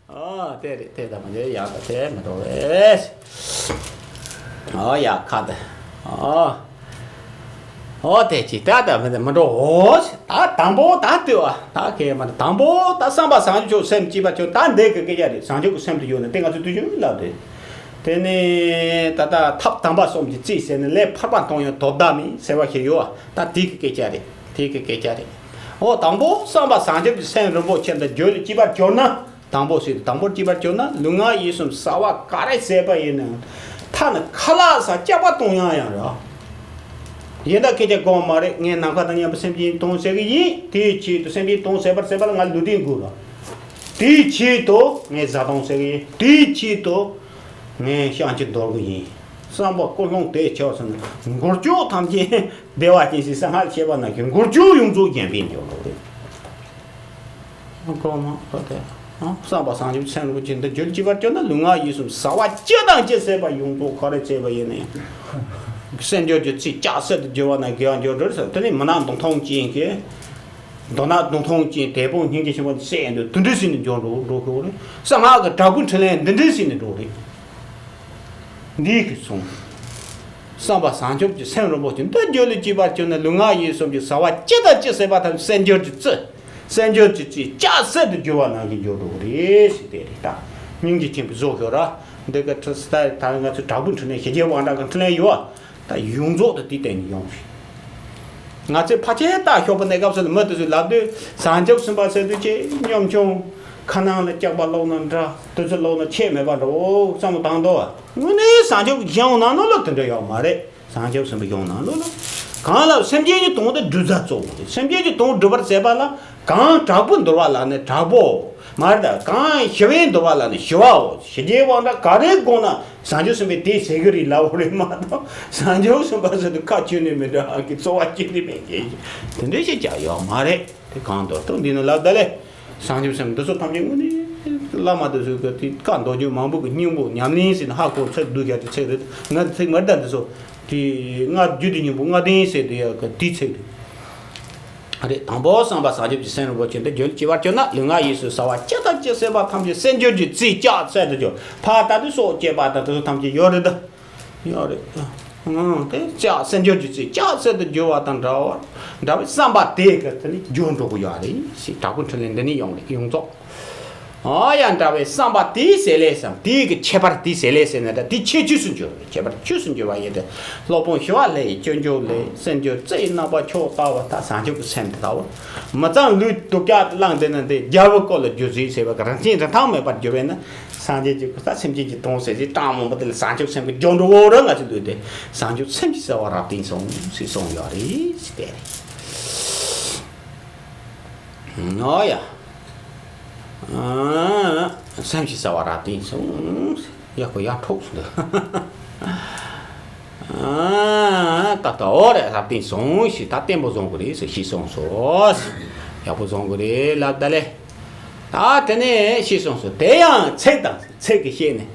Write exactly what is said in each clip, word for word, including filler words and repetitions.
ཨོ་དེ་རེད། དེ་ད་མ་འདྲེ་ཡག་ད་དེ་མི་འགྲོ་བས། ཨོ་ཡག་ཁ་ད། ཨོ། ཨོ་དེ་ཅི་ད་ད་མི་འདྲེ་མི་འགྲོ། ཨོ་ད་དང་པོ་ད་ལྟོས་ཨ། ད་གས་མ་དང་པོ་ད་བསམ་པ་བཟང་ཕྱོགས་སེམས་སྐྱིད་པ་ཆོག་ད་འདི་གི་སྐད་ཆ་རེད། བཟང་ཕྱོགས་ཀྱི་སེམས་དུ་ཡོད་ན་དེ་ང་ཚོ་དུས་རྒྱུན་ལབ་རེད། དེ་ནས་ད་ལྟ་ཐབས་དམ་པ་གསུམ་གྱིས་རྩིས་ཟེར་ནས་ལས་ཕར་པ་གཏོང་ཡང་དོ་བདག་མིན་ཟེར་བ་ཞིག་ཡོད་ཨ། ད་དེ་གི་སྐད་ཆ་རེད། དེ་གི་སྐད་ཆ་རེད། ཨོ་དང་པོ་བསམ་པ་བཟང་ཕྱོགས་ཀྱི་སེམས་རིན་པོ་ཆེ་འདི་རྒྱུད་ལ་སྐྱེས་པར་གྱུར་ན། དང་པོ་ཞིག་དང་པོར་སྐྱེས་པར་གྱུར་ན་ལུས་ངག་ཡིད་གསུམ་བྱ་བ་ག་རེ་བྱས་པ་ཡིན་ནའང་ཐ་ན་ཁ་ལག་ཟ་སྐྱག་པ་གཏོང་ཡང་ཡང་ར། ཡིན་ད་སྐད་ཆ་དགོངས་མ་རེད། ངས་ནམ་མཁའ་དང་མཉམ་པའི་སེམས་ཅན་གཏོང་ཟེར་གི་ཡིན། དེའི་ཆེད་དུ་སེམས་ཅན་གཏོང་ཟེར་བར་ཟེར་བ་ལ་ང་ལུས་རྟེན་དགོས་ར། དེའི་ཆེད་དུ་ངས་བཟའ་བཏུང་ཟེར་གི་ཡིན། དེའི་ཆེད་དུ་ངས་བཤང་གཅི་འདོར་གི་ཡིན། བསམ་པ་ཀུན་སློང་དེ་ཆགས་སོང་ན་མགུར་སྐྱོག་ཐམས་ཅད་བདེ་བ་ཅན་ཞིག་གསང་སྔགས་ཤེས་པ་ན་གི་མགུར་སྐྱོག་ཡོངས་རྫོགས་རྒྱན་པས་འཇོག་འགྲོ་རེད། གོང་མ་ཁོ་དེ། ཨ། བསམ་པ་བཟང་ཕྱོགས་སེམས་རིན་པོ་ཆེ་འདི་རྒྱུད་སྐྱེས་པར་གྱུར་ན་ལུས་ངག་ཡིད་གསུམ་བྱ་བ་ཅི་དང་ཅི་བྱས་པ་ཡོངས་རྫོགས་ག་རེ་བྱས་པ་ཡིན་ན་ཡང་། སེམས་སྦྱོར་གྱི་རྩིས་ལྕགས་སྲེད་དུ་འགྱུར་བ་ན་དགེ་བ་འགྱུར་འགྲོ་ཟེར། དེ་ནི་མི་ནག་མདུང་ཐུང་ཅན་གྱི། མདོར་ན་མདུང་ཐུང་ཅན་དེད་དཔོན་སྙིང་རྗེ་ཆེན་པོ་ནི་བསད་འདུག་དེ་འདྲ་ཟེར་ནས་འགྱུར་འགྲོ་འགྲོ་གི་རེད། གསང་སྔགས་ཀྱི་དྲག་པོའི་འཕྲིན་ལས་འདི་འདྲ་ཟེར་ནས་འགྲོ་རེད། འདི་གི་གསུང་། བསམ་པ་བཟང་ཕྱོགས་ཀྱི་སེམས་རིན་པོ་ཆེ་འདི་རྒྱུད་ལ་སྐྱེས་པར་གྱུར་ན་ལུས་ངག་ཡིད་གསུམ་གྱི་བྱ་བ་ཅི་དང་ཅི་བྱས་པ་དང་སེམས་སྦྱོར་གྱི་རྩིས། སེམས་སྦྱོར་གྱི་རྩིས་ལྕགས་སྲེད་དུ་འགྱུར་བ་ནང་བཞིན་འགྱུར་འགྲོ་གི་རེད་ཟེར་དེ་རེད་ད། སྙིང་རྗེ་ཆེན་པོས་བཟོ་ཤོག་ར། འདི་ག་ཁྲི་སི་ད་ད་ང་ཚོ་དྲག་པོའི་འཕྲིན་ལས་ཞི་རྒྱས་དབང་དྲག་གི་འཕྲིན་ལས་ཡོད་ཨ། ད་ཡོངས་རྫོགས་དུ་དེའི་སྟེང་ནས་ཡོང་རེད། ང་ཚོས་ཕལ་ཆེར་ད་ཞོགས་པ་གནས་སྐབས་སུ་ལ་མི་དེ་ཚོས་ལབ་དུས་བྱང་ཆུབ་སེམས་དཔའ་ཟེར་དུས་ཅི་གཉོམ་ཆུང་། ཁ་ནང་ལ་སྐྱག་པ་བླུགས་ན་འདྲ། དུས་ཚོད་བླུགས་ན་ཆད་མེད་པ་འདྲ་བོ་བསམ་བློ་བཏང་འདུག་དངོས་གནས་བྱང་ཆུབ་ཀྱི་ཞིང་ནང་ལོགས་ལ་དེ་འདྲ་ཡོད་མ་རེད། བྱང་ཆུབ་སེམས་དཔའི་ཞིང་ནང་ལོགས་ལ། གང་ལ་སེམས་ཅན་གྱི་དོན་དེ་སྒྲུབ་རྩལ་གཙོ་བོ་རེད། སེམས་ཅན་གྱི་དོན་སྒྲུབ་པར་བྱེད་པ་ལ་གང་དྲག་པོ་འདོར་བ་ལ་ནི་དྲག་པོ། མ་རེད་ད། གང་ཞི་བས་འདོར་བ་ལ་ནི་ཞི་བའོ། ཞི་རྒྱས་དབང་དྲག་ག་རེ་དགོངས་ན། བྱང་ཆུབ་སེམས་དཔས་དེ་ཟེར་གི་རེད་ལབ་པ་རེད་མ་གཏོགས། བྱང་ཆུབ་སེམས་དཔའ་ཟེར་དུས་ཁ་ཁྱོན་ནས་མི་འདྲ་གི་རྩོལ་བ་ཁྱོན་ནས་མེད་གི། དེ་འདྲ་ཞིག་ཀྱང་ཡོད་མ་རེད། དེ་གང་མདོར་བསྡུས་འདི་ནི་ལབ་ད་ལེ། བྱང་ཆུབ་སེམས་འདི་ཚོ་ཐམས་ཅད་དངོས་གནས་བླ་མ་དེ་ཚོས་གི་དེ་བཀའ་མདོ་རྒྱུད་མང་པོ་གི་སྙིང་པོ་ཉམས་ལེན་ཟེར་ན་ཧ་གོ་ཚིག་བསྡུས་བཞག་དེ་ཚིག་རེད། ང་ཚིག་མ་རེད་ད། འདི་ཚོ་དེ་སྔ་རྒྱུད་སྡེ་སྙིང་པོ་ལྔ་ལྡན་ཟེར་དེ་ཡག་གི་དེ་ཚིག་རེད། རེད། དང་པོ་བསམ་པ་བྱང་ཆུབ་ཀྱི་སེམས་རིན་པོ་ཆེ་འདི་རྒྱུད་ལ་སྐྱེས་པར་གྱུར་ན་ལུས་ངག་ཡིད་གསུམ་བྱ་བ་ཅི་དང་ཅི་བྱས་པ་ཐམས་ཅད་སེམས་སྦྱོར་གྱི་རྩིས་ལྕགས་སྲེད་དུ་གྱུར། ཕར་ལྟ་དུས་སྲོག་བཅད་པ་དང་དེ་ཚོ་ཐམས་ཅད་ཡོད་རེད་ད། ཡོད་རེད། ཨང་། དེ་ལྕགས་སེམས་སྦྱོར་གྱི་རྩིས་ལྕགས་སྲེད་དུ་གྱུར་བ་དང་འདྲ་བར་འདྲ་བའི་བསམ་པ་དེ་གི་དེ་ནི་འགྱུར་འགྲོ་གི་ཡོད་རེད་ཞེས་དྲག་པོའི་འཕྲིན་ལས་འདི་ནི་ཡོང་རེད་ཡོངས་རྫོགས། ཨ་ཡ་འདྲ་བའི་བསམ་པ་དེའི་ཟེར་ལས་སམ་དེའི་གི་ཁྱད་པར་དེའི་ཟེར་ལས་ཟེར་ན་འདྲ་དེ་ཁྱད་ཆོས་སུ་འགྱུར་རེད། ཁྱད་པར་ཆོས་སུ་འགྱུར་བ་ཡིན་ཏེ། སློབ་དཔོན་ཞི་བ་ལྷ་ཡི་སྤྱོད་འཇུག་ལས། སེམས་སྦྱོར་རྩེ་ཡི་རྣམ་པ་མཆོག་ལྟ་བུ་དག་བྱང་ཆུབ་ཀྱི་སེམས་དེ་ལྟ་བུ། མི་གཙང་ལུས་སྡུག་ཅག་བླངས་ཏེ་ན་འདི་རྒྱལ་པོའི་སྐུ་ལ་རྒྱུ་རྫས་ཟེར་བ་གི་རང་བཞིན་རིན་ཐང་མེད་པར་གྱུར་པས་ན། སངས་རྒྱས་ཀྱི་སྐུ་ས་སེམས་ཅན་གྱི་དོན་ཟེར་ཞིང་གྲངས་མང་པོ་དེ་ལ་བྱང་ཆུབ་སེམས་ཀྱི་སྦྱོར་འགྲོ་བོ་ར་ང་ཚོ་འདུས་ཏེ་བྱང་ཆུབ་སེམས་ཀྱི་བྱ་བ་རབ་བརྟན་སོང་ཞེས་གསུངས་ཡོད་རེད་ཟེར་ཏེ། ཨོ་ཡ། ཨ། སེམས་ཀྱི་བྱ་བ་རབ་བརྟན་སོང་། ཡག་པོ་ཡར་འཕྲོག་སོང་འདུག་ཨ། ད་ལྟ་འོ་རེད་རབ་བརྟན་སོང་ཞེས་ད་བརྟན་པོ་བཟུང་དགོས་རེད་ཟེར་ཞེས་གསུངས་སོ། ཡག་པོ་བཟུང་དགོས་རེད་ལབ་ད་ལེ། ད་དེ་ནས་ཞེས་གསུངས་སོ། དེ་ཡང་ཚིག་དང་ཚིག་གིས་བཤད་ནས་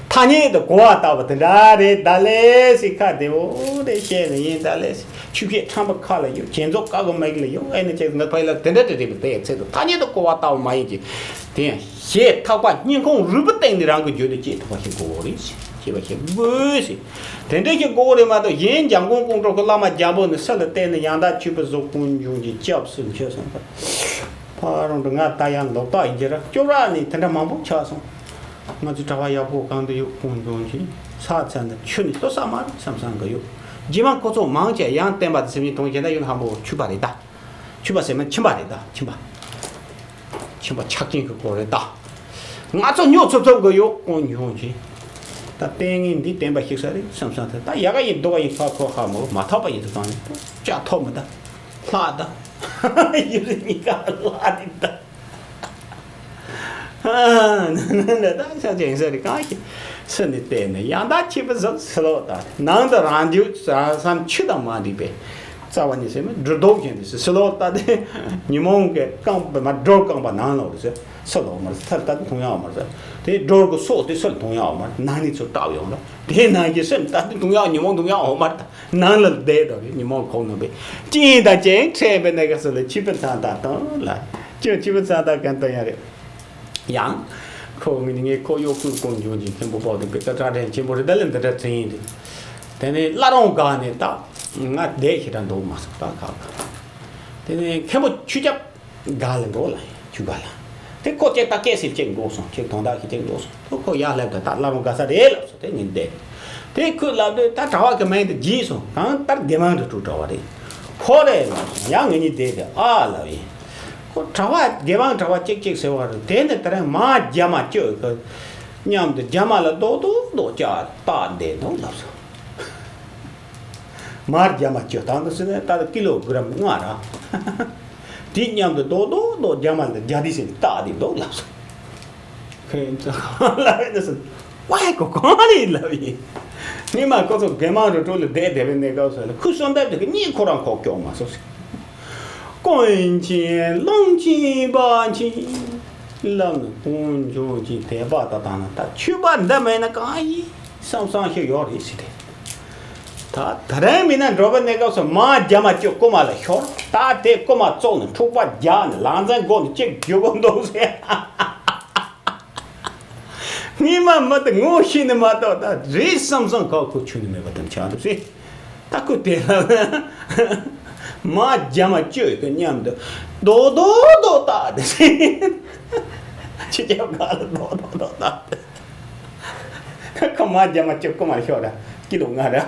ཐ་སྙད་དུ་གོ་བ་ལྟ་བུ་དེ་འདྲ་རེད་ད་ལེ་ཟེར་ཁ་བདེ་བོ་རེ་བཤད་ནས་ཡིན་ད་ལེ་ཟེར། ཆུ་སྐྱེས་ཁྲམ་པ་ཁ་ལ་ཡོད། གྱེན་རྫོགས་ཀ་གི་མིག་ལ་ཡོད། ཨེ་ནི་ཁྱེད་ངའི་ཕ་ཡུལ་ལ་དེ་འདྲ་དེ་རེད་པས། དེ་ཚིག་དང་ཐ་སྙད་དུ་གོ་བ་ལྟ་བུ་མ་ཡིན་གྱི། དེ་ཡང་ཞེས་ཐག་པ་སྙིང་ཁོང་རུས་པའི་གཏིང་ནས་རང་གི་རྒྱུད་དུ་སྐྱེས་ཐུབ་པ་ཞིག་དགོས་རེད། ཤེས་པ་ཞིག་དགོས་ཟེར། དེ་འདྲ་ཞིག་དགོས་རེད་མ་གཏོགས་གཞན་འཇམ་མགོན་ཀོང་སྤྲུལ་གྱི་བླ་མ་རྒྱལ་པོ་ནི་སུ་ལ་བལྟས་ནས་ཡང་དག་མཆོད་པའི་གཟུགས་ཀུན་འབྱུང་གི་སྐྱབས་སུ་མཆི་གསུངས་པ། ཕ་རོང་དུ་ང་ད་ཡང་ལོག་རྟགས་ཡིན་གྱི་ར་སྐྱོ་ར་ནི་དེ་འདྲ་མང་པོ་ཆགས་སོང་། ང་ཚོའི་གྲྭ་པ་ཡག་པོ་གང་དུ་ཡོད་ཀུན་འབྱུང་གི་ས་ཚ་ནི་ཆུ་ནི་ལྟོ་ས་མ་རེད་བསམ་བསམ་གི་ཡོད། རྗེས་མ་ཁོ་ཚོ་མང་ཆེ་ཡང་བསྟན་པ་དེ་སེམས་ཉིད་མཐོང་གཞན་དག་ཡོད་ན་ཧམ་པོ་ཆུ་པ་རེད་ད། ཆུ་པ་ཟེར་མ་ཁྱིམ་པ་རེད་ད་ཁྱིམ་པ། ཁྱིམ་པ་ཆགས་ཀྱིན་གི་སྐོར་རེད་ད། ང་ཚོ་ཉོ་ཚུབ་ཚུབ་གི་ཡོད་ཀུན་འབྱུང་གི། ད་ལྟས་ངན་འདི་བསྟན་པ་ཞིག་ས་རེད་བསམ་བསམ་ད་ད་ཡག་ག་ཡིན་སྡུག་ག་ཡིན་ཕ་ཁོ་ཧ་མོ་མ་ཐག་པ་ཡིན་དུ་བཏང་ནས་ལྕགས་ཐོབ་མི་ད། ལྷག་ད། ཡུལ་གཉིས་ཀ་ལྷག་འདི་ད། ནི་ནི་ད་ཤ་ཅན་ས་རི་གང་ཞིག་སུ་ནི་བལྟས་ནས་ཡང་དག་མཆོད་པའི་གཟུགས་སུ་ལོག་ལྟ། ནང་དུ་རང་རྒྱུད་རང་སེམས་ཆུ་དང་མ་འདྲེས་པས། རྩ་བ་ནས་སེམས་སྦྲུལ་རྡོག་བཞིན་དུ་སུ་ལོག་ལྟ་སྟེ། ཉོན་མོངས་ཀྱི་རྐང་པ་མ་སྦྲུལ་རྐང་པ་ནང་ལོག་རེད་ཟེར། སུ་ལོག་མར་ཐར་ལྟ་དུས་མཐོང་ཡག་མར་ཟེར། དེ་སྦྲུལ་གྱི་སོ་དེ་སུ་ལ་མཐོང་ཡག་མར་ནང་ནས་ཚུར་བཏགས་ཡོང་ལ། དེ་ནང་གི་སེམས་ལྟ་དུས་མཐོང་ཡག་ཉོན་མོངས་མཐོང་ཡག་འོང་མར་ད། ནང་ལ་བསྡད་འགྲོ་གི་ཉོན་མོངས་ཁོག་ནང་པའི་ཅི་ཡིན་དང་ཅི་ཡིན་ཁྲེལ་བའི་གནས་སྐབས་སུ་ལ་མཆོད་པའི་མཚན་རྟགས་དང་ལ། ཅི་མཆོད་པའི་མཚན་རྟགས་གང་དུ་ཡང་རེད། ཡང་། ཁོ་ངས་ངས་ཁོ་གཡོག་ཁུར་ཀུན་འབྱུང་གི་མཁན་པོ་པོ་དེ་དཔེ་ད་གྲ་སྒྲིག་ཆེན་པོ་རེད། ད་ལན་འདི་འདྲ་ཚེ་ཡིན་དེ། དེ་ནས་བླ་རུང་སྒར་ནས་ད་ང་བསྡད་ཞེ་དྲག་འདུག་མ་སོང་ད་ཁག་ཁག་དེ་ནས་མཁན་པོ་ཆོས་སྐྱབས་སྒར་ལ་འགྲོ་ལ་ཆོས་སྒར་ལ། དེ་ཁོ་ཅེ་ད་སྐད་ཟེར་ཅེ་འགྲོ་སོང་ཅེ་དོན་དག་གི་ཅེ་འགྲོ་སོང་ཁོ་ཁོ་ཡར་སླེབས་ད་ད་བླ་རུང་སྒར་ས་རེད་ལབ་སོང་དེ་ངས་བསྡད། དེ་ཁོས་ལབ་དུས་ད་གྲྭ་བ་གི་མིང་དེ་བརྗེད་སོང་གང་ལྟར་དགེ་མང་དུ་གྲུབ་གྲྭ་བ་རེད། ཁོ་རེད་ལབ་སོང་ཡང་ངེད་གཉིས་བསྡད་དེ་ཨ་ལབ་ཡིན། ཁོ་གྲྭ་བ་དགེ་བང་གྲྭ་བ་གཅིག་གཅིག་ཟེར་བ་རེད། དེ་ནི་དེ་རིང་མ་རྒྱ་མ་བཅོས་ཀྱི་མཉམ་དུ་རྒྱ་མ་ལ་རྡོག་རྡོག་རྡོག་ཅག་བཏགས་བསྡད་འདུག་ལབ་སོང་། མ་རྒྱ་མ་བཅོས་དང་དུ་ཟེར་ནས་ད་ཀི་ལོ་གྲམ་ལྔ་ར། དེ་མཉམ་དུ་རྡོག་རྡོག་རྡོག་རྒྱ་མ་ལ་རྒྱ་དེ་ཟེར་བཏགས་བསྡད་འདུག་ལབ་སོང་། ཁོས་ལབ་ཡིན་ཟེར། ཝའི་ཁོ་གང་རེད་ལབ་ཡིན། ངས་མ་ཁོ་ཚོ་དགེ་མང་རུ་ཀྲོ་ལ་བསྡད་བསྡད་པའི་གནས་སྐབས་སུ་ལ་ཁོའི་གསོལ་འདེབས་དེ་གཉིད་ཁོ་རང་ཁོག་སྐྱོག་མ་སོང་ཟེར། ཀུན་མཁྱེན་ཀློང་ཆེན་པ་མཁྱེན། ལམ་ནི་ཀུན་འབྱུང་གི་དད་པ་དང་དང་ན་ད་ཆོས་པ་འདི་མེད་ན་གང་ཡིན་བསམ་བསམ་ཞིག་ཡོད་རེད་ཟེར་ཏེ། ད་ད་རིང་མིན་ན་འགྲོ་བའི་གནས་སྐབས་སུ་མ་རྒྱ་མ་བཅུ་རྐུ་མ་ལ་ཤོར་ད་དེ་རྐུ་མ་བཙོག་ནས་འཁྲུག་པ་རྒྱག་ནས་ལང་ཚན་སྒོ་ནས་གཅིག་རྒྱུ་གོ་འདུག་ཟེར། ངས་མ་མི་དེ་ངོ་ཤེས་ནི་མ་གཏོགས་ད་རེད་བསམ་བསམ་ཁག་ཁུ་ཆུ་ནི་མེད་པ་དེ་ཆགས་འདུག་ཟེར། ད་ཁུ་དེ་ལ་མ་རྒྱ་མ་བཅོས་ཀྱི་མཉམ་དུ་རྡོག་རྡོག་རྡོག་བཏགས་དེ་ཟེར། ཁྱི་རྒྱབ་ག་ལ་རྡོག་རྡོག་རྡོག་བཏགས་དེ། ཁ་མ་རྒྱ་མ་བཅོས་ཀུ་མར་ཤོག་ར་ཀི་ལོ་ང་ར་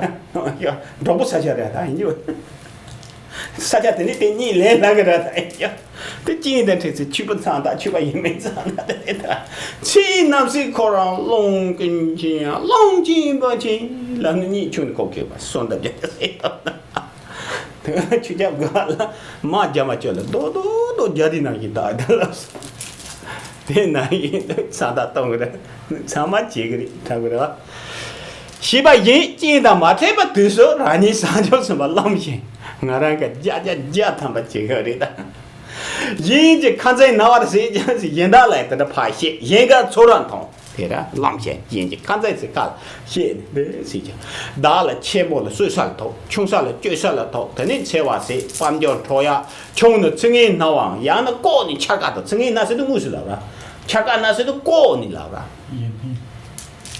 ཤོག་འབྲོག་པོ་ས་ཆ་ར་ད་ཡིན་རྒྱུ། ས་ཆ་དེ་ནི་དེ་གཉིས་ལས་ལྷག་གི་ར་ད་ཡ། དེ་གཅིག་དང་འཕྲད་ཚེ་ཆོས་པ་ཚང་དང་ཆོས་པ་ཡིན་མིན་ཚང་དང་དེ་ད། ཚེ་རྣམ་སྲས་ཁོ་རང་ཀློང་ཀུན་མཁྱེན་ཀློང་ཆེན་པ་ཆེན་ལ་ནི་གཉིད་ཆུང་ནས་ཁོག་གྱོད་པ་སོང་ད་རྒྱ་ཟེར་ད། དེ་ཆོས་རྒྱབ་ག་ལ་མ་རྒྱ་མ་ཆོས་ལ་རྡོག་རྡོག་རྡོག་རྒྱ་དེ་ནང་གི་ད་ད་ལ་སོང་། དེ་ན་ཡིན་འདུག་ཚང་ད་གཏོང་གི་རེད། ཚང་མ་བྱེད་གི་རེད་ཐང་གི་རེད་བ། ཤེས་པ་ཡིན་ཅིང་དང་མ་ཕྲད་པ་དུས་སུ་རང་ཉིད་བཟང་སྤྱོད་སུན་པ་བླངས་ཤིང་ང་རང་གི་བརྒྱ་ཆ་བརྒྱ་ཐམ་པ་བྱེད་གི་རེད་ད། ཡིན་གྱི་ཁ་འཛིན་ན་བར་ཟེར་ཀྱང་ཡིན་དག་ལ་དེ་འདྲ་ཕར་བཤད་ཡིན་གར་ཚོར་བ་མཐོང་དེ་ར་བླངས་ཤིང་ཡིན་གྱི་ཁ་འཛིན་ཟེར་ཁ་ལ་བཤད་ནས་འདི་ཟེར་ཀྱང་བདག་ལ་ཆེན་པོ་ལ་གསོད་ས་ལ་ཐོགས་ཆུང་ས་ལ་གཅོད་ས་ལ་ཐོགས་དེ་ནས་འཚེ་བ་ཟེར་དཔལ་འབྱོར་འཕྲོག་ཡག་ཆུང་ནི་ཚིག་ངན་སྣང་བའང་ཡང་ན་ལྐོག་ནས་འཆར་ཀ་དང་ཚིག་ངན་སྣང་ཟེར་དུས་དངོས་སུ་ལབ་ར། འཆར་ཀ་སྣང་ཟེར་དུས་ལྐོག་ནས་ལབ་ར། ཡིན་ཕིན།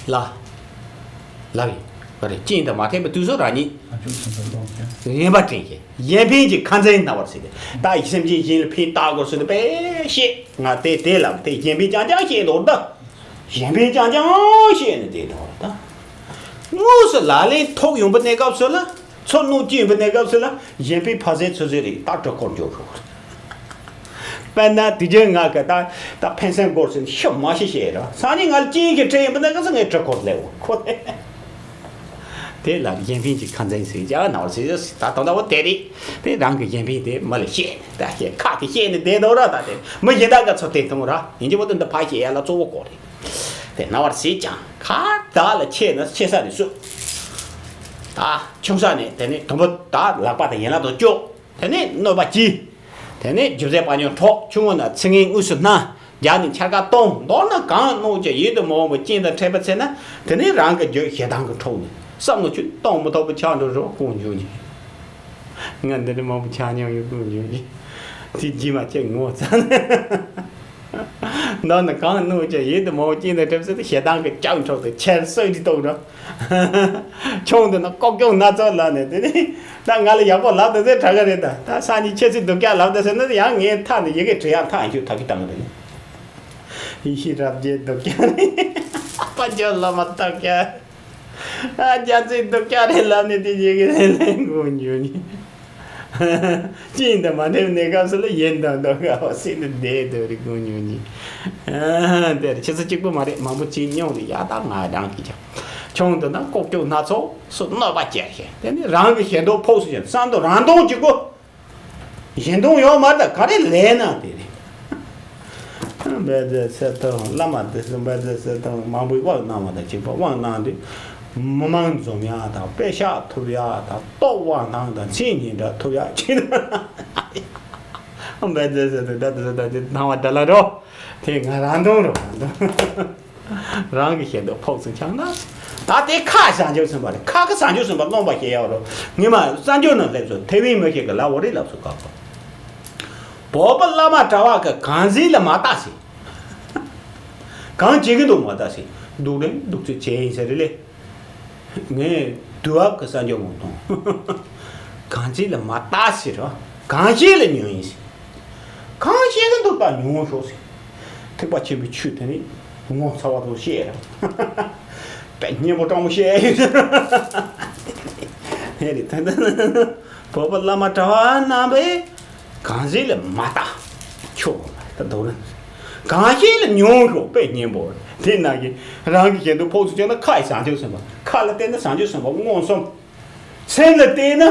ལ། ལབ་ཡིན། ག་རེ་ཅིང་དང་མ་ཐེག་པའི་དུས་སུ་རང་ཉིད། ཨ་ཅོ་ཚོ་འདི་གཏོང་མཁན། ཡིན་པ་དྲན་གྱི་ཡིན་ཕིན་གྱི་ཁ་འཛིན་སྣང་བར་ཟེར་ཏེ། ད་ཡི་སེམས་ཅན་གཞན་ལ་ཕན་བཏགས་དགོས་ཟེར་ཏེ་དཔེ་བཤད་ང་དེ་དེ་ལབ་དེ་ཡིན་ཕིན་ཅང་ཅང་བཤད་འདུག་ད། ཡིན་ཕིན་ཅང་ཅང་བཤད་ནས་དེ་འདུག་ད། དངོས་སུ་ལག་ལེན་ཐོག་ཡོང་པའི་གནས་སྐབས་སུ་ལ། ཚོར་སྣང་སྐྱེས་པའི་གནས་སྐབས་སུ་ལ་གཞན་ཕན་ཕ་སེ་ཚོད་ཚོད་རེད་ད་གྲོད་ཁོག་འཇོག་རོགས། དཔེར་ན་དུས་རྒྱུན་ང་གི་ད་ད་ཕན་སེམས་སྐོར་སུ་ཤོབ་མ་ཤེས་ཤེས་ར་སང་ཉིན་ང་ལ་ཅིང་གི་ཁྲེལ་ཡིན་པ་ན་ག་ས་ངའི་གྲོད་ཁོག་ལེགས་འོ་ཁོ་དེ་ལ་གཞན་ཕན་གྱི་ཁ་འཛིན་ཟེར་ཡ་ན་བ་ཟེར་ད་དོན་དག་པོ་དེ་རེད་དེ་རང་གི་གཞན་ཕན་དེ་མི་ལ་བཤད་ད་བཤད་ཁག་གི་བཤད་ནས་བསྡད་འདུག་ར་ད་དེ་མི་གཞན་དག་ག་ཚོ་དེ་མཐོང་ར་ཡིན་གྱི་བོ་དེ་འདི་ཕ་བཤད་ཡ་ལ་གཙོ་བོ་སྐོར་རེད། དེ་ན་བར་སྲིད་ཀྱང་ཁ་བདག་ལ་ཆེ་ན་ཆེ་ས་རེ་སུ། ད་ཆུང་ས་ནས་དེ་ནས་དུམ་བུ་ད་ལག་པ་དང་ཡན་ལག་དང་བཅུག་དེ་ནས་གནོད་པ་གྱིས། དེ་ནས་རྒྱུ་རྫས་དཔལ་འབྱོར་འཕྲོག་ཆུང་ངུ་ན་ཚིག་ངན་དངོས་སུ་སྣང་རྒྱག་ནས་འཆར་ཀ་གཏོང་མདོར་ན་གང་གནོད་ཀྱི་ཡིད་དུ་མི་འོང་བའི་རྐྱེན་དང་འཕྲད་པ་ཚེ་ན་དེ་ནས་རང་གི་རྒྱུད་ཞེ་སྡང་གི་འཕྲོག་ནས་བསམ་བློ་ཆུད་གཏོང་མི་ཐུབ་པ་ཆགས་འགྲོ་རོགས་ཀུན་འབྱུང་གྱི། ང་འདི་འདྲ་མང་པོ་ཆགས་མྱོང་ཡོད་ཀུན་འབྱུང་གྱི། དེ་རྗེས་མ་ཁྱེད་ངོ་ཚ་ནས། མདོར་ན་གང་གནོད་ཀྱང་ཡིད་དུ་མ་འོང་རྐྱེན་དང་འཕྲད་ཚེ་ཞེ་སྡང་གི་ལྕགས་འཕྲོག་སྟེ་ཆེར་གསོད་འདི་གཏོང་འགྲོ། ཆུང་དུ་ན་ལྐོག་གྱོང་སྣ་ཚོགས་ལབ་ནས་དེ་ནི་ད་ང་ལ་ཡག་པོ་ལབ་དུ་ཟེར་དྲག་གི་རེད་ད་ད་སང་ཉིན་ཁྱེད་ཚོས་སྡུག་ཅག་ལབ་དུ་ཟེར་ན་ཡང་ངའི་མཐའ་ནས་ཡི་གེ་བྲི་ཡག་མཐའ་ཡང་ཞུ་ཐག་གི་བཏང་གི་རེད། ཡེ་ཤེས་རབ་རྒྱས་སྡུག་ཅག་རེད། དཔལ་འབྱོར་བླ་མ་སྟག་ཅག་ཨ་རྒྱ་མཚོའི་སྡུག་ཅག་རེད་ལབ་ནས་དེ་ཡི་གེ་རེད་ལན་དགོས་འགྱུར་ནི། ཅི་ཡིན་དང་མ་འདྲེས་གནས་སྐབས་སུ་ལ་ཡིན་དང་འདོད་དགའ་བ་སྲིད་ནི་བདེ་འདོད་རེ་དགོས་འགྱུར་ནི། དེར་ཁྱེད་ཚོ་གཅིག་པུ་མ་རེད་མང་པོ་ཅིག་མྱོང་རེད་ཡ་ད་ང་རང་གིས་ཀྱང་། ཆུང་དུ་ན་ལྐོག་གྱོང་སྣ་ཚོགས་སུ་གནོད་པ་སྐྱེལ་ཞིང་དེ་ནི་རང་གི་ཞེ་འདོད་ཕོག་སུ་ཞིང་བསམ་དུ་རང་མཐོང་གཅིག་པུ། གཞན་མཐོང་ཡོད་མ་རེད་ད་ག་རེ་ལས་ན་དེ་རེད། བཛྲ་སེ་ཏོ་བླ་མ་དེ་ཚོ་བཛྲ་སེ་ཏོ་མང་པོའི་དབང་གནང་བ་དང་གཅིག་པ་དབང་གནང་དུས་མི་མང་འཛོམས་ཡག་དང་དཔེ་ཤག་ཐུབ་ཡག་དང་ལྟོ་དབང་གནང་དང་མཚན་ཉིན་འདྲ་ཐུབ་ཡག་ཅིག་བཛྲ་སེ་ཏོ་ད་དེ་ཚོ་ད་དེ་སྣང་བ་འདྲ་ལ་རོ། དེ་ང་རང་མཐོང་རོ་རང་མཐོང་། རང་གི་ཞེ་འདོད་ཕོག་ཙམ་འཆང་ན། ད་དེ་ཁ་བྱང་ཆུབ་སེམས་དཔའ་རེད། ཁ་ཁ་བྱང་ཆུབ་སེམས་དཔའ་རློམ་པ་ཞེས་ཡག་རོ། ངས་མ་གསར་འགྱུར་ནང་སླེབས་སོང་ཐེ་ཝན་མི་ཞིག་གི་ལབ་འོ་རེད་ལབ་སོང་ཀ་ཁོ། བོད་པ་བླ་མ་གྲྭ་བ་གི་གང་ཟིག་ལ་མ་བལྟ་ཟེར། གང་བྱེད་ཀྱི་འདུག་མ་ལྟ་ཟེར། སྡུག་རིམ་སྡུག་ཚོད་བྱས་ཡིན་ཟེར་རེད་ལེ། ངས་དུས་བབ་ཀྱི་གསར་འགྱུར་འོང་དང་། གང་བྱེད་ལ་མ་ལྟ་ཟེར་རོ། གང་བྱེད་ལ་ཉོན་ཡིན་ཟེར། གང་བྱེད་ཀྱི་འདུག་ད་ཉོན་ཤོག་ཟེར། ཐེག་པ་ཆེན་པོའི་ཆོས་དེ་ནི་ངོ་ཚ་བ་དང་བཤད་ར། དཔེ་སྙན་པོ་དྲང་མོ་བཤད་ཡིན་ཟེར། ཧེ་རེད་ད་ད། བོད་པ་བླ་མ་གྲྭ་པ་རྣམ་པས་གང་ཟིག་ལ་མ་ལྟ། ཆོག་གོ་མ་རེད་ད་དོ་རུ། གང་ཞིག་ལ་ཉོན་ཤོག་དཔེ་སྙན་པོ། དེ་ན་གི་རང་གི་གཞན་དུ་ཕོག་ཚུལ་བྱས་ན་ཁ་ཡི་བྱང་ཆུབ་སེམས་དཔའ། ཁ་ལ་བལྟས་ན་བྱང་ཆུབ་སེམས་དཔའ་མངོན་སུམ། སེམས་ལ་བལྟས་ན།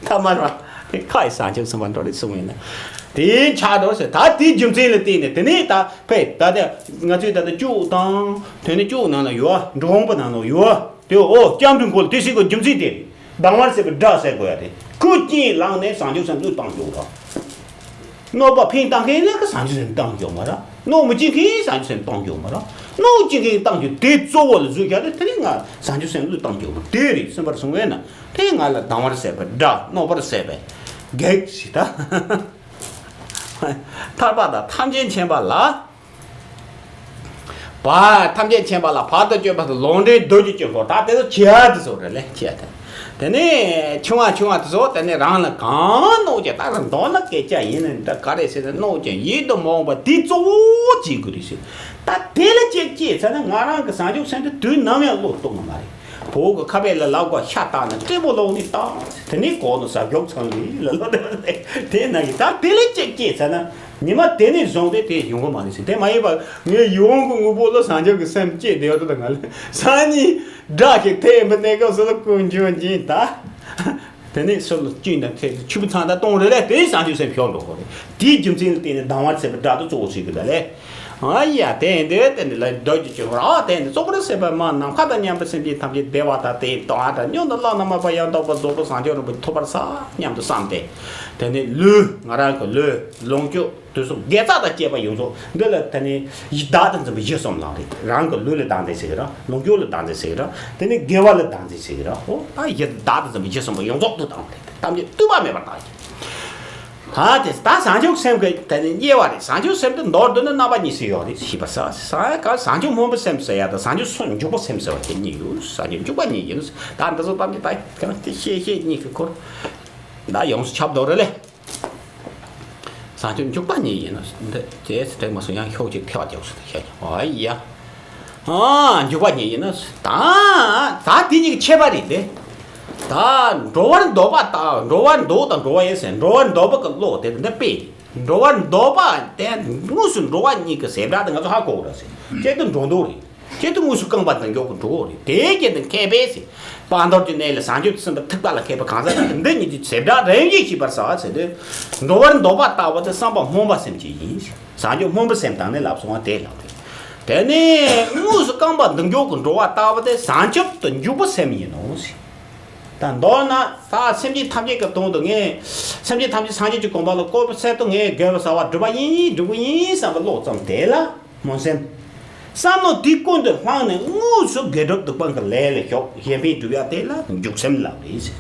ཐ་མར་བ། དེ་ཁ་ཡི་བྱང་ཆུབ་སེམས་དཔའ་འགྲོ་རེད་གསུངས་ཡིན་ན། དེ་ཆགས་འགྲོ་ཟེར། ད་དེའི་རྒྱུ་མཚན་ལ་བལྟས་ནས་དེ་ནས་ད་ཕེ་ད་ལྟ་ང་ཚོའི་ད་ལྟ་ཅུག་དང་དེ་ནས་ཅུག་ནང་ལ་ཡོད། འབྲོང་པ་ནང་ལ་ཡོད། དེ་འོ་སྐྱབས་འགྲོའི་མགོ་ལ་དེ་ཞིག་གི་རྒྱུ་མཚན་དེ་རེད། སྡང་བར་བྱེད་པའི་དགྲ་ཟེར་དགོས་ཡ་དེ། ཁོས་རྐྱེན་བླངས་ནས་བྱང་ཆུབ་སེམས་བློས་བཏང་རྒྱུ་ར། གནོད་པ་ཕན་བཏགས་མཁན་ལ་གི་བྱང་ཆུབ་སེམས་བཏང་རྒྱུ་མ་ར། གནོད་མི་བྱེད་མཁན་བྱང་ཆུབ་སེམས་བཏང་རྒྱུ་མ་ར། གནོད་བྱེད་མཁན་བཏང་རྒྱུ་དེ་གཙོ་བོ་ལ་བཟོས་བཞག་དེ་དེ་ནི་ང་བྱང་ཆུབ་སེམས་བློས་བཏང་རྒྱུ་མ་དེ་རེད། སེམས་པར་བཟུང་བས་ན་དེ་ང་ལ་སྡང་བར་བྱེད་པའི་དགྲ། གནོད་པར་བྱེད་པའི་བགེགས་ཞེས་ད། ཐར་པ་དང་ཐམས་ཅད་མཁྱེན་པ་ལ། བ། ཐམས་ཅད་མཁྱེན་པ་ལ་བར་དུ་གཅོད་པ་དང་ལོག་འདྲེན་བདུད་ཀྱི་དཀྱིལ་འཁོར། ད་དེ་ཚོ་བྱེད་ཡ་དེ་ཚོ་རེད་ལེ། བྱེད་ཡ་དེ། དེ་ནས་ཆུང་བ་ཆུང་བ་དེ་ཚོ་དེ་ནས་རང་ལ་གང་གནོད་ཀྱང་ད་རང་མདོར་ན་སྐད་ཆ་ཡིན་ན་འདྲ་ག་རེ་ཟེར་ན་གནོད་ཀྱང་ཡིད་དུ་མ་འོང་བ་དེ་གཙོ་བོ་བྱེད་དགོས་རེད་ཟེར། ད་དེ་ལ་གཅིག་སྐྱེས་ཚར་ན་ང་རང་གི་བྱང་ཆུབ་སེམས་དེ་དུས་ནམ་ཡང་བློས་གཏོང་གི་མ་རེད། བོད་ཀྱི་ཁ་དཔེ་ལ་ལབ་དགོས། ཤ་བཏགས་ནས་སྐྲན་པོ་སློག་ནས་བཏགས། དེ་ནས་གོག་ནས་ཟ་རྒྱུག་ཚང་ནས་ལ་ལོ་དེ་ན་གི་ད་དེ་ལས་གཅིག་སྐྱེས་ཚར་ན་ཉི་མ་དེ་ནས་བཟུང་སྟེ་དེ་ཡོང་གི་མ་རེད་ཟེར། དེ་མ་ཡིན་པ་ངས་ཡོང་གི་དངོས་པོ་ལ་བྱང་ཆུབ་ཀྱི་སེམས་སྐྱེས་བསྡད་ཡོད་དུས་ང་ལ་སང་ཉིན་དགྲ་ཞིག་ཐེབས་པ་གནས་སྐབས་སུ་ལ་ཀུན་འབྱུང་སྦྱིན་ད། དེ་ནས་སུ་ལ་སྐྱོན་དང་ཐེབས་ཆུ་བོ་ཚང་དང་གཏོང་རེ་ལས་དེ་བྱང་ཆུབ་སེམས་ཤོར་འགྲོ་གི་རེད། དེའི་རྒྱུ་མཚན་ལ་བརྟེན་ནས་སྡང་བར་བྱེད་པའི་དགྲ་དེ་གཙོ་བོ་བྱེད་དགོས་ད་ལས། ཨ་ཡ་དེ་ཡིན་དུས་དེ་ནི་ལ་འདོད་ཀྱི་ཆོས་ར་དེ་ནི་གཙོ་བོར་སྲིད་པའི་མ་ནམ་མཁའ་དང་མཉམ་པའི་སེམས་ཅན་ཐམས་ཅད་བདེ་བ་དང་དེའི་དོན་དང་མྱུར་དུ་བླ་ན་མེད་པ་ཡང་དག་པར་རྫོགས་པའི་བྱང་ཆུབ་རིན་པོ་ཆེ་ཐོབ་པར་བྱ་སྙམ་དུ་བསམས་ཏེ། དེ་ནི་ལུས་ང་རང་གི་ལུས་ལོངས་སྤྱོད་དུས་སུ་དགེ་རྩ་དང་བཅས་པ་ཡོངས་རྫོགས་འདི་ལ་དེ་ནི་བདག་ཏུ་འཛིན་པའི་གཞི་གསུམ་ལ་རེད། རང་གི་ལུས་ལ་བདག་འཛིན་ཟེར་གི་ར། ལོངས་སྤྱོད་ལ་བདག་འཛིན་ཟེར་གི་ར། དེ་ནི་དགེ་བ་ལ་བདག་འཛིན་ཟེར་གི་ར། འོ་ད་གཞི་བདག་ཏུ་འཛིན་པའི་གཞི་གསུམ་པོ་ཡོངས་རྫོགས་དུ་བཏང་སྟེ་ཐམས་ཅད་བསྡུས་པ་མེད་པར་བཏང་ཡིན། ད་དེ་ད་བྱང་ཆུབ་སེམས་ཀྱི་དེ་ནི་དབྱེ་བ་རེད། བྱང་ཆུབ་སེམས་དེ་མདོར་བསྡུས་ན་རྣམ་པ་གཉིས་སུ་ཡོད་རེད། ཞེས་པ་ས་ས་ག་བྱང་ཆུབ་སྨོན་པའི་སེམས་ཟེར་ཡ་དང་བྱང་ཆུབ་སེམས་འཇུག་པའི་སེམས་ཟེར་བ་དེ་གཉིས་ཡོད། བྱང་ཆུབ་འཇུག་པ་གཉིས་ཡིན། ད་འདི་ཚོ་ཐམས་ཅད་ད་གང་དེ་ཤེས་ཤེས་གཉིས་ཀྱི་སྐོར་ད་ཡོངས་སུ་ཁྱབ་འདུག་རེད་ལེ། བྱང་ཆུབ་འཇུག་པ་གཉིས་ཡིན་ན་འདི་དེ་དྲན་མ་སོང་ཡང་ཤོག་ཅིག་ཐེ་བ་རྒྱག་སོང་ཤེས་ཀྱང་ཨ་ཡ། ཨ་འཇུག་པ་ཉིད་ཡིན་ན། ད་ད་དེ་གཉིས་ཀྱི་ཁྱད་པར་རེད་དེ། ད་འགྲོ་བར་འདོད་པ་ལྟ། འགྲོ་བར་འདོད་དང་འགྲོ་བ་ཡིན་ཟེར། འགྲོ་བར་འདོད་པ་གི་བློ་དེ་འདི་དཔེ་རེད། འགྲོ་བར་འདོད་པ་དེ་དངོས་སུ་འགྲོ་བ་གཉིས་ཀྱི་བྱེ་བྲག་དེ་ང་ཚོ་ཧ་གོ་དགོས་རེད་ཟེར། གཅིག་ཏུ་འགྲོ་འདོད་རེད། གཅིག་ཏུ་དངོས་སུ་རྐང་པ་འདི་མགྱོགས་ཀྱི་འགྲོ་འོ་རེད། དེའི་རྐྱེན་དུ་མཁས་པས་ཟེར། བར་དོར་གྱི་གནས་ལ་བྱང་ཆུབ་ཏུ་སེམས་པ་ཐེག་པ་ལ་མཁས་པ་གང་ཟག་འདི་གཉིས་ཀྱི་བྱེ་བྲག་རིམ་བཞིན་ཤེས་པར་བྱ་ཟེར་ཏེ། འགྲོ་བར་འདོད་པ་ལྟ་བུ་དེ་བསམ་པ་སྨོན་པ་སེམས་བསྐྱེད་ཡིན། བྱང་ཆུབ་སྨོན་པའི་སེམས་དང་ནི་ལབ་སོང་བ་དེ་ལབ་རེད། དེ་ནས་དངོས་སུ་རྐང་པ་འདི་མགྱོགས་ཀྱི་འགྲོ་བ་ལྟ་བུ་དེ་བྱང་ཆུབ་ཏུ་འཇུག་པའི་སེམས་ཡིན་ནོ་ཟེར། ད་མདོར་ན་ད་སེམས་ཅན་ཐམས་ཅད་ཀྱི་དོན་དུ་ངས་སེམས་ཅན་ཐམས་ཅད་སངས་རྒྱས་ཀྱི་གོ་འཕང་ལ་བཀོད་པའི་ཚད་དུ་ངས་དགེ་བ་བྱ་བ་སྒྲུབ་པ་ཡིན་སྒྲུབ་ཀྱི་ཡིན་བསམ་པའི་བློ་ཙམ་དེ་ལ། སྨོན་སེམས། བསམ་མནོ་དེ་ཀུན་ཏུ་བླངས་ནས་དངོས་སུ་དགེ་སྒྲུབ་སྡིག་སྤང་གི་ལས་ལ་ཞོག་གཞན་ཕན་སྒྲུབ་ཡ་དེ་ལ་འཇུག་སེམས་ལབ་རེད་ཟེར།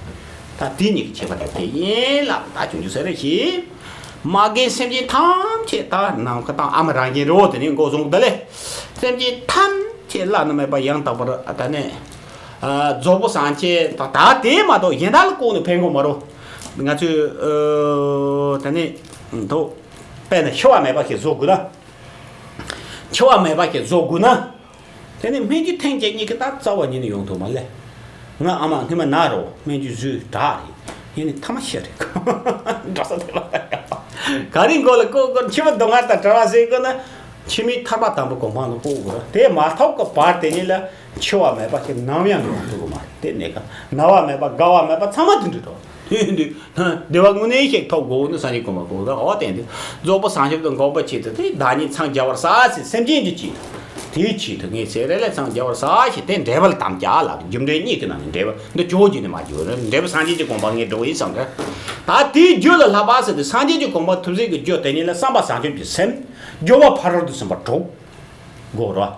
ད་དེ་གཉིས་ཀྱི་ཁྱད་པར་དེ་ཡིན་ལབ་ད་ཆུང་ཆུང་ཟེར་རེ་ཞིག་མ་རྒན་སེམས་ཅན་ཐམས་ཅད་ད་ནམ་མཁའ་དང་ཨ་མ་རང་བཞིན་རེད་བོ། དེ་ནས་མགོ་བཟུང་ད་ལེ། སེམས་ཅན་ཐམས་ཅད་བླ་ན་མེད་པ་ཡང་དག་པར་ད་ནས་རྫོགས་པ་སངས་རྒྱས་ད་ད་དེ་མ་གཏོགས་གཞན་དག་ལ་བཀོད་ནས་ཕན་གོ་མ་རུང་། ང་ཚོས་ད་ནས་དོ་དཔེར་ན་འཆི་བ་མེད་པ་ཞིག་བཟོ་དགོས་ན། འཆི་བ་མེད་པ་ཞིག་བཟོ་དགོས་ན། དེ་ནི་སྨན་བཅོས་ཐེངས་གཅིག་གཉིས་ཀྱིས་ད་རྩ་བ་ཉིད་ནས་ཡོང་ཐུབ་མ་ལེ། ང་ཨ་མ་སྔོན་མ་ན་རོ་སྨན་བཅོས་བཟོས་དྲག་རེད། ཡིན་ནི་ཐ་མ་ཤི་རེད། འགྲོ་ས་དེ་ལ་ག་རེ་མགོ་ལ་ཀོ་ཀོ་འཆི་བ་སྡུག་བསྔལ་དང་བྲལ་བ་ཟེར་དགོས་ན། འཆི་མེད་ཐར་པ་དམ་པའི་གོ་འཕང་ལ་བཀོད་དགོས་རེད། དེ་མ་ཐོབ་ཀྱི་བར་དེ་ཉིད་ལ་འཆི་བ་མེད་པ་ཞིག་ནམ་ཡང་ཡོང་ཐུབ་ཀྱི་མ་རེད། དེ་ནས་ཀ་ན་བ་མེད་པ་རྒ་བ་མེད་པ་ཚང་མ་དེ་འདྲ་འགྲོ། དེ་འདི་བདེ་བ་དངོས་གནས་ཤིག་ཐོབ་དགོས་ནི་སངས་རྒྱས་གོ་འཕང་གོ་ད་འོ་དེ་འདི་རྫོགས་པ་སངས་རྒྱས་དང་དགོངས་པ་ཆེད་དུ་དེ་བདག་ཉིད་འཚང་རྒྱ་བར་བྱ་ཟེར་སེམས་ཅན་གྱི་ཆེད་དུ་དེའི་ཆེད་དུ་ངས་ཟེར་རེ་ལས་འཚང་རྒྱ་བར་བྱ་ཞེས་དེ་འགྲེལ་པ་ལ་དམ་བཅའ་ལ་རྒྱུ་འབྲས་གཉིས་ཀྱི་ནང་ནས་འགྲེལ་པ་འདི་ཇོ་བོ་རྗེ་ནས་མ་བརྗོད་རེད། འགྲེལ་པ་སངས་རྒྱས་ཀྱི་དགོངས་པ་ངས་འགྲོ་ཡིན་བསམ་རེད། ད་དེའི་རྒྱུ་ལ་བསླབ་པ་ཟེར་དུས་སངས་རྒྱས་ཀྱི་དགོངས་པ་ཐུགས་སྲས་ཀྱི་རྒྱུ་དེ་ཉིད་ལ་བསམ་པ་བྱང་ཆུབ་ཀྱི་སེམས་སྦྱོར་བ་ཕ་རོལ་ཏུ་ཕྱིན་པ་དྲུག་དགོས་རེད།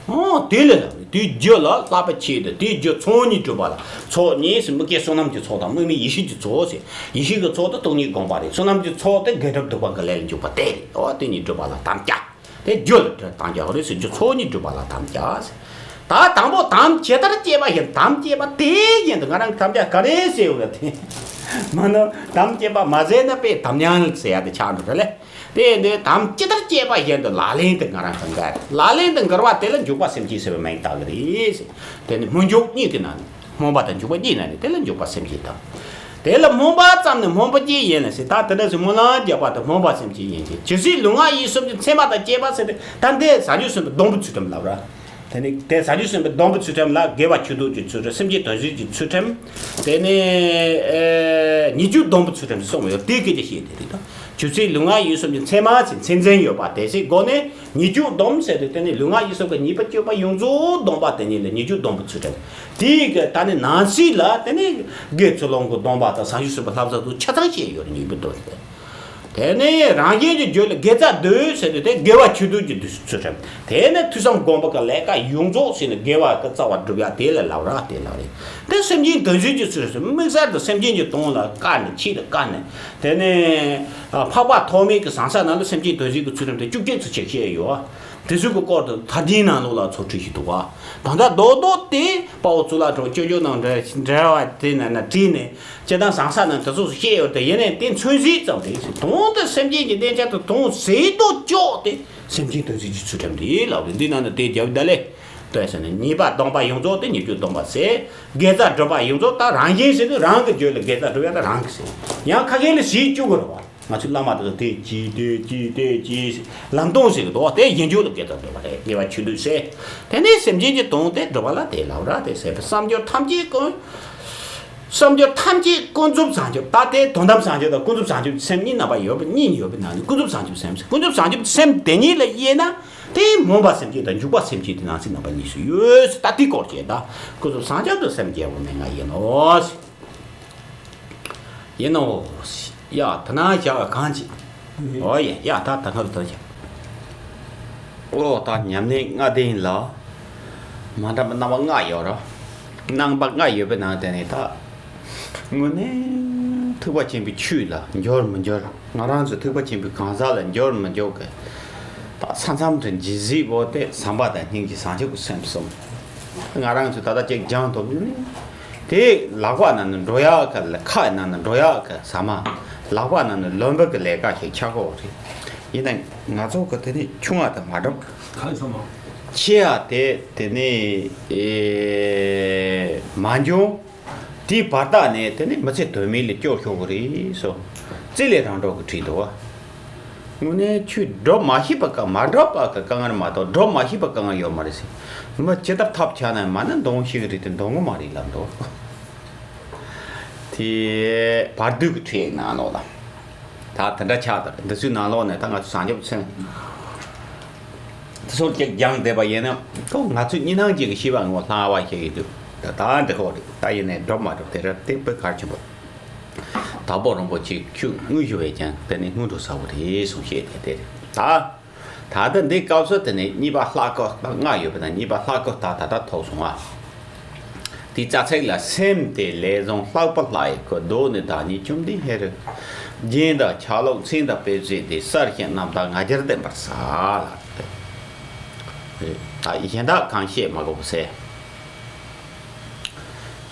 ཨོ་དེ་ལས་ལ་དེའི་རྒྱུ་ལ་བསླབ་པ་ཆེད་དུ་དེའི་རྒྱུ་ཚོགས་གཉིས་སྒྲུབ་པ་ལ་ཚོགས་གཉིས་སུ་དམིགས་བཅས་བསོད་ནམས་ཀྱི་ཚོགས་དང་དམིགས་མེད་ཡེ་ཤེས་ཀྱི་ཚོགས་ཟེར། ཡེ་ཤེས་ཀྱི་ཚོགས་དེ་སྟོང་ཉིད་སྒོམ་པ་རེད། བསོད་ནམས་ཀྱི་ཚོགས་དེ་དགེ་སྒྲུབ་སྡིག་པ་གི་ལས་ལ་འཇུག་པ་དེ་རེད། ཨོ་དེ་གཉིས་སྒྲུབ་པ་ལ་དམ་བཅའ། དེ་རྒྱུ་ལ་དམ་བཅའ་རེད་ཟེར། རྒྱུ་ཚོགས་གཉིས་སྒྲུབ་པ་ལ་དམ་བཅའ་ཟེར། ད་དང་པོ་དམ་ཇི་ལྟར་བཅས་པ་བཞིན། དམ་བཅས་པ་དེ་བཞིན་དུ། ང་རང་གི་དམ་བཅའ་ག་རེ་བྱས་ཡོད་ལ་དེ་མ་ནོར་དམ་བཅས་པ་མ་ཟད་ན་དཔེ་དམ་ཉམས་ཟེར་ཡ་དེ་ཆགས་འགྲོ་རེད་ལེ། དེ་ནི་དམ་ཇི་ལྟར་བཅས་པ་བཞིན་དུ་ལག་ལེན་དུ་ང་རང་གང་ག་ལག་ལེན་དུ་འགུལ་བ་དེ་ལ་འཇུག་པ་སེམས་བསྐྱེད་ཟེར་བའི་མིང་བཏགས་ཀྱི་རེད་ཟེར། དེ་ནི་སྨོན་འཇུག་གཉིས་ཀྱི་ནང་ནས། སྨོན་པ་དང་འཇུག་པ་གཉིས་ནང་ནས་དེ་ལ་འཇུག་པ་སེམས་བསྐྱེད་དང་། དེ་ལ་སྨོན་པ་ཙམ་ནི་སྨོན་པ་ཅན་ཡིན་ལ་ཟེར། ད་དེ་འདྲ་ཞིག་སྨོན་ལམ་རྒྱག་པ་དང་སྨོན་པ་སེམས་བསྐྱེད་ཡིན་ཏེ། ཇི་སྲིད་ལུས་ངག་ཡིད་གསུམ་གྱི་མཚན་མ་དང་བཅས་པ་ཟེར་ཏེ། ད་འདི་བཟང་སྤྱོད་གསུམ་པོའི་སྡོང་པོའི་ཚུལ་ཁྲིམས་ལབ་ར། དེ་ནི་དེ་བཟང་སྤྱོད་གསུམ་པོའི་སྡོང་པོའི་ཚུལ་ཁྲིམས་ལ་དགེ་བ་ཆོས་སྡུད་ཀྱི་ཚུལ་ཁྲིམས། སེམས་བསྐྱེད་དོན་གཟིགས་ཀྱི་ཚུལ་ཁྲིམས། དེ་ནི་ཨེ་ཉེས་སྤྱོད་སྡོམ་པའི་ཚུལ་ཁྲིམས་གསུངས་ཡོད། དེའི་སྐད་ཆ་བཤད་དེ་རེད་དོ། ཇི་སྲིད་ལུས་ངག་ཡིད་གསུམ་གྱི་མཚན་མ་ཟེར། མཚན་འཛིན་ཡོད་པ་དེ་སྲིད་སྒོ་ནས། ཉེས་སྤྱོད་སྡོམ་ཟེར་དུས་དེ་ནི་ལུས་ངག་ཡིད་གསུམ་གྱི་ཉེས་པ་སྤྱོད་པ་ཡོངས་རྫོགས་སྡོམ་པ་དེ་ཉིད་ལ་ཉེས་སྤྱོད་སྡོམ་པའི་ཚུལ་ཁྲིམས། དེའི་གི་ད་ནི་ནང་གསེས་ལ་དེ་ནི་དགེ་ཚུལ་སློང་གི་སྡོམ་པ་དང་བཟང་སྤྱོད་གསུམ་པོ་ལྷ་བཟང་དུ་ཆ་ཚང་བཤད་ཡོད་རེད། ཉེས་པའི་སྡོམ་དེ། དེ་ནི་རང་གཞན་གྱི་རྒྱུད་ལ་དགེ་རྩ་སྡུད་ཟེར་དུས་དེ་དགེ་བ་ཆོས་སྡུད་ཀྱི་ཚུལ་ཁྲིམས། དེ་ནི་ཐོས་བསམ་སྒོམ་པ་གི་ལས་ཀ་ཡོངས་རྫོགས་ཟེར་ནས་དགེ་བ་གི་རྩ་བ་སྒྲུབ་ཡ་དེ་ལ་ལབ་ར། དེ་ལབ་རེད། དེ་སེམས་ཅན་དོན་གཟིགས་ཀྱི་ཚུལ་ཁྲིམས། དམིགས་བསལ་དུ་སེམས་ཅན་གྱི་དོན་ལ་བཀར་ནས། ཆེད་དུ་བཀར་ནས། དེ་ནས་འཕགས་པ་ཐོགས་མེད་ཀྱི་ཟང་ས་ནང་ལ་སེམས་ཅན་དོན་གཟིགས་ཀྱི་ཚུལ་ཁྲིམས་དེ་བཅུ་གཅིག་ཙམ་ཅིག་བཤད་ཡོད། དེ་ཚོའི་གི་སྐོར་དུ་མཐར་ཕྱིན་ནང་ལོགས་ལ་ཚུར་ཁྲིད་ཞིག་འདུག་བ། ད་ལྟ་རྡོག་རྡོག་དེ་དཔའ་བོ་གཙུག་ལག་སྒྲུབ་སྤྱོད་འཇུག་ནང་འབྲེལ་འབྲེལ་བ་དེ་ན་ན་བྲིས་ནས་སྤྱིར་བཏང་ཟང་ས་ནང་དེ་ཚོ་བཤད་ཡོད་དེ། ཡིན་ནའི་དེ་མཚོན་བྱེད་ཙམ་རེད་ཟེར། དོན་དུ་སེམས་ཅན་གྱི་གནས་ཆ་དེ་དོན་ཟེར་དོ་ཅོག་དེ་སེམས་ཅན་དོན་གཟིགས་ཀྱི་ཚུལ་ཁྲིམས་རེད་ལབ་རེད། འདི་ནང་ན་དེ་རྒྱབ་ད་ལེ། ལྟོས་ཟེར་ནས། ཉེས་པ་སྡོམ་པ་ཡོངས་རྫོགས་དེ་ཉེས་སྤྱོད་སྡོམ་པ་ཟེར། དགེ་རྩ་སྒྲུབ་པ་ཡོངས་རྫོགས། ད་རང་བཞིན་ཟེར་དུས་རང་གི་རྒྱུད་ལ་དགེ་རྩ་སྒྲུབ་ཡ་ད་རང་གི་ཟེར། ཡང་ཁ་ཤས་ལ་ཞིབ་བཅུག་གི་རེད་བ། ང་ཚོའི་བླ་མ་དེ་ཚོ་དེ་ཅི་དེ་ཅི་དེ་ཅི་ལམ་སྟོན་ཟེར་གི་འདུག་བ། དེ་གཞན་རྒྱུད་ལ་དགེ་རྩ་སྒྲུབ་པ་རེད། དགེ་བ་ཆོས་སྡུད་ཟེར། དེ་ནས་སེམས་ཅན་གྱི་དོན་དེ་སྒྲུབ་པ་ལ་དེ་ལབ་ར། དེ་ཟེར་བའི་བསམ་སྦྱོར་ཐམས་ཅད་ཀུན། བསམ་སྦྱོར་ཐམས་ཅད་ཀུན་རྫོབ་བྱང་ཆུབ། ད་དེ་དོན་དམ་བྱང་ཆུབ་དང་ཀུན་རྫོབ་བྱང་ཆུབ་སེམས་གཉིས་རྣམ་པ་ཡོད་པ་གཉིས་ཡོད་པའི་ནང་ནས། ཀུན་རྫོབ་བྱང་ཆུབ་སེམས་ཟེར། ཀུན་རྫོབ་བྱང་ཆུབ་སེམས་དེ་ཉིད་ལ་དབྱེ་ན། དེ་སྨོན་པ་སེམས་བསྐྱེད་དང་འཇུག་པ་སེམས་བསྐྱེད་དེ་ནང་གསེས་རྣམ་པ་གཉིས་སུ་ཡོད་ཟེར། ད་དེ་སྐོར་བཤད། ད་ཀུན་རྫོབ་བྱང་ཆུབ་ཏུ་སེམས་བསྐྱེད་པ་མན་ངག་ཡིན་ནོ། ཡིན་ནོ། ཡ་ད་ན་བྱ་བ་གང་ཅི། ཨོ་ཡ་ཡ། ད་ད་ནོར་ད་བྱ། ཨོ་ད་ཉམས་ལེན་ལྔ་ལྡན་ལ་མ་འདྲ་བ་རྣམ་པ་ལྔ་ཡོད་ར། རྣམ་པ་ལྔ་ཡོད་པའི་ནང་དེ་ནས་ད། དངོས་གནས་ཐེག་པ་ཆེན་པོའི་ཆོས་ལ་འབྱོར་མི་འབྱོར། ང་རང་ཚོ་ཐེག་པ་ཆེན་པོའི་གང་ཟག་ལ་འབྱོར་མི་འབྱོར་གི་ད་ས་མཚམས་དུ་འཇིགས་ཟིག་བོ་དེ་བསམ་པ་དང་སྙིང་རྗེ་བྱང་ཆུབ་ཀྱི་སེམས་གསུམ། ང་རང་ཚོ་ད་ལྟ་ཅིག་སྦྱང་ཐུབ་ནི་དེ་ལག་པ་ནང་ནས་འགྲོ་ཡག་གི་ལ་ཁ་ནང་ནས་འགྲོ་ཡག་གི་ཟ་མ། ལག་པ་ནང་ནས་ལོན་པ་གི་ལས་ཀ་ཞིག་ཆགས་ཀྱི་ཡོད་རེད། ཡིན་ནའང་ང་ཚོ་གི་དེ་ནི་ཆུང་བ་དང་མ་འགྲོ་གི། ག་རེ་ཟ་མ། ཆེ་ཡ་དེ་དེ་ནི་ཨེ་མ་འབྱུང་། དེའི་བར་དག་ནས་དེ་ནི་མི་ཚེ་དོན་མེད་ལ་སྐྱོ་ཤོར་གི་རེད་ཟེར། རྩིས་ལས་རང་གྲོལ་གི་བྲིས་འདུག་བ། དངོས་གནས་ཆོས་སྒྲུབ་མ་ཤེས་པ་ག་མ་སྒྲུབ་པ་ག་དཀའ་ངལ་མ་གཏོགས་སྒྲུབ་མ་ཤེས་པ་དཀའ་ངལ་ཡོད་མ་རེད་ཟེར། མི་ཇི་ལྟར་ཐབས་ཆག་ན་མ་ནི་འདོན་ཤེས་གི་རེད་དེ་འདོན་གི་མ་རེད་ལབ་འདུག་དེ་བར་དུ་གི་ཁྲིད་ནང་ལོགས་ལ། ད་དེ་འདྲ་ཆགས་དང་། འདི་ཚོའི་ནང་ལོགས་ནས་ད་ང་ཚོ་བྱང་ཆུབ་སེམས་དེ་ཚོར་ཅིག་སྦྱངས་བསྡད་པ་ཡིན་ན། ཁོ་ང་ཚོའི་གཉིས་སྣང་ཅན་གྱི་ཤེས་པ་ངོ་ལྷ་བ་ཞིག་ཡོད་དུས་ད་ད་འདི་ཁོ་རེད། ད་ཡིན་ནའི་སྒྲུབ་མ་སྒྲུབ་དེ་ར་དེ་དཔེ་གལ་ཆེན་པོ། དྭགས་པོ་རིན་པོ་ཆེ་ཁྱོད་དངོས་ཞུ་བས་ཀྱང་དཔེ་ནི་སྔོན་འགྲོ་ཟབ་པོ་རེད་གསུངས་བཤད་དེ་དེ་རེད་ད། ད་ལྟ་འདི་སྐབས་སུ་དེ་ནས་གཉིས་པ་ལྷག་སྐོར་ལྔ་ཡོད་པ་དང་། གཉིས་པ་ལྷག་སྐོར་ད་ད་ལྟ་ཐོག་སོང་ཨ། དེའི་རྩ་ཚིག་ལ། སེམས་དེ་ལས་བྱུང་ལྷག་པ་ལྷ་ཡི་སྐུ། གདོད་ནས་བདག་ཉིད་བཅོམ་ལྡན་འདས་རུ། རྒྱན་དང་ཆ་ལུགས་མཚན་དང་དཔེ་བྱད་དེ། གསལ་ཞིང་རྣམ་དག་ང་རྒྱལ་ལྡན་པར་གསལ་ལ། ད་གཞན་དག་གང་བཤད་མ་དགོས་པ་ཟེར།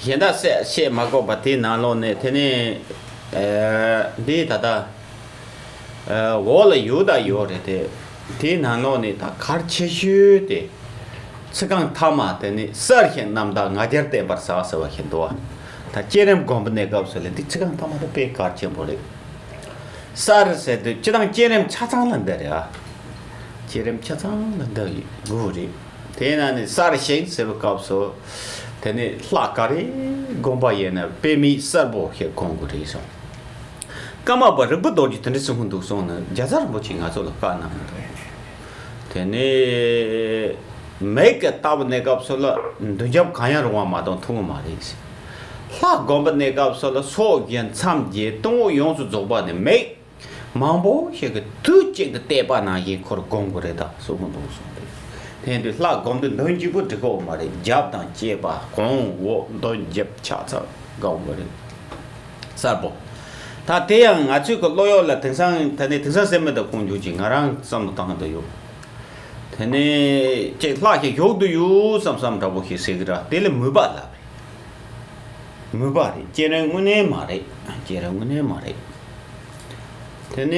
གཞན་དག་བཤད་བཤད་མ་དགོས་པ་དེའི་ནང་ལོགས་ནས་དེ་ནས་ཨ་འདི་ད་ལྟ་ཨ་འོག་ལ་ཡོད་ད་ཡོད་རེད་དེ། དེའི་ནང་ལོགས་ནས་ད་གལ་ཆེ་ཤོས་དེ་ཚིག་རྐང་ཐ་མ་དེ་ནི་གསལ་ཞིང་རྣམ་དག་ང་རྒྱལ་བརྟན་པར་གསལ་ཟེར་བ་ཞིག་འདུག་བ། ད་བསྐྱེད་རིམ་སྒོམ་པའི་གནས་སྐབས་སུ་ལ་འདི་ཚིག་རྐང་ཐ་མ་དེ་དཔེ་གལ་ཆེན་པོ་རེད། གསལ་ཟེར་དུས་སྤྱིར་བཏང་བསྐྱེད་རིམ་ཆ་ཚང་ལ་འདི་རེད་ཨ། བསྐྱེད་རིམ་ཆ་ཚང་ལ་འདི་དགོས་རེད། དེས་ན་ནི་གསལ་ཞིང་ཟེར་བའི་སྐབས་སུ་དེ་ནི་ལྷ་ག་རེ་སྒོམ་པ་ཡིན་ན་དཔེ་མེད་གསལ་པོ་ཞིག་སྒོམ་དགོས་རེད་གསུངས། ཀརྨ་པ་རིག་པ་རྡོ་རྗེ་དེ་འདྲ་གསུང་གི་འདུག་གསུངས་ནས་རྒྱལ་ཚབ་རིན་པོ་ཆེས་ང་ཚོ་ལ་བཀའ་གནང་གི་འདུག་དེ་ནས་མིག་གིས་བལྟ་བའི་གནས་སྐབས་སུ་ལ་མདུན་རྒྱབ་གང་ཡང་རུང་བ་མ་གཏོགས་མཐོང་གི་མ་རེད། ལྷ་སྒོམ་པའི་གནས་སྐབས་སུ་ལ་ཕྱོགས་བཞི་མཚམས་བརྒྱད་སྟོང་པོ་ཡོངས་སུ་རྫོགས་པ་ནི་མིག་མང་པོ་ཞིག་གིས་དུས་གཅིག་ཏུ་བལྟས་པ་ནང་བཞིན་ཁོར་སྒོམ་དགོས་རེད་ད་གསུང་གི་འདུག་གསུངས་ཏེ། དེ་དུས་ལྷ་སྒོམ་དུས་མདུན་གཅིག་པུ་འགྲིག་གོ་མ་རེད། རྒྱབ་དང་བཅས་པ་གོང་འོག་མདུན་རྒྱབ་ཆ་ཚང་སྒོམ་དགོས་རེད། གསལ་པོ། ད་དེ་ཡང་ང་ཚོའི་གི་བློ་གཡོག་ལ་དེང་སང་ད་ནི་དེང་སང་སེམས་མེད་དུ་ཁོང་འཇུག་ཅིག་ང་རང་བསམ་བློ་བཏང་གི་འདུག་ཡོད། དེ་ནས་ཅིག་ལྷག་ཞིག་ཞོག་ཏུ་ཡོད་བསམ་བསམ་འདྲ་པོ་ཞིག་ཟེར་གི་ར། དེ་ལ་མོས་པ་ལབ་རེད། མོས་པ་རེད། སྐྱེས་རན་དངོས་གནས་མ་རེད། སྐྱེས་རན་དངོས་གནས་མ་རེད། དེ་ནས་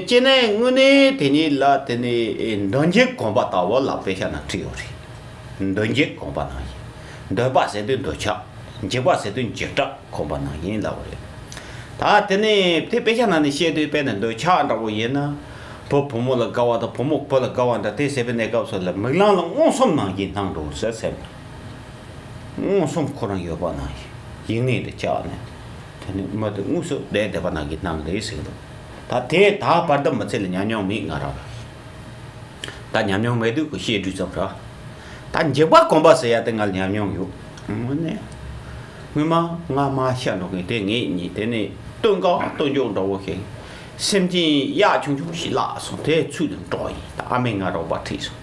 སྐྱེས་རན་དངོས་གནས་དེ་ཉིད་ལ་དེ་ནས་འདོད་འཇགས་གོམས་པ་ལྟ་བུ་ལ་དཔེ་ཆ་ནང་བྲིས་ཡོད་རེད། འདོད་འཇགས་གོམས་པ་ནང་བཞིན། འདོད་པ་ཟེར་དུས་འདོད་ཆགས། འཇིགས་པ་ཟེར་དུས་འཇིགས་སྐྲག་གོམས་པ་ནང་བཞིན་ལབ་པ་རེད། ད་དེ་ནས་དེ་དཔེ་ཆ་ནང་ནས་བཤད་དུས་དཔེར་ན་འདོད་ཆགས་འདྲ་པོ་ཡིན་ན། བུ་བུ་མོ་ལ་དགའ་བ་དང་བུ་མོ་བུ་ལ་དགའ་བ་འདྲ་དེ་ཟེར་བའི་གནས་སྐབས་སུ་ལ་མིག་ལམ་ལ་མངོན་སུམ་ནང་བཞིན་སྣང་འགྲོ་ཟེར་ཟེར། མངོན་སུམ་ཁོ་རང་ཡོད་པ་ནང་བཞིན་ཡིག་ནས་འདི་བཅག་ནས། དེ་ནི་མི་དེ་དངོས་སུ་བསྡད་བསྡད་པ་ནང་གི་སྣང་རེད་ཟེར་གི་འདུག་ད་དེ་ད་བར་དུ་མི་ཚེ་ལ་ཉམས་མྱོང་མེད་ང་རང་ལ། ད་ཉམས་མྱོང་མེད་དུས་ཀྱི་བཤད་སྒྲུས་ཙམ་ར། ད་འཇིགས་པ་གོམས་པ་ཟེར་ཡ་དེ་ང་ལ་ཉམས་མྱོང་ཡོད། དངོས་གནས། སྔོན་མ་ང་མ་ཤ་འགྲོ་མཁན་དེ་ངེད་གཉིས་དེ་ནས་སྟོན་ཀ་སྟོན་འཇོག་འདྲ་བོ་ཞིག་སེམས་ཅན་གཡག་ཆུང་ཆུང་ཞིག་བརླགས་སོང་། དེ་ཚུར་དུ་འགྲོ་ཡིན། ད་ཨ་མས་ང་རོགས་པ་ཁྲིད་སོང་།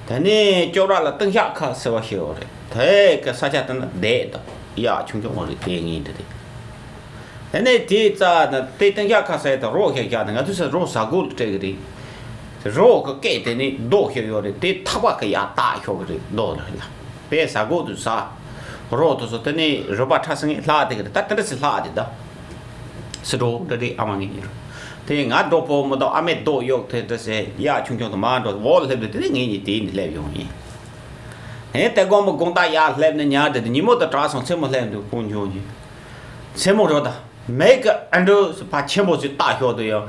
དེ་ནས་ཅོག་ར་ལ་སྟེང་ཤག་ཁ་ཟེར་བ་ཞིག་ཡོད་རེད། དེ་གི་ས་ཆ་དེ་ན་བསྡད་དང་གཡག་ཆུང་ཆུང་བ་རེད། དེ་ངེད་འདི་རེད། དེ་ནས་དེའི་རྩ་ན་དེ་སྟེང་ཤག་ཁ་ཟེར་དང་རོ་ཞིག་བཞག་ནས་ང་ཚོས་ས་རོ་ཟ་གོ་ལ་སྤྲད་གི་རེད། རོ་གི་སྐད་དེ་ནི་རྡོ་ཞིག་ཡོད་རེད། དེ་ཐག་པ་གི་ཡར་བཏགས་ཤོག་གི་རེད། རྡོ་ལ་ལ་དེ་ཟ་གོ་དུ་ཟ། རོ་དུ་ཟོ་དེ་ནི་རུ་པ་ཁྲ་སེ་ངས་ལྷག་དེ་གི་རེད། ད་དེ་འདྲ་སེ་ལྷག་དེ་ད། སི་འགྲོ་འདྲ་རེད། ཨ་མ་ངེད་གཉིས་རུ། དེ་ང་འགྲོ་པོ་མི་འདུག་ཨ་མས་རྡོ་གཡོག་དེ་འདྲ་སེ་གཡག་ཆུང་ཆུང་དུ་མར་འགྲོ་འོག་ལ་སླེབས་དུས་དེ་ནི་ངེད་གཉིས་དེ་ནི་སླེབས་ཡོང་ཡིན། ཧེ་དེ་དགོང་མོ་དགོང་དག་ཡར་སླེབས་ནས་ཉལ་དེ་དེ་ཉིན་མོ་དུ་དྲག་སོང་། མཚན་མོ་སླེབས་འདུག་ཁོང་འགྱོ་ཡིན། མཚན་མོ་རོ་ད། མེ་གི་ཨ་འདྲོ་ཕ་ཆེན་པོ་ཞིག་བཏགས་ཤོག་དུ་ཡང་།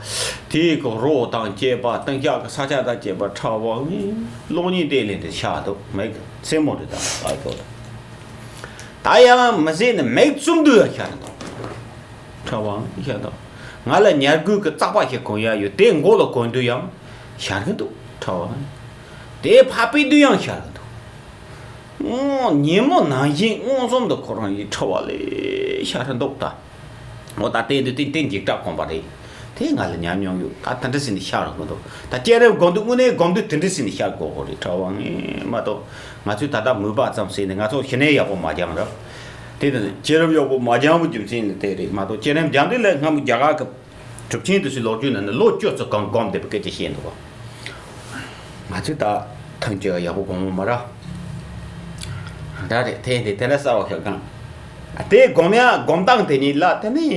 དེའི་གི་རོ་དང་བཅས་པ་སྟེང་ཤག་གི་ས་ཆ་དང་བཅས་པ་ཁྲ་བ་ངའི་གློག་བརྙན་དེ་ལས་དེ་ཤ་འདུག་མེ་གི་མཚན་མོ་རེད། ད་ད་ཤོག་ད། ད་ཡང་མི་ཟེར་ནི་མེ་བཙུམ་དུ་ཡང་ཤར་འདུག་ཁྲ་བ་ངའི་ཤར་འདུག་ང་ལ་ཉལ་གོས་གི་ཙག་པ་ཞིག་གོན་ཡ་ཡོད། དེ་མགོ་ལ་གོན་དུ་ཡང་ཤར་གི་འདུག་ཁྲ་བ་ངའི། དེ་ཕ་པའི་དུ་ཡང་ཤར་གི་འདུག་ཨོ། ཉིན་མོ་ནང་བཞིན་མངོན་སུམ་དུ་ཁོ་རང་ཡི་ཁྲ་བ་ལས་ཤར་འདུག་ད། འོ་ད་དེ་འདི་ཏིང་ཏིང་འཇིགས་སྐྲག་གོམས་པ་རེད། དེ་ང་ལ་ཉམས་མྱོང་ཡོད། ད་དེ་འདྲ་ཟིན་ནས་ཤར་དགོས་འདུག་ད་སྐྱེས་རབས་སྒོམ་དུས་དངོས་གནས་སྒོམ་དུས་དེ་འདྲ་ཟིན་ནས་ཤར་དགོས་ཧོ་རེད། ཁྲ་བ་ངས་མ་གཏོགས་ང་ཚོས་ད་ལྟ་མོས་པ་ཙམ་ཟིན་ནས་ང་ཚོ་ཞི་གནས་ཡག་པོ་མ་སྦྱངས་ར། དེ་དང་སྐྱེས་རབས་ཡག་པོ་མ་སྦྱངས་པའི་རྒྱུ་མཚན་ནི་དེ་རེད་མ་གཏོགས། སྐྱེས་རབས་སྦྱངས་དུས་ལ་སྔ་མོ་རྒྱ་གར་གི་གྲུབ་ཆེན་དེ་ཚོའི་ལོ་རྒྱུས་ནང་ནས་ལོ་བཅུ་ཙམ་གང་སྒོམ་བསྡད་པའི་སྐད་ཆ་བཤད་འདུག་ག་ང་ཚོས་ད་ཐང་ཅིག་ཡག་པོ་སྒོམ་མ་ར། ད་རེད། དེ་དེ་དེ་འདྲ་གསར་བ་ཞིག་གང་། དེ་སྒོམ་ཡ་སྒོམ་སྟངས་དེ་ཉིད་ལ་དེ་ནི་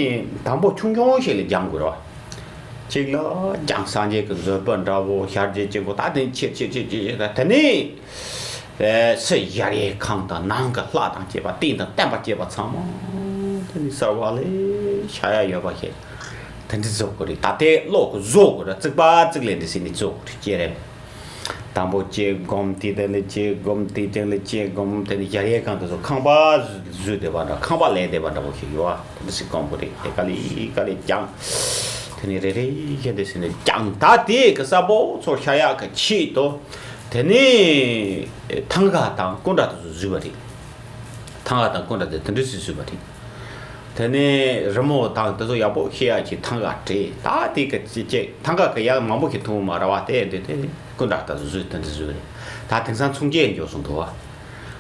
དང་པོ་ཆུང་ཆུང་ཞིག་ལས་སྦྱང་དགོས་ར། གཅིག་ལ་སྦྱང་སངས་རྒྱས་ཀྱི་བཟོད་པ་འདྲ་བོ་ཞལ་བརྒྱད་ཅན་པོ་ད་དེ་ཆེ་ཆེ་ཆེ་ཆེ་ད་དེ་ནི། ཨེ། སུ་ཡར་ཡས་ཁང་དང་ནང་གི་ལྷ་དང་བཅས་པ་རྟེན་དང་བརྟེན་པ་བཅས་པ་ཚང་མ་དེ་ནི་གསར་བ་ལས་ཤ་ཡ་ཡོད་པ་ཞིག་དེ་འདྲ་བཟོ་དགོས་རེད། ད་ལྟའི་གློག་གི་བཟོ་དགོས་རེད། རྩིག་པ་རྩིག་ལས་འདི་ཟིན་ནས་བཟོ་དགོས་རེད། སྐྱེས་རབས་དང་པོ་ཅེས་སྒོམ། དེ་དེ་ལས་ཅེས་སྒོམ། དེ་དེ་ལས་ཅེས་སྒོམ། དེ་ནི་ཡར་ཡས་ཁང་དུ་བཟོ་ཁང་པ་བཟོས་བསྡད་པ་འདྲ། ཁང་པ་ལས་བསྡད་པ་འདྲ་བོ་ཞིག་ཡོད་ཨ། དེ་འདྲ་ཟིག་སྒོམ་དགོས་རེད། དེ་ག་ལེ་ག་ལེ་སྦྱང་། དེ་ནི་རེ་རེ་བཞིན་དེ་ཟིན་ནས་སྦྱང་། ད་དེ་གི་གསར་པོ་ཚོར་ཤ་ཡག་གི་ཆེད་དུ། དེ་ནས་ཐང་ག་དང་སྐུ་འདྲ་དེ་ཚོ་བཟོས་པ་རེད། ཐང་ག་དང་སྐུ་འདྲ་དེ་དེ་འདྲ་ཞིག་བཟོས་པ་རེད། དེ་ནས་རི་མོ་དང་དེ་ཚོ་ཡག་པོ་ཤེས་ཡག་ཅིག་ཐང་ག་བྲིས། ད་དེ་གི་ཅི་ཅི་ཐང་ག་གི་ཡག་མང་པོ་ཞིག་མཐོང་མ་ར་བ། དེ་འདི་དེ་སྐུ་འདྲ་དེ་ཚོ་བཟོས་དེ་འདྲ་བཟོས་རེད། ད་དེང་སང་ཚོང་སྐྱེལ་འགྱོ་སོང་འདུག་བ།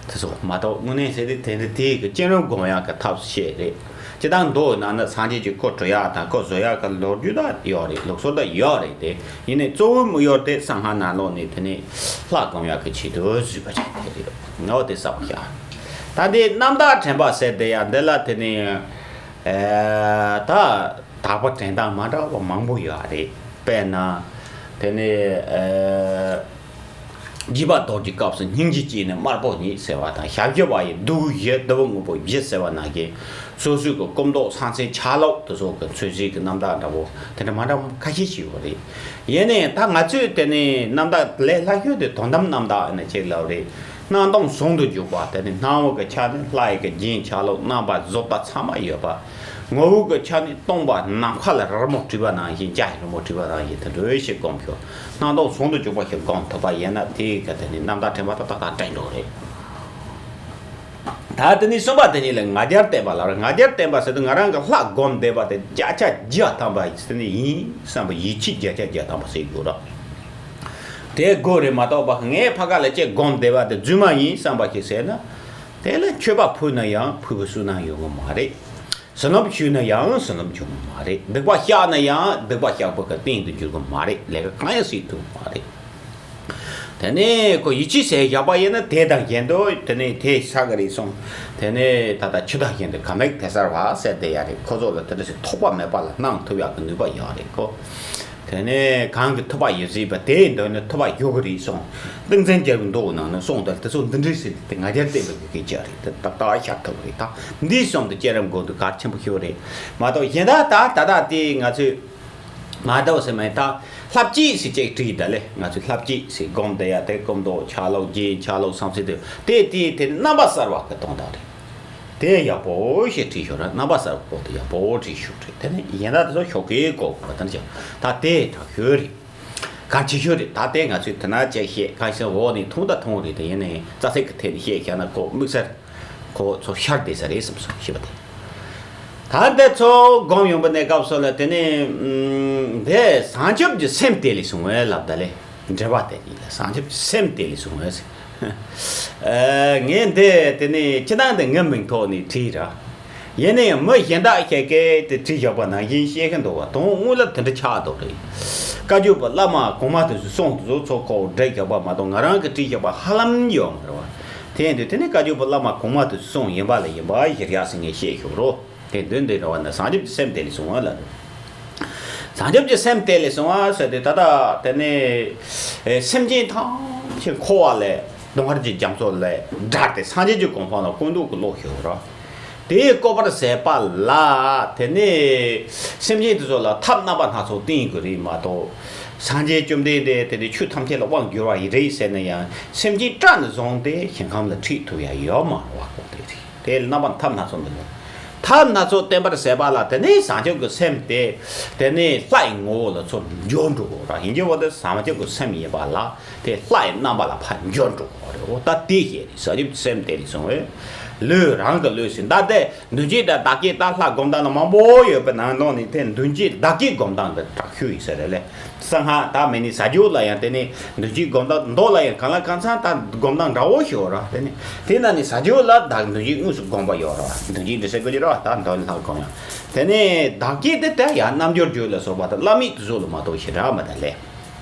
དེ་ཚོ་མ་གཏོགས་དངོས་གནས་ཟེར་དུས་དེ་འདྲ་དེ་གི་སྤྱན་རབ་སྒོམ་ཡག་གི་ཐབས་ཤེས་རེད། སྤྱི་བཏང་མདོ་ནང་ན་སངས་རྒྱས་ཀྱི་སྐུ་བྲི་ཡག་དང་སྐུ་བཟོ་ཡག་གི་ལོ་རྒྱུས་ད་ཡོད་རེད། ལུགས་སྲོལ་ད་ཡོད་རེད་དེ། ཡིན་ནའི་གཙོ་བོ་མི་ཡོད་དེ་གསང་སྔགས་ནང་ལོགས་ནས་དེ་ནས་ལྷ་སྒོམ་ཡག་གི་ཆེད་དུ་བཟོས་པ་རེད། དེ་རེད། ངའོ་དེ་གསལ་པོ་ཤག་ད་འདི་རྣམ་དག་དྲན་པ་ཟེར་དེ་ཡང་འདི་ལ་དེ་ནས་ཨེ་ད་དག་པ་དྲན་སྟངས་མ་འདྲ་བ་མང་པོ་ཡོད་རེད། དཔེར་ན་དེ་ནས་ཨེ། བརྒྱུད་པ་རྡོ་རྗེའི་སྐབས་སུ་སྙིང་རྗེ་སྐྱེས་ནས་དམར་པོ་ཉིད་ཟེར་བ་དང་། ཞབས་ཀྱི་བ་ཡི་གདུགས་བཞི་གདུགས་དངོས་པོ་བཞི་ཟེར་བ་ནང་བཞིན་སོ་སོའི་གི་སྐུ་མདོག་ས་མཚན་ཆ་ལུགས་དེ་ཚོ་གི་མཚོན་བྱེད་ཀྱི་རྣམ་དག་འདྲ་པོ་དེ་འདྲ་མ་འདྲ་ཁ་ཤས་ཤིག་ཡོད་རེད། ཡིན་ནའི་ད་ང་ཚོས་དེ་ནི་རྣམ་དག་ལས་སླ་ཤོས་དེ་དོན་དམ་རྣམ་དག་ཡིན་ན་ཅིག་ལབ་རེད། སྣང་སྟོང་ཟུང་དུ་འཇུག་པ་དེ་ནི་སྣང་བ་གི་ཆ་ནས་ལྷ་ཡི་གི་རྒྱན་ཆ་ལུགས་རྣམ་པ་བཟོ་ལྟ་ཚང་མ་ཡོད་པ། ངོ་བོ་གི་ཆ་ནས་སྟོང་པ་ནམ་མཁའ་ལ་རི་མོ་བྲིས་པ་ནང་བཞིན། འཇའ་ཡི་རི་མོ་བྲིས་པ་ནང་བཞིན་དེ་འདྲ་ཞིག་སྒོམ་ཤོག་སྣང་སྟོང་ཟུང་དུ་འཇུག་པ་ཞིག་སྒོམ་ཐུབ་པ་ཡིན་ན་དེའི་ག་དེ་ནི་རྣམ་དག་དྲན་པ་ཏག་ཏག་ཏག་དྲན་འགྲོ་རེད། ད་དེ་ནི་གསུམ་པ་དེ་ཉིད་ལ་ང་རྒྱལ་བརྟན་པ་ལབ་རེད། ང་རྒྱལ་བརྟན་པ་ཟེར་དུས་ང་རང་གི་ལྷ་སྒོམ་བསྡད་པ་དེ་བརྒྱ་ཆ་བརྒྱ་ཐམ་པ་ཟེར་ནི་ཡིན་བསམ་པ། ཡིད་ཆེས་བརྒྱ་ཆ་བརྒྱ་ཐམ་པ་ཟེར་དགོས་ར། དེ་དགོས་རེད་མ་གཏོགས་པ་ངས་ཕ་ག་ལ་ཅིག་སྒོམ་བསྡད་པ་དེ་རྫུན་མ་ཡིན་བསམ་པ་ཞིག་ཟེར་ན། དེ་ལ་མཆོད་པ་ཕུལ་ན་ཡང་ཕུལ་བའི་བསོད་ནམས་ཡོང་གི་མ་རེད། བསོད་ནམས་ཞུས་ན་ཡང་བསོད་ནམས་འབྱུང་གི་མ་རེད། སྡིག་པ་བཤགས་ན་ཡང་སྡིག་པ་བཤགས་པ་གི་རྟེན་དུ་འགྱུར་གི་མ་རེད། ལས་ཀ་གང་ཡང་སྲིད་ཐུབ་ཀྱི་མ་རེད། དེ་ནས་ཁོ་ཡིད་ཆེས་བྱས་བཞག་པ་ཡིན་ན་དེ་དང་གཞན་དུ་དེ་ནས་དེ་ས་གི་རེད་གསུངས། དེ་ནས་ད་ལྟ་ཆུ་དང་གཞན་དུ་ག་མེད་དེ་སར་བ་ཟེར་དེ་ཡ་རེད། ཁོ་ཚོ་ལ་དེ་འདྲ་ཞིག་ཐོགས་པ་མེད་པ་ལ་གནང་ཐུབ་ཡག་གི་ནུས་པ་ཡོད་རེད་ཁོ། དེ་ནས་གང་གི་ཐུབ་པ་ཡོད་ཟེར་བ་དེའི་མདུན་ནས་ཐུབ་པ་ཡོད་གི་རེད་གསུངས། ཏིང་འཛིན་རྒྱལ་པོའི་མདོ་ནང་ནས་གསུངས་ཏེ་དེ་ཚོ་འདི་འདྲའི་ཟེར་དེ་ང་རྒྱལ་བསྟན་པའི་གི་སྐད་ཆ་རེད། དེ་ཏག་ཏག་ཤར་ཐུབ་རེད། ད་འདིའི་གསུང་དུ་བསྐྱེད་རིམ་དགོས་འདུག་གལ་ཆེན་པོ་ཤོས་རེད་མ་གཏོགས་གཞན་དག་ད་ད་ལྟ་དེ་ང་ཚོས། མ་གཏོགས་ཟེར་མེད་ད། ལྷ་བསྐྱེད་ཟེར་ཅིག་བྲིས་ད་ལེ། ང་ཚོས་ལྷ་བསྐྱེད་ཟེར་སྒོམ་དེ་ཡ་དེ་སྐུ་མདོག་ཆ་ལུགས་རྒྱན་ཆ་ལུགས་བསམ་སྲིད་དུ་དེ་དེ་དེ་རྣམ་པ་གསར་བ་གི་དོན་དག་རེད། དེ་ཡག་པོ་ཞིག་བྲིས་ཤོག་ར། རྣམ་པ་གསར་བ་པོ་དེ་ཡག་པོ་བྲིས་ཤོག་རེད། དེ་ནས་གཞན་དག་དེ་ཚོ་ཞོགས་ཀས་གོ་དགོས་པ་དེ་ནས་ཀྱང་ད་དེ་དྲག་ཤོས་རེད། གལ་ཆེ་ཤོས་རེད། ད་ལྟའི་ང་ཚོས་དེ་ན་ཅིག་བཤད་གང་ཞིག་འོག་ནས་ཐུང་ད་ཐུང་རེད། དེ་ཡིན་ནའི་རྩ་ཚིག་གི་ཐད་ནས་བཤད་བཞག་ན་ཁོ་དམིགས་བསལ་ཁོ་ཚོ་ཤར་བསྡད་ས་རེད་བསམ་སོང་ཞེས་པ་དེ། ད་འདི་ཚོ་སྒོམ་ཡོང་པ་ནས་སྐབས་སུ་ལ་དེ་ནས་འདི་བྱང་ཆུབ་ཀྱི་སེམས་དེ་ལས་བྱུང་བའི་ལབ་ད་ལེ། འགྲེལ་པ་དེ་ཡིན་ལ་བྱང་ཆུབ་ཀྱི་སེམས་དེ་ལས་བྱུང་བའི། ངས་འདི་དེ་ནས་སྤྱི་བཏང་དེ་ངའི་མིང་ཐོག་ནས་བྲིས་ར། ཡིན་ནའི་མི་གཞན་དག་ཞིག་གིས་དེ་བྲིས་བཞག་པ་ནང་བཞིན་བཤད་གི་འདུག་བ། དོན་དངོས་ལ་དེ་འདྲ་ཆགས་འདུག་རེད། བཀའ་བརྒྱུད་པ་བླ་མ་གོང་མ་དེ་ཚོས་གསུངས་དེ་ཚོ་ཚོ་ཁོ་བྲིས་བཞག་པ་མ་གཏོགས་ང་རང་གིས་བྲིས་བཞག་པ་ཧ་ལམ་ཡོད་མ་རེད་བ། དེ་ཡིན་དུས་དེ་ནི་བཀའ་བརྒྱུད་པ་བླ་མ་གོང་མ་དེ་ཚོས་གསུངས་ཡིན་པ་ལ་ཡིན་པ་ཞིག་རེད་ཟེར་ངས་བཤད་ཞུ་རོགས། དེ་མདུན་དེ་རེད་བ་ན་བྱང་ཆུབ་ཀྱི་སེམས་དེ་ལས་བྱུང་བ་ལ། བྱང་ཆུབ་ཀྱི་སེམས་དེ་ལས་བྱུང་བ་ཟེར་དུས་ད་ལྟ་དེ་ནི་སེམས་ཅན་ཐམས་ཅད་འཁོར་བ་ལས་གདོང་ཁར་གྱི་རྒྱ་མཚོ་ལས་བསྒྲལ་ཏེ་སངས་རྒྱས་ཀྱི་གོ་འཕང་ལ་བཀོད་འདོད་ཀྱི་བློ་ཞིག་ཡོད་ར། དེའི་བཀོད་པར་ཟད་པ་ལ་དེ་ནི་སེམས་ཅན་དེ་ཚོ་ལ་ཐབས་རྣམ་པ་སྣ་ཚོགས་བསྟན་དགོས་རེད་མ་གཏོགས། སངས་རྒྱས་བཅོམ་ལྡན་འདས་དེ་ནི་ཆོས་ཐམས་ཅད་ལ་དབང་བསྒྱུར་བ་ཡིན་རེད་ཟེར་ན་ཡང་སེམས་ཅན་སྐྲག་ནས་བཟུང་སྟེ་ཞིང་ཁམས་ལ་ཁྲིད་ཐུབ་ཡ་ཡོད་མ་རེད་བ། ཁོ་དེ་རེད། དེ་རྣམ་པ་ཐབས་སྣ་ཚོགས་འདི་ལ། ཐབས་སྣ་ཚོགས་བསྟན་པར་ཟད་པ་ལ་དེ་ནི་བྱང་ཆུབ་ཀྱི་སེམས་དེ་དེ་ནི་ལྷ་ཡི་ངོ་བོ་ལ་ཚུར་འབྱོར་འགྲོ་དགོས་ར། ཡིན་གྱི་འོ་དེ་བྱང་ཆུབ་ཀྱི་སེམས་ཡིན་པ་ལ་དེ་ལྷ་ཡི་རྣམ་པ་ལ་ཕར་འབྱོར་འགྲོ་དགོས་རེད། འོ་ད་དེ་བཤད་རེད། བྱང་ཆུབ་ཀྱི་སེམས་དེ་ལས་བྱུང་བས་ལུས་རང་གི་ལུས་ཟིན་ད་དེ་མདུན་བསྐྱེད་དང་བདག་བསྐྱེད་དང་ལྷ་སྒོམ་སྟངས་ལ་མང་པོ་ཡོད་པའི་ནང་ལོགས་ནས་དེ་མདུན་བསྐྱེད་བདག་བསྐྱེད་སྒོམ་སྟངས་དེ་དྲག་ཤོས་ཡིན་ས་རེད་ལེ། གསང་སྔགས་ད་མེད་ནི་ཟ་རྒྱུ་ལ་ཡང་དེ་ནི་མདུན་བསྐྱེད་སྒོམ་སྟངས་མདོ་ལ་ཡང་གང་ལ་གང་འཚམ་ད་སྒོམ་སྟངས་འདྲ་བོ་ཞིག་ཡོད་ར། དེ་ནི་དེ་ན་ནི་ཟ་རྒྱུ་ལ་བདག་མདུན་བསྐྱེད་དངོས་སུ་སྒོམ་པ་ཡོད་ར། མདུན་བསྐྱེད་འདི་ཟེར་དགོས་ཀྱི་ར། ད་མདོ་ནི་ལྷག་གོང་ཡང་དེ་ནི་བདག་བསྐྱེད་དེ་ད་ཡང་རྣལ་འབྱོར་རྒྱུད་ལ་སོགས་པ་ད་བླ་མེད་དུ་བཟོ་ལ་མ་གཏོགས་ཞེ་དྲག་མ་ད་ལེ།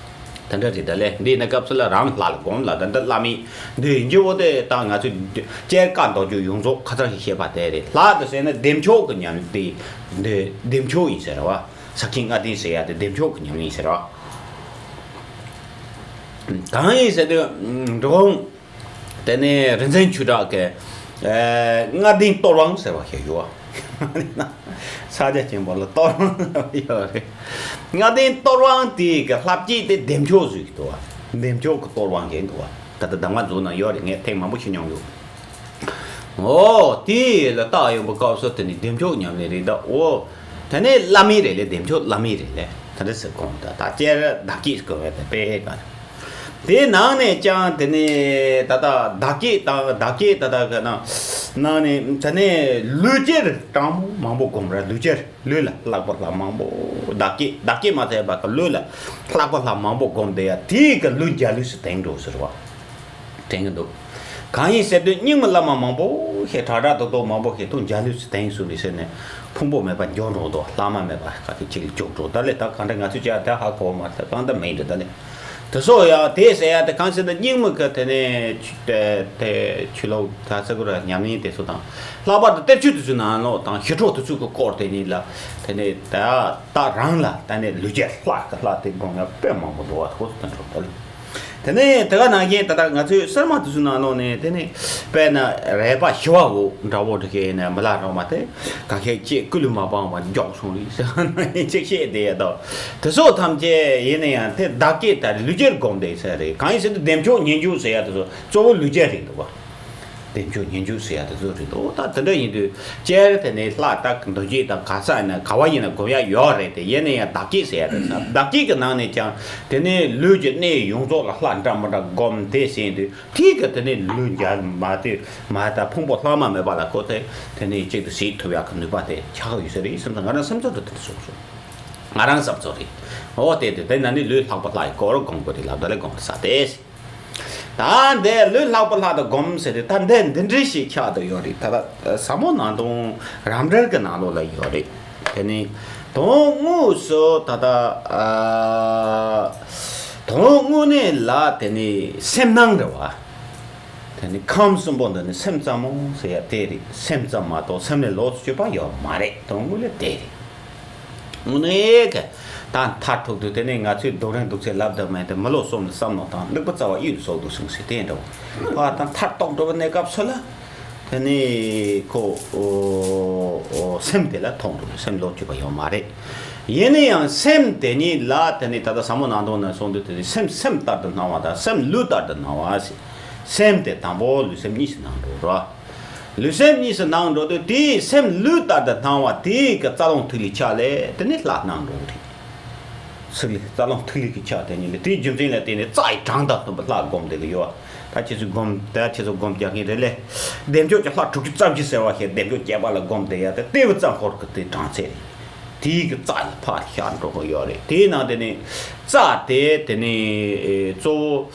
དེ་འདྲ་རེད་ད་ལེ། འདི་ནི་སྐབས་སུ་ལ་རང་ལྷ་ལ་སྒོམ་ལ་ད་འདི་བླ་མེད་འདི་ཡིན་གྱི་འོ་དེ་ད་ང་ཚོས་སྤྱིར་བཀའ་མདོ་རྒྱུད་ཡོངས་རྫོགས་ཁ་ཚང་ཞིག་བཤད་པ་དེ་རེད། ལྷ་དེ་ཟེར་ན་བདེ་མཆོག་གི་ཉམས་དེ་འདི་བདེ་མཆོག་ཡིན་ཟེར་བ། ས་ཁྱིང་ལྔ་ལྡན་ཟེར་ཡ་དེ་བདེ་མཆོག་གི་ཉམས་ཡིན་ཟེར་བ། གང་ཡིན་ཟེར་དུས་འགྲོ་འོང་དེ་ནས་རིན་ཆེན་ཆོས་གྲགས་ཀྱི་ལྔ་ལྡན་གཏོར་དབང་ཟེར་བ་ཞིག་ཡོད། ས་ཆ་ཆེན་པོ་ལ་གཏོར་དབང་ཡོད་རེད། ལྔ་ལྡན་གཏོར་དབང་དེ་གི་ལྷ་བསྐྱེད་དེ་བདེ་མཆོག་བཟོས་ཀྱི་འདུག་བ། བདེ་མཆོག་གི་གཏོར་དབང་ཞིག་འདུག་བ། ད་ལྟ་གདམས་ངག་མཛོད་ནང་ཡོད་རེད། ངས་ཐེངས་མང་པོ་ཞིག་མྱོང་ཡོད། འོ་དེ་ལ་བལྟ་ཡོང་བའི་སྐབས་སུ་དེ་ནི་བདེ་མཆོག་ཉམས་ལེན་རེད་ད། འོ་དེ་ནི་བླ་མེད་རེད་ལེ། བདེ་མཆོག་བླ་མེད་རེད་ལེ། དེ་འདྲ་ཟེར་གོང་ད་ད་ཅེར་བདག་བསྐྱེད་ཟེར་གོ་བས་དེ་དཔེ་ག་དེ་ནང་ནས་ཀྱང་དེ་ནི་ད་ལྟ་བདག་བསྐྱེད་དང་བདག་བསྐྱེད་ད་ལྟ་ག་ན་ནང་ནས་དེ་ནི་ལུས་ཅེར་གྲངས་མང་པོ་སྒོམ་ར། ལུས་ཅེར་ལུས་ལ་ལྷག་པ་ལྷ་མང་པོ་བདག་བསྐྱེད་བདག་བསྐྱེད་མ་ཐེབས་པ་གི་ལུས་ལ་ལྷག་པ་ལྷ་མང་པོ་སྒོམ་དེ་ཡ་དེའི་གི་ལུས་འཇའ་ལུས་སུ་དེངས་འགྲོ་ཟེར་བ། དྲན་གྱི་འདུག་གང་ཡིན་ཟེར་དུས་རྙིང་མ་བླ་མ་མང་པོ་ཞིག་གྲགས་གྲགས་རྡོག་རྡོག་མང་པོ་ཞིག་ཐུགས་འཇའ་ལུས་སུ་དེངས་སོང་ནས་ཟེར་ནས་ཕུང་པོ་མེད་པར་འགྱུར་འགྲོ་འདུག་ལྷག་མ་མེད་པ་ག་གི་ཅིག་ལ་འཇུག་འགྲོ། ད་ལས་ད་གང་འདྲ་ང་ཚོས་ཅག་ད་ཧ་གོ་མ་ཐལ། གང་ལྟར་མེད་འདྲ་ད་ལས་དེ་སོགས་ཡང་དེ་ཟེར་ཡ་དེ་གང་ཟེར་ན་རྙིང་མ་གི་དེ་ནས་དེ་ཆོས་ལུགས་ད་ས་གུ་ར་ཉམས་ལེན་དེ་ཚོ་དང་ལྷག་པར་དུ་གཏེར་ཆོས་དེ་ཚོའི་ནང་ལོགས་དང་ཞི་ཁྲོ་དེ་ཚོའི་གི་སྐོར་དེ་ནས་ལ་དེ་ནས་ད་ད་རང་ལ་ད་ནས་ལུས་ཅེར་ལྷག་གི་ལྷག་དེ་སྒོམ་ཡ་དཔེ་མང་པོ་འདུག་བ། ཐུགས་སུ་དོན་འགྲོ་ད་ལས། དེ་ནས་དེ་ག་ནང་བཞིན་ད་ལྟ་ང་ཚོའི་གསར་མ་དེ་ཚོའི་ནང་ལོགས་ནས་དེ་ནས་དཔེར་ན་རས་པ་ཞི་བ་འོ་འདྲ་བོ་འདྲ་ཞིག་ཡིན་ན་མི་ལ་རོགས་མ་དེ་ག་ཤེད་ཅེས་ཀུ་ལུ་མ་སྤངས་པ་མགྱོགས་སོང་རེད་ཟེར་བ་ནང་བཞིན་ཅིག་བཤད་བསྡད་ཡ་དང་། དེ་སོགས་ཐམས་ཅད་ཡིན་ན་ཡང་དེ་བདག་བསྐྱེད་དང་ལུས་ཅེར་སྒོམ་བསྡད་ས་རེད། གང་ཡིན་ཟེར་དུས་བདེ་མཆོག་ཉེར་འཇུག་ཟེར་ཡ་དེ་ཚོ་གཙོ་བོ་ལུས་ཅེར་རེད་འདུག་བ། བདེ་མཆོག་ཉེར་འཇུག་ཟེར་ཡ་དེ་ཚོ་རེད་འདུག་ད་དེ་འདྲ་ཡིན་དུས་ཅེར་དེ་ནས་ལྷ་དང་མདུན་བསྐྱེད་དང་ག་ས་ཡིན་ན་ག་བ་ཡིན་ན་སྒོམ་ཡ་ཡོད་རེད་དེ། ཡིན་ན་ཡང་བདག་བསྐྱེད་ཟེར་ཡ་དེ་ཚོ་བདག་བསྐྱེད་ཀྱི་ནང་ནས་ཀྱང་དེ་ནས་ལུས་ཀྱི་གནས་ཡོངས་རྫོགས་ལ་ལྷ་འདྲ་མི་འདྲ་སྒོམ་དེ་ཟེར་དུས་དེ་གི་དེ་ནས་ལུས་འཇའ་མ་དེ་མ་ད་ཕུང་པོ་ལྷག་མ་མེད་པ་ལ་ཁོ་དེ་དེ་ནས་གཅིག་ཏུ་བྱེད་ཐུབ་ཡག་གི་ནུས་པ་དེ་ཆགས་ཡོད་ས་རེད་བསམ་ས་ང་རང་སེམས་ཚོར་དུ་དེ་འདྲ་སོང་སོང་། ང་རང་བསམ་ཚོར་རེད། འོ་དེ་དེ་དེ་ན་ནི་ལུས་ལྷག་པ་ལྷག་ཡི་སྐོར་སྒོམ་དགོས་རེད་ལབ་ད་ལས་སྒོམ་ས་དེ། ད་འདི་ལུས་ལྷག་པ་ལྷག་ཏུ་སྒོམ་ཟེར་དུས་ད་འདི་འདི་འདྲ་ཞིག་ཆགས་དུ་ཡོད་རེད། ད་ལྟ་ཟབ་མོ་ནང་དོན་རམ་འདྲེན་གྱི་ནང་ལོགས་ལ་ཡོད་རེད། དེ་ནི་དོན་དངོས་སུ་ད་ལྟ་ དོན་དངོས་གནས་ལ་དེ་ནི་སེམས་སྣང་རེད་བ། དེ་ནི་ཁམས་གསུམ་པོ་འདི་ནི་སེམས་ཙམ་མོ་ཟེར་ཡ་དེ་རེད། སེམས་ཙམ་མ་གཏོགས་སེམས་ལས་ལོགས་སུ་གྱུར་པ་ཡོད་མ་རེད། དོན་དངོས་ལ་དེ་རེད། དངོས་གནས་ཀྱི་ད་མཐར་ཐུག་ཏུ་དེ་ནི་ང་ཚོས་རྡོ་རིང་རྡོ་རྩེ་ལབ་དུ་མེད་དེ་མི་ལོ་གསུམ་ལ་བསམ་མནོ་དང་ལུག་པ་རྩ་བ་ཡིད་སོགས་དུ་སོང་ཟེར་དེ་འདྲ་བ། ད་མཐར་གཏོགས་འགྲོ་བའི་གནས་སྐབས་སུ་ལ། དེ་ནི་ཁོ་སེམས་དེ་ལ་མཐོང་འགྲོ། སེམས་ལོགས་གྱུར་པ་ཡོད་མ་རེད། ཡིན་ན་ཡང་སེམས་དེ་ཉིད་ལ་དེ་ནི་ད་ལྟ་ཟབ་མོ་སྣང་སྟོང་ན་གསུངས་དུས་དེ་ནི་སེམས་སེམས་ལྟར་དུ་སྣང་བ་དང་སེམས་ལུས་ལྟར་དུ་སྣང་བ་ཟེར། སེམས་དེ་དང་པོ་ལུས་སེམས་གཉིས་སུ་སྣང་འགྲོ་ར། ལུས་སེམས་གཉིས་སུ་སྣང་འགྲོ་དུས་དེའི་སེམས་ལུས་ལྟར་དུ་སྣང་བ་དེའི་གི་རྩ་རླུང་ཐིག་ལེ་ཆགས་ལས་དེ་ནི་ལྷ་སྣང་འགྲོ་གི་རེད། ཚིག་ལས་རྩ་རླུང་ཐིག་ལེ་གི་ཆགས་དེ་ཉིད་ལས་དེའི་རྒྱུ་མཚན་ལ་བརྟེན་ནས་རྩ་ཡི་གྲངས་དང་མཐུན་པའི་ལྷ་སྒོམ་བསྡད་གི་ཡོད། ད་ཁྱེད་ཚོས་སྒོམ་ད་ཁྱེད་ཚོ་སྒོམ་རྒྱག་མཁན་རེད་ལས། བདེ་མཆོག་གི་ལྷ་དྲུག་ཅུ་རྩ་བཞི་ཟེར་བ་ཞིག་བདེ་མཆོག་བརྒྱད་པ་ལ་སྒོམ་བསྡད་ཡ་དེ་ལྟེ་བའི་རྩ་འཁོར་གི་དེ་གྲངས་ཚད་རེད། དེའི་གི་རྩ་ལ་ཕར་ཤར་འགྲོ་གི་ཡོད་རེད། དེའི་ནང་དེ་ནི་རྩ་དེ་དེ་ནི་གཙོ་བོ་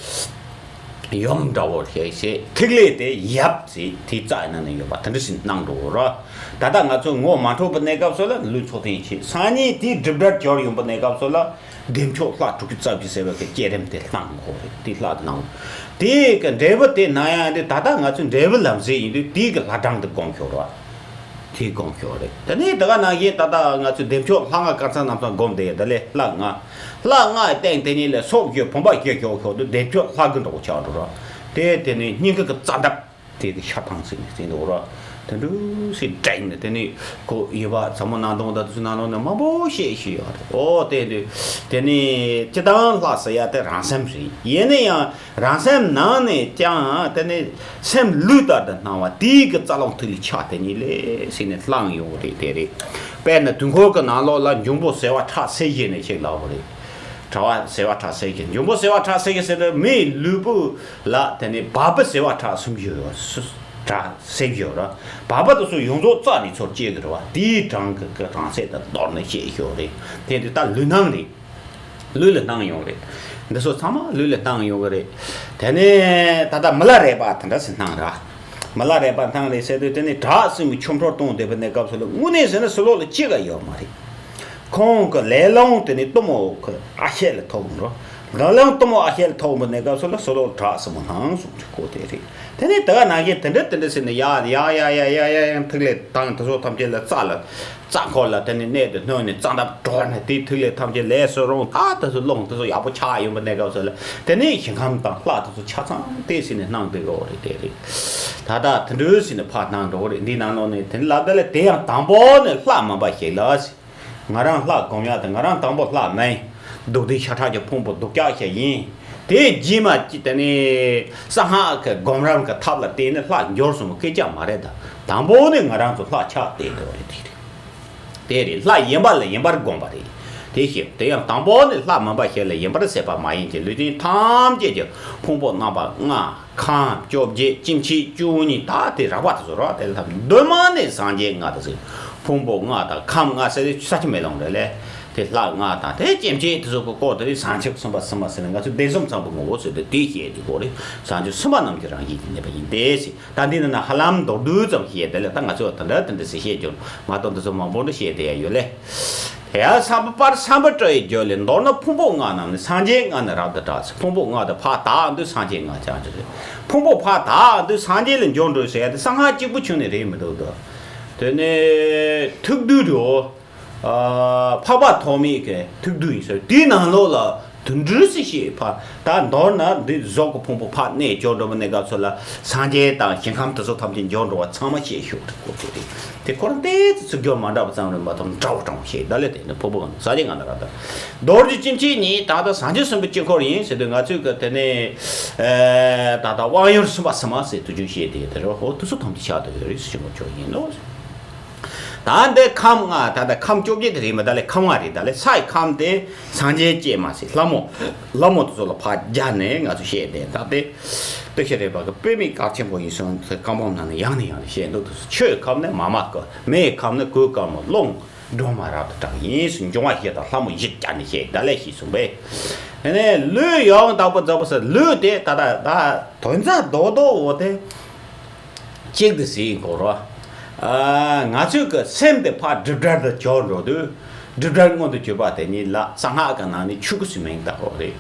ཡུམ་འདྲ་བོ་ཞིག་བྱས། ཐིག་ལེ་དེ་ཡབ་ཟེར་དེའི་རྩ་ཡི་ནང་ནས་ཡོད་པ་དེ་འདྲ་ཞིག་སྣང་འགྲོ་གི་རེད། ད་ལྟ་ང་ཚོ་ངོ་མ་འཕྲོད་པའི་གནས་སྐབས་སུ་ལ་ལུས་ཚོགས་རྟེན་བྱེད། སང་ཉིན་དེའི་སྒྲིབ་སྒྲ་སྦྱོར་ཡོང་པའི་གནས་སྐབས་སུ་ལ། བདེ་མཆོག་ལྷ་དྲུག་ཅུ་རྩ་བཞི་ཟེར་བའི་གི་བསྐྱེད་རིམ་དེ་སྣང་གོ་རེད། དེ་ལྷ་སྣང་། དེའི་གི་འབྲས་བུ་དེ་སྣང་ཡ་དེ་ད་ལྟ་ང་ཚོའི་འབྲས་བུ་ལམ་ཟེར་ཡིན་དུས་དེའི་གི་ལྷ་གྲངས་དེ་སྒོམ་ཤོག་ར། དེ་སྒོམ་ཤོག་རེད། དེ་ནས་དེ་ག་ནང་བཞིན་ད་ལྟ་ང་ཚོའི་བདེ་མཆོག་ལྷ་ལྔ་དཀར་ཚང་རྣམ་གསུམ་སྒོམ་བསྡད་ཡ་དེ་ལས་ལྷ་ལྔ། ལྷ་ལྔ་ཡི་སྟེང་དེ་ཉིད་ལས་སྲོག་བརྗོད་བུམ་པ་བཞི་ཤོག་ཤོག་དུས་བདེ་མཆོག་ལྷ་དགུ་འདྲ་བོ་ཆགས་འགྲོ་ར། དེ་དེ་ནས་སྙིང་གི་གི་རྩ་འདབ། དེ་དེ་ཤ་ཐང་ཚིག་ནས་ཟིན་འདུག་ར། དེ་འདྲ་སེ་དྲན་ནས་དེ་ནི་ཁོ་ཡོད་པ་ཚ་མོ་ནང་དོང་དང་དེ་ཚོ་ནང་ལོགས་ནས་མང་པོ་བཤད་ཤེས་ཡོད་རེད། ཨོ་དེ་འདྲ་དེ་ནི་སྤྱི་བཏང་ལྷ་ཟེར་ཡ་དེ་རང་སེམས་རེད། ཡིན་ན་ཡང་རང་སེམས་ནང་ནས་ཀྱང་དེ་ནི་སེམས་ལུས་ལྟར་དུ་སྣང་བ་དེའི་གི་རྩ་རླུང་ཐིག་ལེ་ཆགས་དེ་ཉིད་ལས་ཟིན་ནས་བསླངས་ཡོང་གི་རེད། དེ་རེད། དཔེར་ན་དུས་འཁོར་གི་ནང་ལོགས་ལ་འབྱུང་པོ་ཟེ་བ་ཁྲག་སེར་བཞི་ནས་ཞིག་ལབ་པ་རེད། གྲྭ་བ་ཟེ་བ་ཁྲག་སེར་བཞི། འབྱུང་པོ་ཟེ་བ་ཁྲག་སེར་བཞི་ཟེར་དུས་མིའི་ལུས་པོ་ལ་དེ་ནི་བ་སྤུ་ཟེ་བ་ཁྲག་སུམ་ཅུ་ཡོད། ཁྲག་སེར་བཞི་ཡོད་ར། བ་སྤུ་དེ་ཚོ་ཡོངས་རྫོགས་རྩ་ནས་ཚུར་སྐྱེ་གི་རེད་བ། དེའི་གྲངས་ཀྱི་གྲངས་ཚད་དང་མདོར་ན་བཤད་ཤོག་རེད། དེ་དུས་ད་ལུས་སྣང་རེད། ལུས་ལ་སྣང་ཡོང་རེད། འདི་ཚོ་ཚང་མ་ལུས་ལ་སྣང་ཡོང་གི་རེད། དེ་ནས་ད་ལྟ་མི་ལ་རས་པ་དེ་འདྲ་ཞིག་སྣང་ར། མི་ལ་རས་པ་སྣང་རེད་ཟེར་དུས་དེ་ནི་བྲག་སྲིན་མོ་ཆོ་འཕྲུལ་གཏོང་བསྡད་པའི་གནས་སྐབས་སུ་ལ་དངོས་གནས་ཟེར་ན་ཕྱི་ལོགས་ལ་ཅི་ག་ཡོད་མ་རེད། ཁོང་གི་ལས་རླུང་དེ་ནི་གཏུམ་མོ་གི་ཨ་ཤད་ལ་ཐུག་འགྲོ། ལས་རླུང་གཏུམ་མོ་ཨ་ཤད་ལ་ཐུག་པའི་གནས་སྐབས་སུ་ལ་ཕྱི་ལོགས་བྲག་སྲིན་མོ་སྣང་གསུངས་ཀྱི་སྐོར་དེ་རེད། དེ་ནས་དེ་ག་ནང་བཞིན་དེ་འདྲ་དེ་འདྲ་ཟེར་ནས་ཡ་ཡ་ཡ་ཡ་ཡ་ཡ་ཐིག་ལེ་དང་དེ་ཚོ་ཐམས་ཅད་ལ་རྩ་ལ། རྩ་འཁོར་ལ་དེ་ནི་གནད་དུ་བསྣུན་ནས་རྩ་འདབ་སྒྲོག་ནས་དེའི་ཐིག་ལེ་ཐམས་ཅད་ལས་སུ་རུང་ད་དེ་ཚོ་རླུང་དེ་ཚོ་ཡག་པོ་ཆགས་ཡོང་པའི་གནས་སྐབས་སུ་ལ་དེ་ནས་ཞིང་ཁམས་དང་ལྷ་དེ་ཚོ་ཆ་ཚང་དེ་ཟིན་ནས་སྣང་བསྡད་ཡོད་རེད། དེ་རེད། ད་ལྟ་དེ་འདྲ་ཟིན་ནས་ཕར་སྣང་འགྲོ་གི་རེད། འདིའི་ནང་ལོགས་ནས་དེ་ནི་ལབ་ད་ལ་དེ་ཡང་དང་པོ་ནས་ལྷ་མིན་པ་ཞིག་ལ། ང་རང་ལྷ་སྒོམ་ཡག་དེ་ང་རང་དང་པོ་ལྷ་མིན། སྡུག་བདེ་ཤ་ཁྲག་གི་ཕུང་པོ་སྡུག་ཅག་ཞིག་ཡིན། དེ་རྗེས་མ་ཅི་དེ་ནི་གསང་སྔགས་ཀྱི་སྒོམ་རིམ་གྱི་ཐབས་ལ་བརྟེན་ནས་ལྷ་འགྱུར་སོང་བ་སྐད་ཆ་མ་རེད་ད། དང་པོ་ནས་ང་རང་ཚོ་ལྷ་ཆགས་བསྡད་འདུག་རེད། དེ་རེད། དེ་རེད། ལྷ་ཡིན་པ་ལ་ཡིན་པར་བསྒོམ་པ་རེད། དེ་ཞིག་དེ་ཡང་དང་པོ་ནས་ལྷ་མིན་པ་ཞིག་ལ་ཡིན་པར་ཟད་པ་མ་ཡིན་གྱི་ལུས་རྟེན་ཐམས་ཅད་ཀྱི་ཕུང་པོ་རྣམ་པ་ལྔ། ཁམས་བཅོ་བརྒྱད་སྐྱེ་མཆེད་བཅུ་གཉིས། ད་དེ་རགས་པ་དེ་ཚོ་རོ། དེ་ལ་གདོད་མ་ནས་སངས་རྒྱས་ལྔ་དེ་ཚོ་ཕུང་པོ་ལྔ་དང་ཁམས་ལྔ་ཟེར་ཏེ་ས་ཆ་མེ་ལོང་རེད་ལས། དེ་ལྷ་ལྔ་དང་དེ་སྐྱེ་མཆེད་དེ་ཚོ་གི་སྐོར་དེ་བཟང་ཕྱོགས་གསུམ་པ་གསུམ་པ་ཟེར་ནས་ང་ཚོ་བདེ་གསུམ་ཚང་པོ་ངོ་བོ་ཟེར་ཏེ་དེ་བཤད་དེ་སྐོར་རེད། བཟང་ཕྱོགས་གསུམ་པ་རྣམས་ཀྱི་རང་བཞིན་གྱི་གནས་པ་ཡིན་ཏེ་ཟེར། ད་འདི་ནི་ན་ཧ་ལམ་མདོར་བསྡུས་ཙམ་བཤད་དེ་ལས། ད་ང་ཚོ་དེ་འདྲ་དེ་འདྲ་ཟེར་བཤད་རྒྱུ་མ་གཏོགས་འདི་ཚོ་མང་པོ་འདྲ་བཤད་དེ་ཡ་ཡོད་ལས། དེ་ཡང་བསམ་པ་པར་བསམ་པ་སྤྲོ་ཡི་རྒྱུ་ལས། མདོར་ན་ཕུང་པོ་ལྔ་རྣམས་ནི་སངས་རྒྱས་ལྔ་ནི་རབ་ཏུ་གྲགས་ཟེར། ཕུང་པོ་ལྔ་དེ་ཕར་དག་དུས་སངས་རྒྱས་ལྔ་ཆགས་ཀྱི་རེད། ཕུང་པོ་ཕར་དག་དུས་སངས་རྒྱས་ལ་འགྱུར་འགྲོ་ཟེར་ཡ་དེ་གསང་སྔགས་གཅིག་པུ་ཆུང་ནས་རེད་མི་འདུག་དོ། དེ་ནས་ཐུགས་རྡུལ་འགྲོ། ཨ། འཕགས་པ་ཐོགས་མེད་ཀྱི་ཐུགས་རྡུལ་ཡིན་ཟེར། དེའི་ནང་ལོགས་ལ་དུད་འགྲོ་སྲིད་ཞིའི་ཕ། ད་མདོར་ན་འདི་གཟུགས་ཀྱི་ཕུང་པོ་ཕར་གནས་སྐྱོར་འགྲོ་བའི་གནས་སྐབས་སུ་ལ་སངས་རྒྱས་དང་ཞིང་ཁམས་དེ་ཚོ་ཐམས་ཅད་འབྱོར་འགྲོ་བ་ཚང་མ་བཤད་ཤོག་དེ་སྐོར་དེ་རེད། དེ་ཁོ་རང་ཏོག་ཙམ་ཚིག་སྦྱོར་མ་འདྲ་བ་ཙམ་རེད་མ་གཏོགས་འདྲ་བོ་དྲང་བོ་བཤད། ད་ལས་དེ་ནི་ཕུང་པོ་ལྔ་སངས་རྒྱས་ལྔ་ནི་རབ་ཏུ། རྡོ་རྗེ་སྐྱེ་མཆེད་གཉིས་ད་ལྟ་སངས་རྒྱས་གསུམ་པོའི་དཀྱིལ་འཁོར་ཡིན་ཟེར་དུས་ང་ཚོས་གི་དེ་ནས་ད་ལྟ་དབང་ཡུལ་གསུམ་པ་ཟེར་མ་ཟེར་དུས་རྒྱུན་བཤད་དེ་དེ་རེད། འོ་དེ་ཚོ་ཐམས་ཅད་ཤར་དུ་ཡོད་རེད་ཟེར་ཞུ་མ་ཆོག་ཡིན་ནོ། ད་འདི་ཁམས་ལྔ། ད་ལྟ་ཁམས་བཅོ་བརྒྱད་དེ་རེད་མ། ད་ལས་ཁམས་ལྔ་རེད། ད་ལས་ས་ཡི་ཁམས་དེ་སངས་རྒྱས་སྐྱེས་མ་ཟེར། ལྷ་མོ་ལྷ་མོ་དེ་ཚོ་ལ་ཕར་སྦྱར་ནས་ང་ཚོ་བཤད་དེ། ད་དེ་སྟོད་ཤར་རི་པ་གི་དཔེ་མེད་གལ་ཆེན་པོ་ཡིན་སོང་། བཀའ་འབུམ་ནང་ནས་ཡང་ནས་ཡང་ནས་བཤད་འདུག་ཆུའི་ཁམས་ནི་མ་མ་ཀུ། མེའི་ཁམས་ནི་གོས་དཀར་མོ། རླུང་སྒྲོན་མ་རབ་ཏུ་གྲགས་ཡིན་ཟེར། འབྱུང་བ་བཞི་དང་ལྷ་མོ་བཞི་སྦྱར་ནས་བཤད། ད་ལས་ཤེས་གསུངས་པས། དེ་ནས་ལུས་ཡང་དག་པར་རྫོགས་པ་ཟེར། ལུས་དེ་ད་ད་ད་དོན་རྩ་རྡོག་རྡོག་འོ་དེ། གཅིག་ཏུ་ཟིན་གོ་རོ། ཨ། ང་ཚོས་ཀྱི་སེམས་དེ་ཕར་སྒྲིབ་སྒྲ་དུ་གྱུར་འགྲོ་དུས། སྒྲིབ་སྒྲ་མངོན་དུ་གྱུར་པ་དེ་ཉིད་ལ་གསང་སྔགས་ཀྱི་ནང་ནས་ཆོས་སྐུ་ཟེར་མིང་བཏགས་པ་རེད།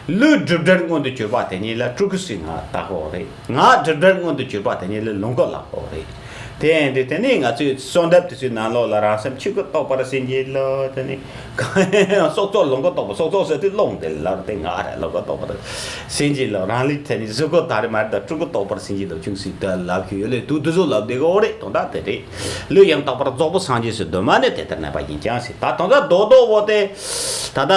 ལུས་སྒྲིབ་བྲལ་མངོན་དུ་གྱུར་པ་དེ་ཉིད་ལ་སྤྲུལ་སྐུ་ཟེར་ང་བཏགས་ཀྱི་ཡོད་རེད། ངག་སྒྲིབ་བྲལ་མངོན་དུ་གྱུར་པ་དེ་ཉིད་ལ་ལོངས་སྐུ་ལབ་ཀྱི་ཡོད་རེད། དེ་ཡིན་དུས་དེ་ནས་ང་ཚོའི་གསོལ་འདེབས་དེ་ཚོའི་ནང་ལོགས་ལ་རང་སེམས་ཆོས་སྐུ་རྟོགས་པར་སེམས་བསྐྱེད་ལ། དེ་ནས་སྲོག་རྩོལ་ལོངས་སྐུ་རྟོགས་པ། སྲོག་རྩོལ་ཟེར་དུས་ཀློང་དེ་ལ་དེ་ང་རེད། ལོངས་སྐུ་རྟོགས་པར་སེམས་བསྐྱེད་ལ། རང་ལུས་དེ་ནས་གཟུགས་སྐུ་ད་རེས་མ་རེད་ད། སྤྲུལ་སྐུ་རྟོགས་པར་སེམས་བསྐྱེད་ལ་ཆུང་སྲིད་དུ་ལབ་ཀྱི་ཡོད་ལེ། དུ་དུ་ཚོ་ལབ་བསྡད་ཀྱི་ཡོད་རེད། དོན་དག་དེ་རེད། ལུས་ཡང་དག་པར་རྫོགས་པའི་སངས་རྒྱས་སུ། གདོད་མ་ནས་དེ་ལྟར་གནས་པ་ཡིན་ཀྱང་ཟེར། ད་དོན་དག་རྡོག་རྡོག་པོ་དེ། ད་ལྟ་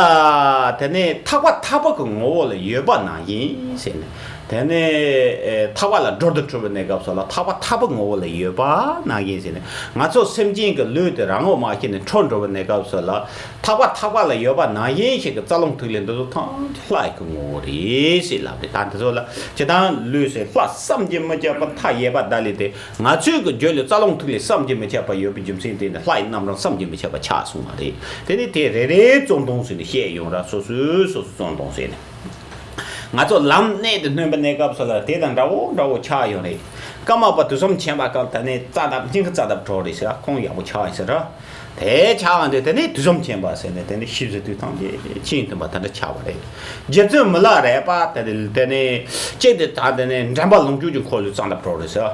དེ་ནས་ཐག་པ་ཐག་པ་གི་ངོ་བོ་ལ་ཡོད་པ་ནང་བཞིན་ཟེར་ནས། དེ་ནས་ཨེ་ཐག་པ་ལ་སྒྲོ་འདོགས་འཁྲུལ་བའི་གནས་སྐབས་སུ་ལ་ཐག་པ་ཐག་པའི་ངོ་བོ་ལ་ཡོད་པ་ནང་བཞིན་ཟེར་ནས། ང་ཚོ་སེམས་ཅན་གྱི་ལུས་དེ་རང་ངོ་མ་ཤེས་ནས་འཁྲུལ་འགྲོ་བའི་གནས་སྐབས་སུ་ལ། ཐག་པ་ཐག་པ་ལ་ཡོད་པ་ནང་བཞིན་ཞིག་གི་རྩ་རླུང་ཐིག་ལེ་འདི་ཚོ་ཐམས་ཅད་ལྷ་ཡི་གི་ངོ་བོ་རེད་ཟེར་ལབ་རེད། ད་འདི་ཚོ་ལ་སྤྱིར་བཏང་ལུས་ཟེར་ལྷ་བསམ་གྱིས་མི་ཁྱབ་པ་མཐའ་ཡས་པ་ད་ལས་ཏེ། ང་ཚོའི་གི་རྒྱུད་ལ་རྩ་རླུང་ཐིག་ལེ་བསམ་གྱིས་མི་ཁྱབ་པ་ཡོད་པའི་རྒྱུ་མཚན་དེ་ནི་ལྷ་ཡི་རྣམ་གྲངས་བསམ་གྱིས་མི་ཁྱབ་པ་ཆགས་སོང་བ་རེད། དེ་ནི་དེ་རེ་རེའི་བཙོན་དོང་ཟེར་ནས་བཤད་ཡོང་ར། སོ་སོའི་སོ་སོའི་བཙོན་དོང་ཟེར་ནས། ང་ཚོ་ལམ་གནད་དུ་སྣུན་པའི་གནས་སྐབས་སུ་ལ་དེ་དང་འདྲ་བོ་འདྲ་བོ་ཆགས་ཡོང་རེད། ཀརྨ་པ་དུས་གསུམ་མཁྱེན་པ་སྐབས་ད་ནས་རྩ་འདབ་སྙིང་གི་རྩ་འདབ་གྲོལ་རེད་ཟེར། ཁོང་ཡག་པོ་ཆགས་ཡིན་ཟེར་ར། དེ་ཆགས་འདི་དེ་ནས་དུས་གསུམ་མཁྱེན་པ་ཟེར་ནས་དེ་ནས་ཤེས་བཟོད་དུས་ཐམས་ཅད་ཆེས་མཐུན་པ་དེ་འདྲ་ཆགས་པ་རེད། རྗེ་བཙུན་མི་ལ་རས་པ་དེ་ནས་དེ་ནས་གཅིག་དེ་ད་དེ་ནས་འདྲེན་པ་ལོངས་སྤྱོད་ཀྱི་འཁོར་ལོའི་རྩ་འདབ་གྲོལ་རེད་ཟེར།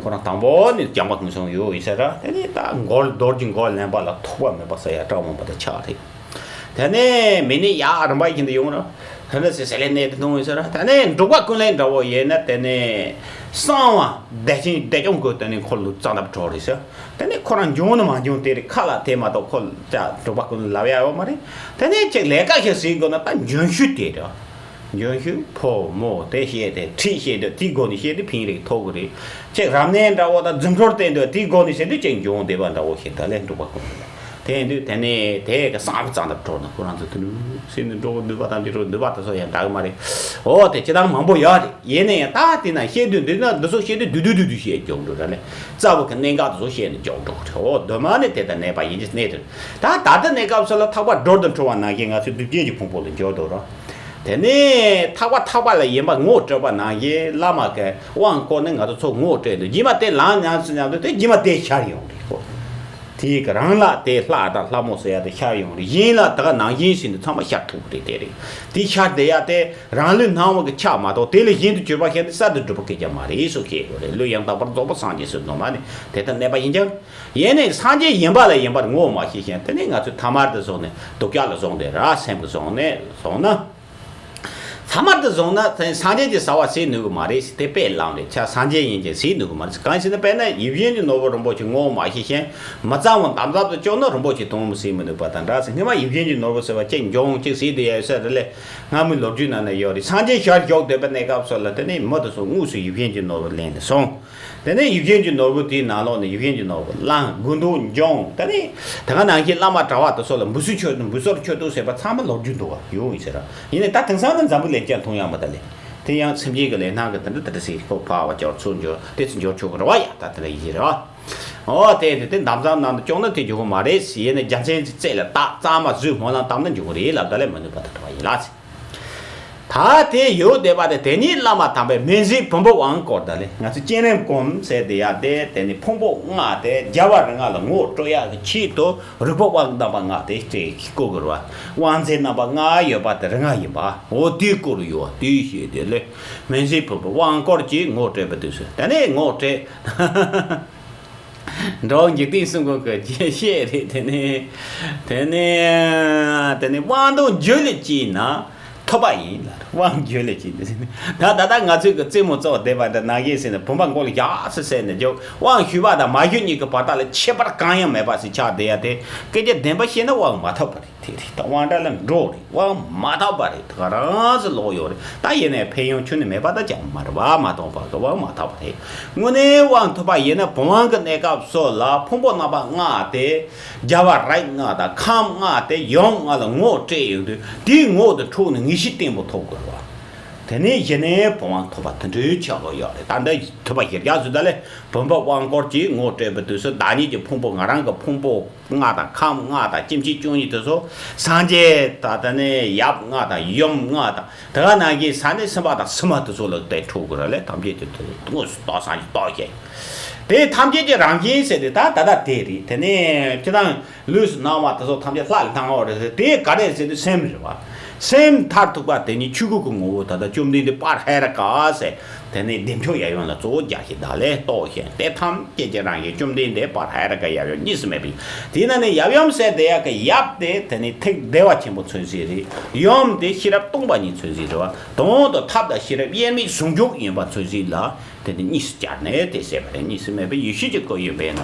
ཁོ་རང་དང་པོ་ནས་སྦྱངས་པ་ངོས་བཟུང་ཡོད་ཡིན་ཟེར་ར། དེ་ནས་ད་མགོ་རྡོ་རྗེ་མགོ་ལེན་པ་ལ་ཐོགས་པ་མེད་པ་ཟེར་ཡ་སྐྲག་མོ་པ་དེ་ཆགས་རེད། དེ་ནས་མི་ནི་ཡག་རིམ་པ་བཞིན་དུ་ཡོང་ར། དེ་ནས་ཟེར་ཟེར་ལས་གནས་དེ་མཐོང་ཡིན་ཟེར་ར། དེ་ནས་འབྲུག་པ་ཀུན་ལེགས་འདྲ་བོ་ཡིན་ན་དེ་ནས་གསང་བ་བདེ་ཆེན་བདེ་སྐྱོང་གི་དེ་ནས་འཁོར་ལོའི་རྩ་འདབ་གྲོལ་རེད་ཟེར། དེ་ནས་ཁོ་རང་འབྱུང་ནི་མ་འབྱུང་དེ་རེད། ཁ་ལ་དེ་མ་གཏོགས་ཁོ་ལ་འབྲུག་པ་ཀུན་ལབ་ཡ་ཡོད་མ་རེད། དེ་ནས་ཅིག་ལས་ཀ་ཞིག་ཟིན་དགོས་ན་ད་འབྱོན་ཤུལ་དེ་རེད། འབྱོན་ཤུལ་ཕོ་མོ་དེ་བཤད་དེ་ཁྲིད་བཤད་དེ་དེའི་སྒོ་ནས་བཤད་དེ་ཕན་རེ་ཐོགས་གི་རེད། ཅིག་རབ་གནས་འདྲ་བོ་དང་རྫུ་འཕྲུལ་བསྟན་དུས་དེའི་སྒོ་ནས་བཤད་དུས་ཅིག་འབྱུང་བསྡད་པ་འདྲ་བོ་ཞིག་ད་ལས་འབྲུག་པ་ཀུན་ལེགས་དེ་ཡིན་དུས་དེ་ནས་དེ་གི་གསང་བའི་རྩ་འདབ་གྲོལ་ན་ཁོ་རང་ཚོ་དུ་ནུ་སེམས་ནི་འགྲོ་གི་འདུས་པ་དང་འདི་རུ་འདུས་པ་དེ་ཚོ་ཡང་འདྲ་གི་མ་རེད། འོ་དེ་སྤྱིར་བཏང་མང་པོ་ཡོད་རེད། ཡིན་ན་ཡང་ད་དེ་ན་བཤད་དུས་འདི་ན་འདི་ཚོ་བཤད་དུས་བསྡུས་བསྡུས་བསྡུས་བསྡུས་བཤད་མགྱོགས་འགྲོ་ར་ལས། རྩ་བ་གི་གནད་འགག་དེ་ཚོ་བཤད་ནས་མགྱོགས་འགྲོ་གི་རེད། འོ་གདོད་མ་ནས་དེ་ལྟར་གནས་པ་ཡིན་གྱི་གནས་དེ་རེད། ད་ད་ལྟ་གནས་སྐབས་སུ་ལ་ཐག་པ་སྒྲོ་འདི་འཁྲུལ་བ་ནང་བཞིན་ང་ཚོའི་སྒྲིབ་བྱེད་ཀྱི་ཕུང་པོ་ལ་འགྱུར་འགྲོ་ར། དེ་ནས་ཐག་པ་ཐག་པ་ལ་ཡིན་པ་ངོ་སྤྲད་པ་ནང་བཞིན་བླ་མ་གི་དབང་བསྐུར་ནས་ང་ཚོ་ཚོ་ངོ་སྤྲད་འདུག་རྗེས་མ་དེ་ལངས་ཉམས་སུ་ཉམས་དུས་དེ་རྗེས་མ་དེ་ཤར་ཡོང་རེད་ཁོ། དེའི་གི་རང་ལ་དེ་ལྷ་དང་ལྷ་མོ་ཟེར་ཡ་དེ་ཤར་ཡོང་རེད། གཞན་ལ་ད་ག་ནང་བཞིན་ཟིན་དུས་ཚང་མ་ཤར་ཐུབ་རེད། དེ་རེད། དེ་ཤར་བསྡད་ཡ་དེ་རང་ལུས་སྣང་བ་གི་ཆ་མ་གཏོགས་དེ་ལས་གཞན་དུ་གྱུར་པ་ཤར་དུས་གསར་དུ་གྲུབ་པ་སྐད་ཆ་མ་རེད་ཟེར་བཤད་དགོས་རེད། ལུས་ཡང་དག་པར་རྫོགས་པ་སངས་རྒྱས་སུ། གདོད་མ་ནས་དེ་ལྟར་གནས་པ་ཡིན་ཀྱང་། ཡིན་ནའི་སངས་རྒྱས་ཡིན་པ་ལ་ཡིན་པར་ངོ་མ་ཤེས་ཤིང་དེ་ནས་ང་ཚོས་ཐ་མལ་དུ་བཟུང་ནས་སྡུག་ཅག་ལ་བཟུང་སྟེ་ར་སེམས་ཀྱིས་བཟུང་ནས་བཟུང་ན། ཐ་མལ་དུ་བཟུང་ན་དེ་སངས་རྒྱས་ཀྱི་བྱ་བ་བྱེད་ནུས་ཀྱི་མ་རེད་ཟེར། དེ་དཔེ་བླངས་རེད། ཆ་སངས་རྒྱས་ཡིན་ཀྱང་བྱེད་ནུས་ཀྱི་མ་རེད། གང་ཞེ་ན་དཔེར་ན་ཡིད་བཞིན་གྱི་ནོར་བུ་རིན་པོ་ཆེ་ངོ་མ་ཤེས་ཤིང་མི་གཙང་བ་འདམ་འདམ་དུ་བཅུག་ན་རིན་པོ་ཆེ་དོན་དུ་བྱེད་མི་ནུས་པ་དང་འདྲ་ཟེར། སྔོན་མ་ཡིད་བཞིན་གྱི་ནོར་བུ་ཟེར་བ་ཅིག་འབྱུང་ཅིག་ཟེར་དེ་ཡ་ཡོད་ས་རེད་ལས། སྔ་མོའི་ལོ་རྒྱུས་ནང་ན་ཡོད་རེད། སངས་རྒྱས་ཞལ་བཞུགས་སྡོད་པའི་གནས་སྐབས་སུ་ལ་དེ་ནས་མི་དེ་ཚོ་དངོས་སུ་ཡིད་བཞིན་གྱི་ནོར་བུ་ལེན་ནས་སོང་། དེ་ནས་ཡིད་བཞིན་གྱི་ནོར་བུ་དེའི་ནང་ལོགས་ནས་ཡིད་བཞིན་གྱི་ནོར་བུ་བླངས། དགུ་འདོད་འབྱུང་། དེ་ནས་ད་ག་ནང་བཞིན་བླ་མ་གྲྭ་བ་དེ་ཚོ་ལ་འབུལ་ཚུལ་མཆོད་འབུལ་སོར་མཆོད་དོ་ཟེར་བ་ཚང་མ་ལོ་རྒྱུས་འདུག་བ་ཡོང་ཡིན་ཟེར་ར། ཡིན་ནའི་ད་དེང་སང་ནི་འཛམ་བུ་གླིང་ཅན་མཐོང་ཡག་མི་འདུག་ལས། དེ་ཡང་སེམས་ཅན་གྱི་ལས་སྣང་གི་དེ་འདྲ་དེ་འདྲ་ཟེར་ཁོ་ཕ་བ་ཅོར་ཚུར་འབྱོར་དེ་ཚུར་འབྱོར་ཆོག་གི་རེད་བ། ཡ་ད་དེ་འདྲ་ཡིན་ཟེར་ར། འོ་དེ་དེ་དེ་འདམ་ཚང་ནང་དུ་བཅུག་ན་དེ་འགྱོ་གི་མ་རེད་ཟེར། ཡིན་ནའི་རྒྱལ་མཚན་གྱི་རྩེ་ལ་བཏགས་གཙང་མ་བཟོས་སྨོན་ལམ་བཏབ་ན་འགྱོ་གི་རེད་ལབ། ད་ལས་མི་ནུས་པ་དེ་འདྲ་བ་ཡིན་ལ་ཟེར། ད་དེ་ཡོད་བསྡད་པ་དེ་དེ་ཉིད་བླ་མ་དམ་པས་སྨན་རྩིས་བུམ་པའི་དབང་བསྐུར། ད་ལས་ང་ཚོ་སྤྱན་རས་བུམ་ཟེར་དེ་ཡ་དེ་དེ་ནི་ཕུང་པོ་ལྔ་དེ་རྒྱལ་བ་རིགས་ལྔ་ལ་ངོ་སྤྲོད་ཡག་གི་ཆེད་དུ་རིག་པའི་དབང་རྣམ་པ་ལྔ་དེ་སྤྲད་བསྐུར་དགོས་རེད་བ། དབང་རྫས་རྣམ་པ་ལྔ་ཡོད་པ་དེ་རིགས་ལྔ་ཡིན་པ། འོ་དེ་བསྐུར་ཡོད་བ། དེ་ཤེས་དེ་ལས་སྨན་རྩིས་བུམ་པའི་དབང་བསྐུར་གྱིས་ངོ་སྤྲད་པའི་དུས་སུ་དེ་ནས་ངོ་སྤྲད། འགྲོ་བ་འཇིག་རྟེན་གསུམ་མགོན་གྱི་རྒྱལ་བཤད་རེད། དེ་ནས་དེ་ནས་དེ་ནས་དབང་དུ་འགྱུར་ལས་ཀྱིས་ན་ཐོབ་པ་ཡིན་ལ། དབང་འགྱུར་ལས་ཀྱིས་ད་ད་ལྟ་ང་ཚོའི་གི་རྩེད་མོ་རྩེ་བ་བསྡད་པ་འདི་ནང་བཞིན་ཟེར་ནས་བུམ་པ་མགོ་ལ་ཡག་སེ་བསད་ནས་རྒྱུ་དབང་ཞུས་པ་དང་མ་ཞུས་གཉིས་ཀྱི་བར་ཐག་ལ་ཁྱད་པར་གང་ཡང་མེད་པ་ཞིག་ཆགས་བསྡད་ཡ་དེ་སྐད་ཆ་བདེན་པ་བཤད་ན་དབང་མ་ཐོབ་པ་རེད། དེ་རེད། ད་དབང་གྲལ་ལ་འགྲོ་རེད། དབང་མ་ཐོབ་པ་རེད། ད་རང་སུ་ལོག་ཡོད་རེད། ད་ཡིན་ནའི་ཕན་ཡོན་ཁྱོན་ནས་མེད་པ་ད་ཅང་མ་རེད་བ། མ་ཐོབ་པ་གི་དབང་མ་ཐོབ་པ་རེད། དངོས་གནས་དབང་ཐོབ་པ་ཡིན་ན་བུམ་དབང་གི་གནས་སྐབས་སུ་ལ་ཕུང་པོ་རྣམ་པ་ལྔ་དེ་རྒྱལ་བ་རིགས་ལྔ་དང་ཁམས་ལྔ་དེ་ཡུམ་ལྔ་ལ་ངོ་སྤྲད་ཡོང་དུས་དེའི་ངོ་དེ་འཕྲོག་ནས་ངེས་ཤེས་བརྟན་པོ་ཐོབ་དགོས་རེད་བ། དེ་ནས་གཞི་ནས་བུམ་དབང་ཐོབ་པ་དེ་འདྲའི་ཆགས་ཀྱི་ཡོད་རེད། ད་འདི་ཐོབ་པ་གཞིར་བཞག་བཟོས་ད་ལས་བུམ་པ་དབང་བསྐུར་གྱིས་ངོ་སྤྲད་པའི་དུས་སུ་བདག་ཉིད་ཀྱི་ཕུང་པོ་ང་རང་གི་ཕུང་པོ་ལྔ་དང་ཁམས་ལྔ་དང་སྐྱེ་མཆེད་བཅུ་གཉིས་དེ་ཚོ་སངས་རྒྱས་དང་དེ་ནས་ཡབ་ལྔ་དང་ཡུམ་ལྔ་དང་དེ་ག་ནང་བཞིན་ས་གནས་གསུམ་པ་དང་སྲིན་མོ་དེ་ཚོ་ལ་དེ་འཕྲོག་དགོས་ར་ལས། ཐམས་ཅད་དེ་དེ་དངོས་སུ་རྟོགས། སངས་རྒྱས་རྟོགས་བྱས། དེ་ཐམས་ཅད་ཀྱི་རང་བཞིན་ཟེར་དེ་ད་ད་ལྟ་དེ་རེད། དེ་ནས་སྤྱིར་བཏང་ལུས་སུ་སྣང་བ་དེ་ཚོ་ཐམས་ཅད་ལྷ་ལ་སྣང་བ་རེད་ཟེར། དེ་ག་རེ་ཟེར་དུས་སེམས་རེད་བ། སེམས་མཐར་ཐུག་པ་དེ་ཉིད་ཆོས་སྐུ་གི་ངོ་བོ་ད་ལྟ་བཅོམ་ལྡན་འདས་དཔལ་ཧེ་རུ་ཀ་ཟེར། དེ་ནས་བདེ་མཆོག་ཡབ་ཡུམ་ལ་གཙོ་བོ་རྒྱ་ཞིག་བདག་ལས་རྟོགས་ཤིང་དེ་ཐམས་ཅད་ཀྱི་རང་བཞིན་བཅོམ་ལྡན་འདས་དཔལ་ཧེ་རུ་ཀ་ཡབ་ཡུམ་གཉིས་སུ་མེད་པའི། དེ་ན་ནི་ཡབ་ཡུམ་ཟེར་དེ་ཡག་གི་ཡབ་དེ་དེ་ནི་ཐུགས་བདེ་བ་ཆེན་པོ་མཚོན་བྱེད་རེད། ཡུམ་དེ་ཤེས་རབ་སྟོང་པ་ཉིད་མཚོན་བྱེད་རེད་བ། དོན་དུ་ཐབས་དང་ཤེས་རབ་དབྱེར་མེད་ཟུང་འཇུག་ཡིན་པ་མཚོན་བྱེད་ལ། དེ་ནི་གཉིས་སུ་སྦྱར་ནས་དེ་ཟེར་བ་རེད། གཉིས་སུ་མེད་པའི་ཡེ་ཤེས་ཀྱི་སྐུ་ཡིན་པས་ན།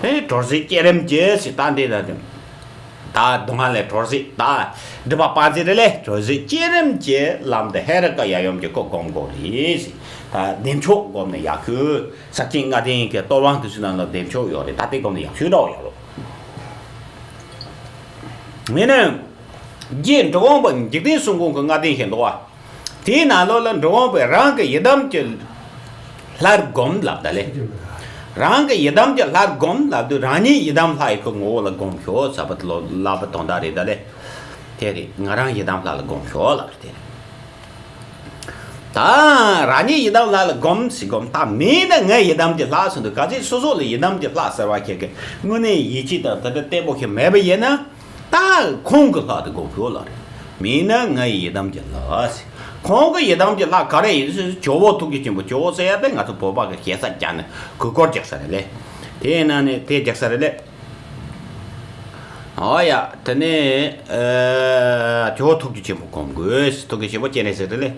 དེ་ནི་གྲོལ་བྱེད་བསྐྱེད་རིམ་གྱི་ཟེར་ད་འདི་ལ་དེ། ད་སྡུག་བསྔལ་ལས་གྲོལ་བྱེད་ད། སྒྲིབ་པ་སྤང་བྱེད་དེ་ལས་གྲོལ་བྱེད་བསྐྱེད་རིམ་གྱི་ལམ་དུ་ཧེ་རུ་ཀ་ཡབ་ཡུམ་གྱི་སྐུ་སྒོམ་དགོས་རེད་ཟེར། ད་བདེ་མཆོག་སྒོམ་ནས་ཡག་ཤོས། ཟབ་ཆོས་ལྔ་ལྡན་གྱི་གཏོར་དབང་དུ་ཞུ་ན་ལ་བདེ་མཆོག་ཡོད་རེད། ད་དེ་སྒོམ་ནས་ཡག་ཤོས་འདྲ་བོ་ཡོད་རེད། ངས་ནི། རྗེ་འགྲོ་མགོན་པོ་འཇིག་རྟེན་གསུམ་མགོན་གྱི་ལྔ་ལྡན་ཞིག་འདུག་བ། དེའི་ནང་ལོགས་ལ་འགྲོ་མགོན་པོས་རང་གི་ཡི་དམ་གྱི་ལྷར་བསྒོམ་ལབ་ད་ལེ། རང་གི་ཡི་དམ་གྱི་ལྷར་བསྒོམ་ལབ་དུས་རང་ཉིད་ཡི་དམ་ལྷ་ཡི་གི་ངོ་བོ་ལ་བསྒོམ་ཤོག་ཟེར་བ་དེ་ལོ་ལབ་པ་དོན་དག་རེད་ད་ལེ། དེ་རེད། ང་རང་ཡི་དམ་ལྷ་ལ་བསྒོམ་ཤོག་ལབ་དེ་རེད། ད་རང་ཉིད་ཡི་དམ་ལྷ་ལ་བསྒོམ་ཟེར་བསྒོམ་ད་མིན་ན་ངའི་ཡི་དམ་གྱི་ལྷ་ཟེར་འདུག་ག་ཚོད་སོ་སོ་ལ་ཡི་དམ་གྱི་ལྷ་ཟེར་བ་ཁྱེད་ཀྱི་དངོས་གནས་ཡིད་ཆེས་དང་དེ་འདྲ་བརྟན་པོ་ཞིག་མེད་པ་ཡིན་ན། ད་ཁོང་གི་ལྷ་དེ་སྒོམ་ཤོག་ལབ་རེད། མིན་ན་ངའི་ཡི་དམ་གྱི་ལྷ་ཟེར། ཁོང་གི་ཡི་དམ་གྱི་ལྷ་ག་རེ་ཡིན་ཟེར་ཇོ་བོ་ཐུགས་རྗེ་ཆེན་པོ་ཇོ་བོ་ཟེར་ཡ་དེ་ང་ཚོ་བོད་པ་གི་ཞེ་ས་རྒྱག་ནས་གུས་སྐོར་རྒྱག་ས་རེད་ལེ། དེ་ཡིན་ན་ནི་དེ་རྒྱག་ས་རེད་ལེ། ཨོ་ཡ། དེ་ནས་ཨ་ཇོ་བོ་ཐུགས་རྗེ་ཆེན་པོ་སྒོམ་དགོས། ཐུགས་རྗེ་ཆེན་པོ་སྤྱན་རས་གཟིགས་རེད་ལེ།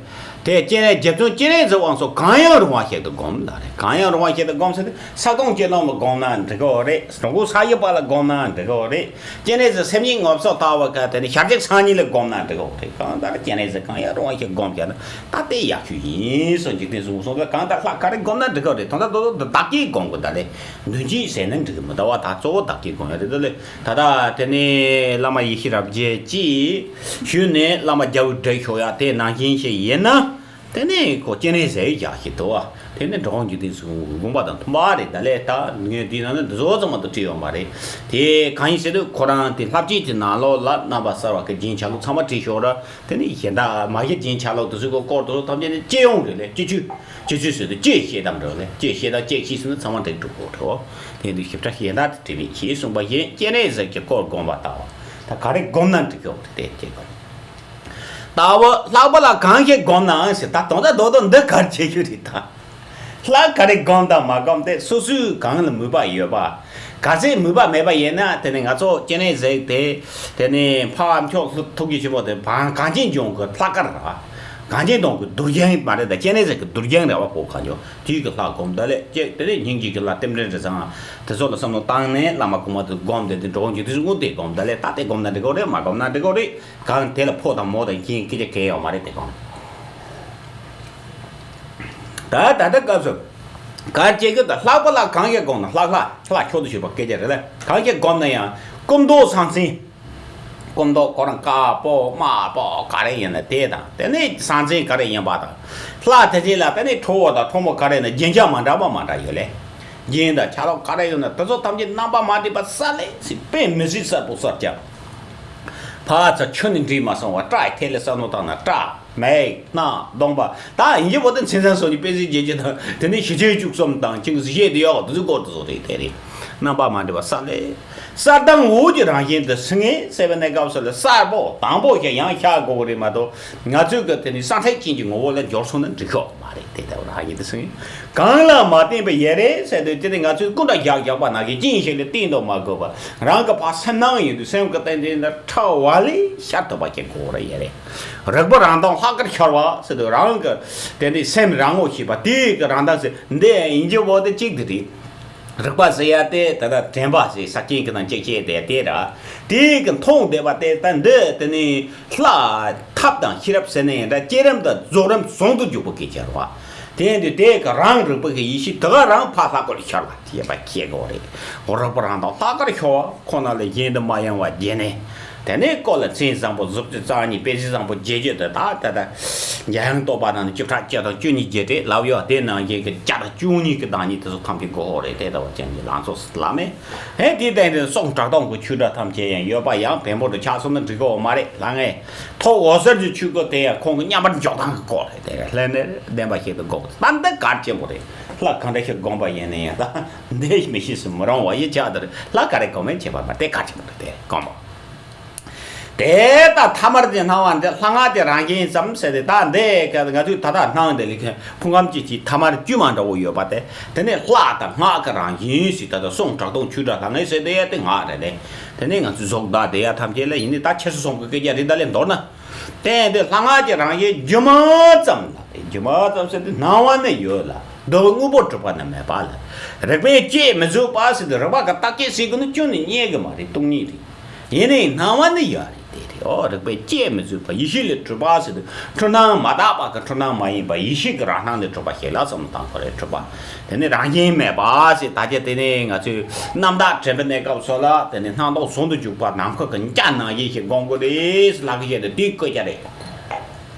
དེ་སྤྱན་རས་རྗེ་བཙུན་སྤྱན་རས་གཟིགས་དབང་སོགས་གང་ཡང་རུང་བ་ཞིག་ཏུ་བསྒོམ་ལ་རེད། གང་ཡང་རུང་བ་ཞིག་ཏུ་བསྒོམ་ཟེར་ཏེ་ས་སྟོང་སྤྱི་ནོར་ལ་བསྒོམ་ན་འགྲིག་གི་རེད། དྲུང་འཁོར་ས་བཞི་པ་ལ་བསྒོམ་ན་འགྲིག་གི་རེད། སྤྱན་རས་གཟིགས་སེམས་ཉིད་ངོ་སོ་ལྟ་བ་ག་དེ་ནི་ཞལ་གཅིག་སང་ཉིན་ལ་བསྒོམ་ན་འགྲིག་གི་རེད། གང་ལྟར་སྤྱན་རས་གཟིགས་གང་ཡང་རུང་བ་ཞིག་བསྒོམ་བྱས་ན་ད་དེ་ཡག་ཤོས་ཡིན་གསུངས། འཇིག་རྟེན་གསུམ་གསུངས་པས་གང་ལྟར་ལྷ་ག་རེ་བསྒོམ་ན་འགྲིག་གི་རེད། དོན་དག་རྡོག་རྡོག་བདག་གིས་བསྒོམ་དགོས་ད་ལེ། མདུན་གཅིག་ཟེར་ན་འགྲིག་གི་མི་འདུག་བ། ད་གཙོ་བོ་བདག་གིས་བསྒོམ་ཡ་རེད་ད་ལེ། ད་ལྟ་དེ་ནས་བླ་མ་ཡེ་ཤེས་རབ་རྒྱས་ཀྱིས་ཞུས་ནས་བླ་མ་རྒྱལ་བའི་སྒྲ་ཤོར་ཡ་དེ་ནང་བཞིན་ཞིག་ཡིན་ན། དེ་ནས་ཁོ་སྤྱན་རས་གཟིགས་ཡག་ཞིག་འདུག་བ། དེ་ནས་འགྲོ་བ་འཇིག་རྟེན་གསུམ་དགོངས་པ་དང་མཐུན་པ་རེད་ད་ལེ། ད་ངས་འདི་ནང་ན་འདི་ཚོ་ཚང་མ་དུ་བྲིས་ཡོད་མ་རེད། དེ་གང་ཡིན་ཟེར་དུས་ཁོ་རང་དེ་ལྷ་བྲིས་དེ་ནང་ལོགས་ལ་རྣམ་པ་གསར་བ་གི་རྒྱན་ཆ་ལུགས་ཚང་མ་བྲིས་ཤོག་ར། དེ་ནས་གཞན་དག་མ་གཞི་རྒྱན་ཆ་ལུགས་དེ་ཚོའི་སྐོར་དེ་ཚོ་ཐམས་ཅད་ནི་སྤྱི་ཡོངས་རེད་ལེ། སྤྱི་ཚུལ་སྤྱི་ཚུལ་ཟེར་དུས་སྤྱི་བཤད་དམ་རེད་ལེ། སྤྱི་བཤད་དང་སྤྱི་བཤད་ཟེར་ན་ཚང་མ་འགྲིག་འགྲོ་གི་རེད། དེ་དུས་ཞིབ་ཕྲ་གཞན་དག་དེ་བྲིས་མེད་ཞེས་གསུངས་པ་བཞིན་སྤྱན་རས་གཟིགས་ཀྱི་སྐུ་བསྒོམ་པ་ལྟ་བུ། ད་ག་རེ་བསྒོམ་ན་འགྲིག་གི་རེད་དེ་སྐྱེ་དགོས། ལྟ་བུ་ལྷག་པ་ལ་གང་ཞིག་བསྒོམ་ནའང་ཟེར། ད་དོན་དག་རྡོག་རྡོག་འདི་གར་བྱེད་རྒྱུ་རེད་ད། ལྷ་ག་རེ་བསྒོམ་དང་མ་བསྒོམ་དེ་སོ་སོའི་གང་ལ་མོས་པ་ཡོད་པ། ག་ཚད་མོས་པ་མེད་པ་ཡིན་ན་དེ་ནི་ང་ཚོ་སྤྱན་རས་གཟིགས་དེ། དེ་ནི་འཕགས་པ་མཆོག་ཐུགས་རྗེ་ཆེན་པོ་དེ་བང་གངས་ཅན་ལྗོངས་ཀྱི་ལྷ་སྐལ་ར། གངས་ཅན་ལྗོངས་ཀྱི་རྡུལ་རྒྱན་མ་རེད་ད། སྤྱན་རས་གཟིགས་ཀྱི་རྡུལ་རྒྱན་རེད་བ། གོ་ག་འཇོག་དུས་ཀྱི་ལྷ་བསྒོམ་ད་ལེ་ཅེས་དེ་ནི་སྙིང་རྗེ་གི་ལྷ་རྟེན་འབྲེལ་རེ་བཟང་དེ་ཚོ་ལ་བསམ་བློ་བཏང་ནས་བླ་མ་གོང་མ་དེ་བསྒོམ་དེ་དེ་འགྲོ་འཇུག་དེ་ཚོ་དགོངས་དེ་བསྒོམ་ད་ལེ། ད་དེ་བསྒོམ་ན་འགྲིག་གོ་རེད། མ་བསྒོམ་ན་འགྲིག་གོ་རེད། གང་དེ་ལ་ཕོ་དང་མོ་དང་གཞན་སྐད་ཆ་གང་ཡང་ཡོད་མ་རེད་དེ་གང་། ད་ད་ལྟ་སྐབས་སུ་གར་སྐྱེ་རྒྱུ་དང་ལྷག་པ་ལ་གང་ཞིག་བསྒོམ་ན་ལྷག་ལྷག་ལྷག་མཆོག་ཏུ་གྱུར་པ་སྐད་ཆ་རེད་ལ། གང་ཞིག་བསྒོམ་ན་ཡང་སྐུ་མདོག་ཟང་ཟིང་། སྐུ་མདོག་ཁོ་རང་དཀར་པོ་དམར་པོ་ག་རེ་ཡིན་ན་དེ་དང་དེ་ནས་ཟང་ཟིང་ག་རེ་ཡིན་པ་དང་། ལྷག་དེ་རྗེས་ལ་དེ་ནས་ཁྲོ་བོ་དང་ཁྲོ་མོ་ག་རེ་ཡིན་ན་རྒྱན་ཆ་མ་འདྲ་བ་མ་འདྲ་ཡོད་ལེ། རྒྱན་དང་ཆ་ལག་ག་རེ་ཡོད་ན་དེ་ཚོ་ཐམས་ཅད་རྣམ་པ་མ་འདྲེས་པ་གསལ་ལེ་ཟིག་དཔེ་མི་སྲིད་གསལ་པོ་གསལ་རྐྱང་། ཕར་ཚུར་ཆུ་ནི་འདྲེས་མ་སོང་བ། སྐྲ་ཡི་ཐད་ལ་བསམ་བློ་བཏང་ན་སྐྲ། མིག་སྣ་གདོང་པ། ད་ཡིན་གྱི་བོ་དེ་མཚན་མཚན་སོགས་ཀྱི་དཔེ་ཟིག་བརྗོད་རྒྱུ་དང་དེ་ནས་ཞི་བྱེད་བཅུ་གསུམ་དང་ཅིང་གཟི་བྱེད་དེ་ཡོག་དེ་ཚོའི་སྐོར་དུ་བཟོ་རེད་དེ་རེད། རྣམ་པ་མ་འདྲེས་པ་གསལ་ལེ། གསལ་དྭངས་འོད་ཀྱི་རང་བཞིན་དུ་སེམས་ངེས་གསལ་བའི་གནས་སྐབས་སུ་ལ་གསལ་པོ་དྭངས་པོ་ཞིག་ཡང་ཤར་དགོས་ཀྱི་རེད་མ་གཏོགས་ང་ཚོས་ཀྱི་དེ་ནི་སངས་རྒྱས་ཀྱི་ངོ་བོ་ལ་འབྱོར་སོང་ན་འགྲིག་ཤོག་མ་རེད་དེ་ལྟ་བུ་རང་བཞིན་དུ་སེམས་ངེས་གང་ལ་མ་བརྟེན་པའི་ཡེ་རེ་ཟེར་དུས་དེ་ནི་ང་ཚོས་སྐུ་འདྲ་བཞག་བཞག་པ་ནང་བཞིན་ཅི་ཡིན་ཞིག་ལ་བརྟེན་དུ་མ་དགོས་པ་རང་གི་ཕར་སེམས་སྣང་ཡིན་དུས་སེམས་ཀྱི་རྟེན་འབྲེལ་འདི་ཕྲ་བ་ལས་ཤར་ཐུབ་པ་ཞིག་དགོས་རེད་ཡེ་རེ། རིག་པ་རང་དྭངས་ལྷག་དཀར་ཤར་བ་ཟེར་དུས་རང་གི་དེ་ནི་སེམས་རང་ངོ་ཤེས་པ་དེ་གི་རང་དྭངས་ཟེར་འདི་ཡིན་གྱི་བོ་དེ་གཅིག་དེ་རེད། རིག་པ་ཟེར་ཡ་དེ་ད་ལྟ་དྲན་པ་ཟེར་ས་སྐྱེན་གྱི་ནང་གཅིག་བྱས་དེ་དེ་ར། དེ་གི་མཐོང་བསྡད་པ་དེ་ད་འདི་དེ་ནི་ལྷ་ཐབས་དང་ཤེས་རབ་ཟེར་ནས་འདྲ་བསྐྱེད་རིམ་དང་རྫོགས་རིམ་ཟུང་དུ་འཇུག་པ་གི་ཆར་བ། དེ་ཡིན་དུས་དེ་གི་རང་རིག་པ་གི་ཡེ་ཤེས་དེ་ག་རང་ཕར་ལྷག་པར་ཤར་བ་དེ་ཡིན་པ་ཤེས་དགོས་རེད། རིག་པ་རང་དྭངས་ལྷག་དཀར་ཤར་བ་ཁོ་ན་ལས་གཞན་དུ་མ་ཡེངས་པ་བརྒྱན་ནས། དེ་ནས་སྐོར་ལ་མཚན་བཟང་པོ་གཟུགས་ཅན་རྩ་གཉིས་དཔེ་བྱད་བཟང་པོ་བརྒྱད་ཅུ་དེ་དག་དེ་དག་འཇམ་དབྱངས་སྟོང་པ་དང་ནི་བཅུ་ཕྲག་བཅུ་དང་བཅུ་གཉིས་བརྒྱད་རེད་ལབ་ཡོད། དེ་ནང་བཞིན་གྱི་བརྒྱ་དང་བཅུ་གཉིས་ཀྱི་བདག་ཉིད་དེ་ཚོ་ཐམས་ཅད་དགོས་ཧོ་རེད། དེ་ལྟ་བུ་ཅན་གྱི་ལང་ཚོ་ལ་མེད། ཧེ་དེའི་སྟེང་དུ་སོགས་གྲགས་སྟོང་གི་ཆོས་སྒྲ་ཐམས་ཅད་ཡང་ཡོད་པ་ཡང་བེམ་པོ་དུ་ཆགས་སོང་ན་འགྲིག་གི་ཡོད་མ་རེད་ལ། ངས་ཐོག་འོད་གསལ་གྱི་ཆོས་སྐུ་དེ་ཡང་ཁོང་གི་མཉམ་པར་འཇོག་སྟངས་ཀྱི་སྐོར་རེད། དེ་ལྷན་ནེ་ལྡན་པ་ཞིག་ཏུ་དགོས། ད་འདི་གལ་ཆེན་པོ་རེད། ལྷ་གང་འདྲ་ཞིག་བསྒོམ་པ་ཡིན་ན་ཡང་ད་འདི་མི་ཤེས་སུ་མི་རུང་བ་ཡི་ཆགས་དེར་ལྷ་ག་རེ་བསྒོམ་མིན་བྱེད་པ་མ་དེ་གལ་ཆེན་པོ་རེད། དེ་བསྒོམ་པ། དེ་ལྟར་ཐ་མལ་གྱི་སྣང་བ་འདི་ལྷ་སྔགས་ཀྱི་རང་བཞིན་ཙམ་ཟེར་ཏེ། ད་འདི་ང་ཚོས་ད་ལྟ་སྣང་དེ་ལས་ཕུང་ཁམས་ཅན་གྱི་ཐ་མལ་དཀྱུས་མ་འདྲ་བོ་ཡོད་པ་དེ། དེ་ནི་ལྷ་དང་སྔགས་ཀྱི་རང་བཞིན་ཞིག་ད་ལྟ་གསུང་གྲགས་སྟོང་ཆོས་སྒྲ་ལྷང་ངེ་ཟེར་དེ་ཡ་དེ་སྔགས་རེད་ལེ། དེ་ནི་ང་ཚོས་གཟུགས་དང་དེ་ཡ་ཐམས་ཅད་ལ་ཡིན་ནི་ད་ཁྱེར་སོ་སོ་གི་སྐད་ཆ་རེད། ད་ལས་མདོར་ན། དེ་འདི་ལྷ་སྔགས་ཀྱི་རང་བཞིན་སྒྱུ་མ་ཙམ་ལ། སྒྱུ་མ་ཙམ་ཟེར་དུས་སྣང་བ་ནི་ཡོད་ལ། འདོད་དངོས་པོ་གྲུབ་པ་ནི་མེད་པ་ལ། རེག་པས་དཔྱད་མི་ཚུགས་པ་ཟེར་དུས་རེག་པ་གི་རྟགས་དཔྱད་ཟེར་དགོས་ནི་ཁྱོན་ནས་རྙེད་གི་མ་རེད། སྟོང་ཉིད་རེད། ཡིན་ནའི་སྣང་བ་ནི་ཡོད་རེད། དེ་རེད། ཨོ། རེག་པས་དཔྱད་མི་ཚུགས་པ། ཡེ་ཤེས་ལས་གྲུབ་པ་ཟེར་དུས་འཁྲུལ་སྣང་མ་དག་པ་གི་འཁྲུལ་སྣང་མ་ཡིན་པ། ཡེ་ཤེས་ཀྱི་རང་སྣང་ལས་གྲུབ་པ་ཞིག་ལ་བསམ་བློ་བཏང་དགོས་རེད། གྲུབ་པ། དེ་ནི་རང་བཞིན་མེད་པ་ཞེས། ད་ཆ་དེ་ནི་ང་ཚོས་རྣམ་དག་དྲན་པའི་གནས་སྐབས་སུ་ལ་དེ་ནི་སྣང་སྟོང་ཟུང་དུ་འཇུག་པ་ནམ་མཁའ་གི་འཇའ་ནང་བཞིན་ཞིག་སྒོམ་དགོས་རེད་ལབ་ཀྱི་བཤད་དེ། དེའི་བཀོད་རྒྱ་རེད།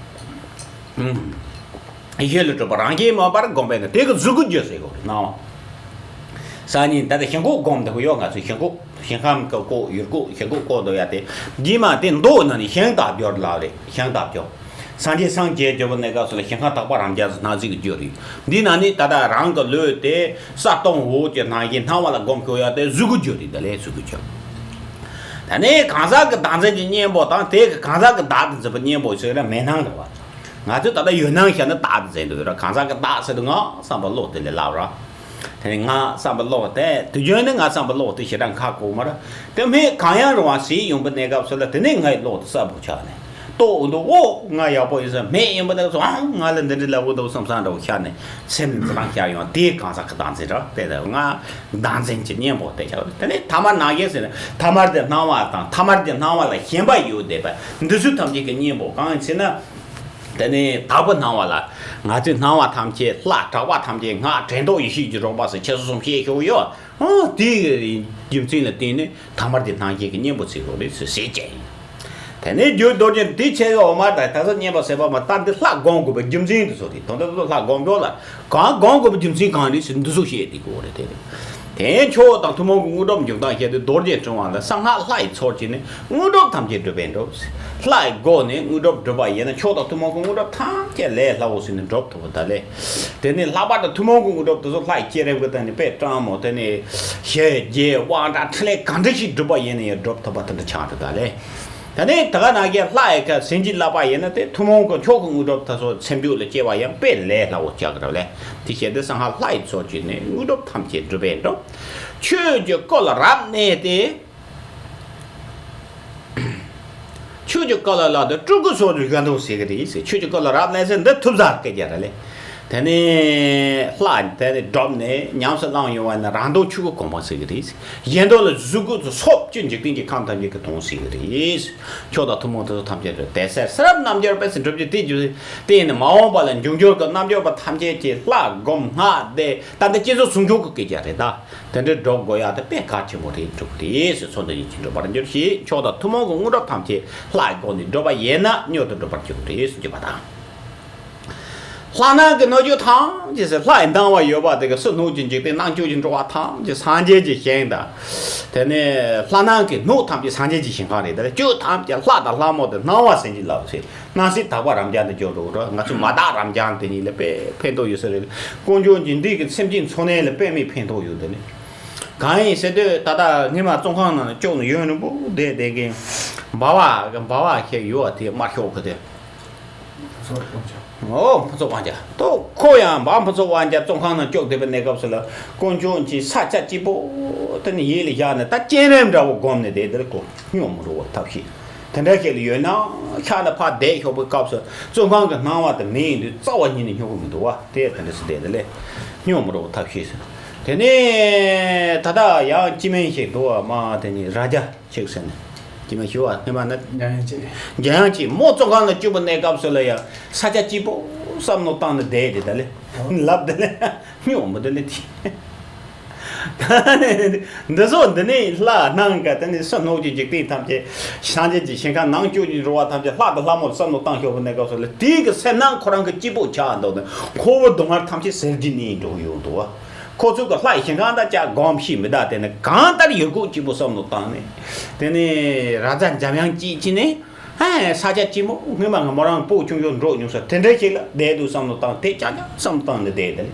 ཨུམ། ཡེ་ཤེས་ལས་གྲུབ་པ་རང་བཞིན་མེད་པར་སྒོམ་པས་ན། དེ་གི་གཟུགས་སྐུ་བརྗོད་ཟེར་དགོས་རེད། སྣང་བ། སང་ཉིན་ད་ལྟ་ཞིང་ཁོག་སྒོམ་བསྡད་ཀྱི་ཡོད། ང་ཚོས་ཞིང་ཁོག་ཞིང་ཁམས་ཀྱི་ཁོག་ཡུལ་ཁོག་ཞིང་ཁོག་སྒོམ་བསྡད་ཡ་དེ། རྗེས་མ་དེ་མདོ་ནང་ནས་ཞིང་དག་སྦྱོར་ལབ་རེད། ཞིང་དག་སྦྱོར། སངས་རྒྱས་སངས་རྒྱས་སྦྱོར་བའི་གནས་སྐབས་སུ་ལ་ཞིང་ཁམས་དག་པ་རབ་འབྱམས་སུ་སྣང་སྲིད་ཀྱི་སྦྱོར་རེད། འདི་ནང་ནས་ད་ལྟ་རང་གི་ལུས་དེ་ས་སྟོང་འོག་གི་སྣང་བཞིན་སྣང་བ་ལ་སྒོམ་དགོས་ཡ་དེ་གཟུགས་སྐུ་སྦྱོར་རེད། ད་ལས་གཟུགས་སྐུ་སྦྱོར། ད་ནི་གང་ཟག་གི་བདག་འཛིན་གྱི་གཉེན་པོ་དང་། དེ་གི་གང་ཟག་གི་བདག་ཏུ་འཛིན་པའི་གཉེན་པོ་ཟེར་ན་མེད་སྣང་རེད་བ། ང་ཚོས་ད་ལྟ་ཡོད་སྣང་བཤད་ན་བདག་ཏུ་འཛིན་འདུག་ར། གང་ཟག་གི་བདག་ཟེར་དུས་ང་བསམ་པ་བློ་དེ་ལས་ལབ་ར། དེ་ནས་ང་བསམ་པ་བློ་དེ་དུས་རྒྱུན་ནི་ང་བསམ་པ་བློ་དེ་ཞེ་དྲག་ཁག་གོ་མ་ར། དེ་མེད་གང་ཡང་རུང་བ་ཟེར་ཡོང་པའི་གནས་སྐབས་སུ་ལ། དེ་ནས་ངའི་བློ་དེ་གསལ་པོ་ཆགས་ནས། ལྟོ་འུ་འདུག་ཨོ་ང་ཡག་པོ་ཡིན་ས་མེད་ཡིན་པ་ནས་སོང་ཨང་། ང་ལ་འདི་འདྲ་ལབ་འུ་འདུག་བསམ་བསམ་འདྲ་བོ་ཤར་ནས་སེམས་ནི་འཛིན་རང་ཤར་ཡོང་། དེ་གང་ཟག་གི་བདག་འཛིན་ར། དེ་ལྟར་ང་བདག་འཛིན་གྱི་གཉེན་པོ་དེ་ཆགས། དེ་ནས་ཐ་མལ་སྣང་བཞིན་ཟེར་ན་ཐ་མལ་དེ་སྣང་བ་དང་། ཐ་མལ་དེ་སྣང་བ་ལ་ཞེན་པ་ཡོད་བསྡད་པ་འདི་ཚོ་ཐམས་ཅད་ཀྱི་གཉེན་པོ་གང་ཡིན་ཟེར་ན། དེ་ནས་དག་པའི་སྣང་བ་ལ། ང་ཚོའི་སྣང་བ་ཐམས་ཅད་ལྷ། གྲགས་པ་ཐམས་ཅད་སྔགས། དྲན་རྟོག་ཡེ་ཤེས་ཀྱི་རོལ་པ་ཟེར་ཁྱེད་ཚོ་གསུམ་བཤད་ཤོག་ཡོད། ཨོ། དེའི་རྒྱུ་མཚན་ལ་བརྟེན་ནས་ཐ་མལ་དེ་སྣང་བཞིན་གྱི་གཉེན་པོ་བརྩི་དགོས་རེད་ཟེར་ཟེར་བྱས་ཡིན། དེ་ནས་རྒྱུ་མདོར་བསྟན་དེ་ཆེ་བའི་འོ་མ་དང་དག་ས་གཉེན་པོ་ཟེར་བ་མ་ལྟར་འདི་ལྷ་སྒོམ་དགོས་པའི་རྒྱུ་མཚན་དེ་ཚོ་རེད། དོན་དག་ཏུ་ལྷ་སྒོམ་ཕྱོགས་ལ་གང་སྒོམ་དགོས་པའི་རྒྱུ་མཚན་གང་རེད་ཟེར་འདི་ཚོ་བཤད་བསྡད་དགོས་རེད། དེ་རེད། དེ་མཆོག་དང་ཐུན་མོང་གི་དངོས་གྲུབ་འཇུག་སྟངས་བཤད་དུས་རྡོ་རྗེ་ཕྲེང་བ་ལ། གསང་སྔགས་ལྷ་ཡི་ཚོགས་ཀྱིས་ནི། དངོས་གྲུབ་ཐམས་ཅད་སྒྲུབ་པས་འགྲུབ། ལྷ་ཡི་སྒོ་ནས་དངོས་གྲུབ་སྒྲུབ་པ་ཡིན་ན། མཆོག་དང་ཐུན་མོང་གི་དངོས་གྲུབ་ཐམས་ཅད་ལས་སླ་བོ་ཟེར་ནས་སྒྲུབ་ཐུབ་པ་ད་ལས། དེ་ནས་ལྷག་པར་དུ་ཐུན་མོང་གི་དངོས་གྲུབ་དེ་ཚོ་ལྷ་ཡི་སྐྱེས་རབས་ཀྱི་སྟེང་ནས་དཔེ་སྤྲང་མོ། དེ་ནས་ཞི་རྒྱས་དབང་དྲག་ཕྲིན་ལས་གང་འདྲ་ཞིག་སྒྲུབ་པ་ཡིན་ན་ཡང་སྒྲུབ་ཐུབ་པ་དེ་འདྲ་ཆགས་འདུག་ད་ལས། ད་ནི་ད་ག་ནང་བཞིན་ལྷ་ཡི་ཁ་ཟིན་གྱིས་བརླབས་པ་ཡིན་ན། དེ་ཐུན་མོང་གི་མཆོག་གི་དངོས་གྲུབ་དེ་ཚོ་ཚེ་འདོད་ལ་སྐྱེ་བ་ཡང་དཔེ་ལས་སླ་བོ་ཆགས་ཀྱི་རེད་ལས། དེ་བྱས་ཏེ་གསང་སྔགས་ལྷ་ཡི་ཚོགས་ཀྱིས་ནི། དངོས་གྲུབ་ཐམས་ཅད་སྒྲུབ་པས་འགྲུབ། ཆོས་ཀྱི་སྐུ་ལ་རབ་གནས་ཏེ། ཆོས་ཀྱི་སྐུ་ལ་ལ་དེ་སྤྲུལ་སྐུ་སོགས་ཀྱི་ཡོན་དུ་ཟེར་གྱི་རེད་ཟེར། ཆོས་ཀྱི་སྐུ་ལ་རབ་གནས་ཟེར་འདི་ཐུབ་ཚར་སྐད་ཆ་རེད་ལས། དེ་ནས་ལྷ་དེ་ནས་སྒྲུབ་ནས་ཉམས་སུ་བླངས་ཡོང་བ་ན་རང་དོན་ཆོས་སྐུ་གོ་འཕང་ཟེར་གྱི་རེད། གཞན་དོན་ལ་གཟུགས་སྐུ་ཚོ་སོབ་ཅིག་འཇིག་རྟེན་གྱི་ཁམས་ཐམས་ཅད་ཀྱི་དོན་ཟེར་གྱི་རེད། མཆོག་དང་ཐུན་མོང་དེ་ཚོ་ཐམས་ཅད་རེད། དེ་ཚེ་ཚེ་རབས་རྣལ་འབྱོར་པས་སྒྲུབ་ཀྱི་དེ་རྒྱུ་དེ་ཡིན་ནི། མ་འོངས་པ་ལ་འབྱུང་འགྱུར་གྱི་རྣལ་འབྱོར་པ་ཐམས་ཅད་ཀྱིས་ལྷ་སྒོམ་སྔགས་བཟླས། ད་འདི་བསྐྱེད་རྫོགས་ཟུང་འཇུག་གི་སྐད་ཆ་རེད་ད། དེ་འདྲའི་སྒྲུབ་དགོས་ཡ་དེ་དཔེ་གལ་ཆེན་པོ་རེད། སྒྲུབ་དགོས་རེད་ཟེར། ཚོགས་འདི་ཉིད་ཀྱིས་འགྲུབ་པར་འགྱུར་ཞེས། མཆོག་དང་ཐུན་མོང་གི་དངོས་གྲུབ་ཐམས་ཅད་ལྷའི་སྒོ་ནས་སྒྲུབ་པ་ཡིན་ན་མྱུར་དུ་འགྲུབ་པར་འགྱུར་རེད་ཟེར་གྱི་པ་དང་། ལྷ་སྣང་གི་སྣོད་བཅུད་ཐམས་ཅད་ཟེར། ལྷ་ཡི་སྣང་བ་ཡོད་པ་དེ་གི་སུ་སྣོད་ཀྱི་འཇིག་རྟེན་སྣང་བཅུད་ཀྱི་འགྲོ་བ་ཐམས་ཅད་སངས་རྒྱས་ཀྱི་ཞིང་དང་། དེ་ནས་ལྷ་སྣང་གི་སྣོད་ཐམས་ཅད་སངས་རྒྱས་ཀྱི་ཞིང་ཁམས་རེད། དེ་ལ་བཅུད་ཐམས་ཅད་ལྷ་དང་ལྷ་མོ་དེ་སྣང་བ་ཟིན་གྱིས་བརླབས་ཟེར། སྣང་སྲིད་དག་པ་རབ་འབྱམས་དུ་འགྱུར་རོ། ང་ཚོ་མ་དག་རབ་འབྱམས་དེ་ཉིད་ལ་དཔེ་ཕན་ཐོགས་ཡོད་ས་རེད། དཀོན་མཆོག་གི་འདི་གི་སེམས་ཅན་འཚོ་གནས་ལ་དཔེ་མེད་ཕན་ཐོགས་ཡོད། དེ་ནི་གང་ཡིན་ཟེར་དུས། ད་ལྟ་སྔོན་མ་བཙོན་ཁང་ནང་ལ་ཅོག་ནས་ཡུན་རིང་པོ་བསྡད་བསྡད་མཁན་འབའ་བ་འབའ་བ་ཞིག་ཡོད་པ། དེ་དམར་ཤོག་གི་དེ། འོ། ཕུན་ཚོགས་དབང་རྒྱལ་དོ། ཁོ་ཡང་འབའ་ཕུན་ཚོགས་དབང་རྒྱལ་བཙོན་ཁང་ནང་ཅོག་བསྡད་པའི་གནས་སྐབས་སུ་ལ། དཀོན་མཆོག་གི་ས་ཆ་གཅིག་པོ་དེ་ནི་ཡིད་ལ་བཞག་ནས་ད་སྤྱན་རས་འདྲ་བོ་བསྒོམས་ནས་བསྡད། དེར་ཁོ་སྙོམས་མི་རུང་བ་ཐབས་ཤེས་དེ་འདྲ་ཞིག་ལ་ཡོད་ན། ཤག་ནས་ཕར་བསྡད་ཤོག་པའི་སྐབས་སུ་བཙོན་ཁང་གི་སྣང་བ་དེ་མེད་ཡིན་དུས་རྩ་བ་ཉིད་ནས་སྙོམས་གི་མི་འདུག་བ། དེ་དེ་འདྲ་སེ་བསྡད་དེ་ལས་སྙོམས་མི་རུང་བ་ཐབས་ཤེས་ཟེར། དེ་ནས་ད་ལྟ་ཡང་སྐྱེ་དམན་ཞིག་འདུག་བ། མ་དེ་ནི་རྭ་རྒྱ་ཞིག་ཟེར་ནས། སྐྱེ་དམན་ཞུ་བ་སྔོན་མ་ན། འཇམ་དབྱངས་སྐྱིད། འཇམ་དབྱངས་སྐྱིད་མོ་བཙོན་ཁང་ལ་བཅུག་པའི་གནས་སྐབས་སུ་ལ་ཡང་ས་ཆ་གཅིག་པོ་བསམ་བློ་བཏང་ནས་བསྡད་དེ་ད་ལས་ལབ་དེ་ལས། སྙོམས་མི་འདུག་ལེ་དེ། འདི་ཚོ་འདི་ནི་ལྷ་སྣང་ག་དེ་ནི་སུ་སྣོད་ཀྱི་འཇིག་རྟེན་ཐམས་ཅད་སངས་རྒྱས་ཀྱི་ཞིང་ཁམས། ནང་བཅུད་ཀྱི་འགྲོ་བ་ཐམས་ཅད་ལྷ་དང་ལྷ་མོར་བསམ་བློ་བཏང་ཤོར་བའི་གནས་སྐབས་སུ་ལ། དེའི་གི་སེམས་སྣང་ཁོ་རང་གི་སྐྱིད་པོ་ཆགས་འདུག་ནས། འཁོར་བའི་སྡུག་བསྔལ་ཐམས་ཅད་ཟད་འགྲིབ་ནས་འགྲོ་ཡོང་འདུག་བ། ཁོ་ཚོ་གི་ལྷ་ཡི་ཞིང་ཁམས་ད་ཅག་སྒོམ་ཤེས་མི་གདའ། དེ་ནི་གང་ལྟར་ཡུལ་སྐོར་སྐྱིད་པོ་བསམ་བློ་བཏང་ནས། དེ་ནི་རྭ་རྒྱ་འཇམ་དབྱངས་སྐྱིད་ཀྱིས་ནི། ཨེ། ས་ཆ་ལྕི་མོ་སྔོན་མ་ང་མོ་རང་སྤུ་གུ་ཆུང་ཆུང་འགྲོ་མྱོང་ས་དེ་འདྲའི་ཞིག་ལ་བསྡད་འདུག་བསམ་བློ་བཏང་། དེ་ཅག་ཅག་བསམ་བཏང་ནས་བསྡད་དེ།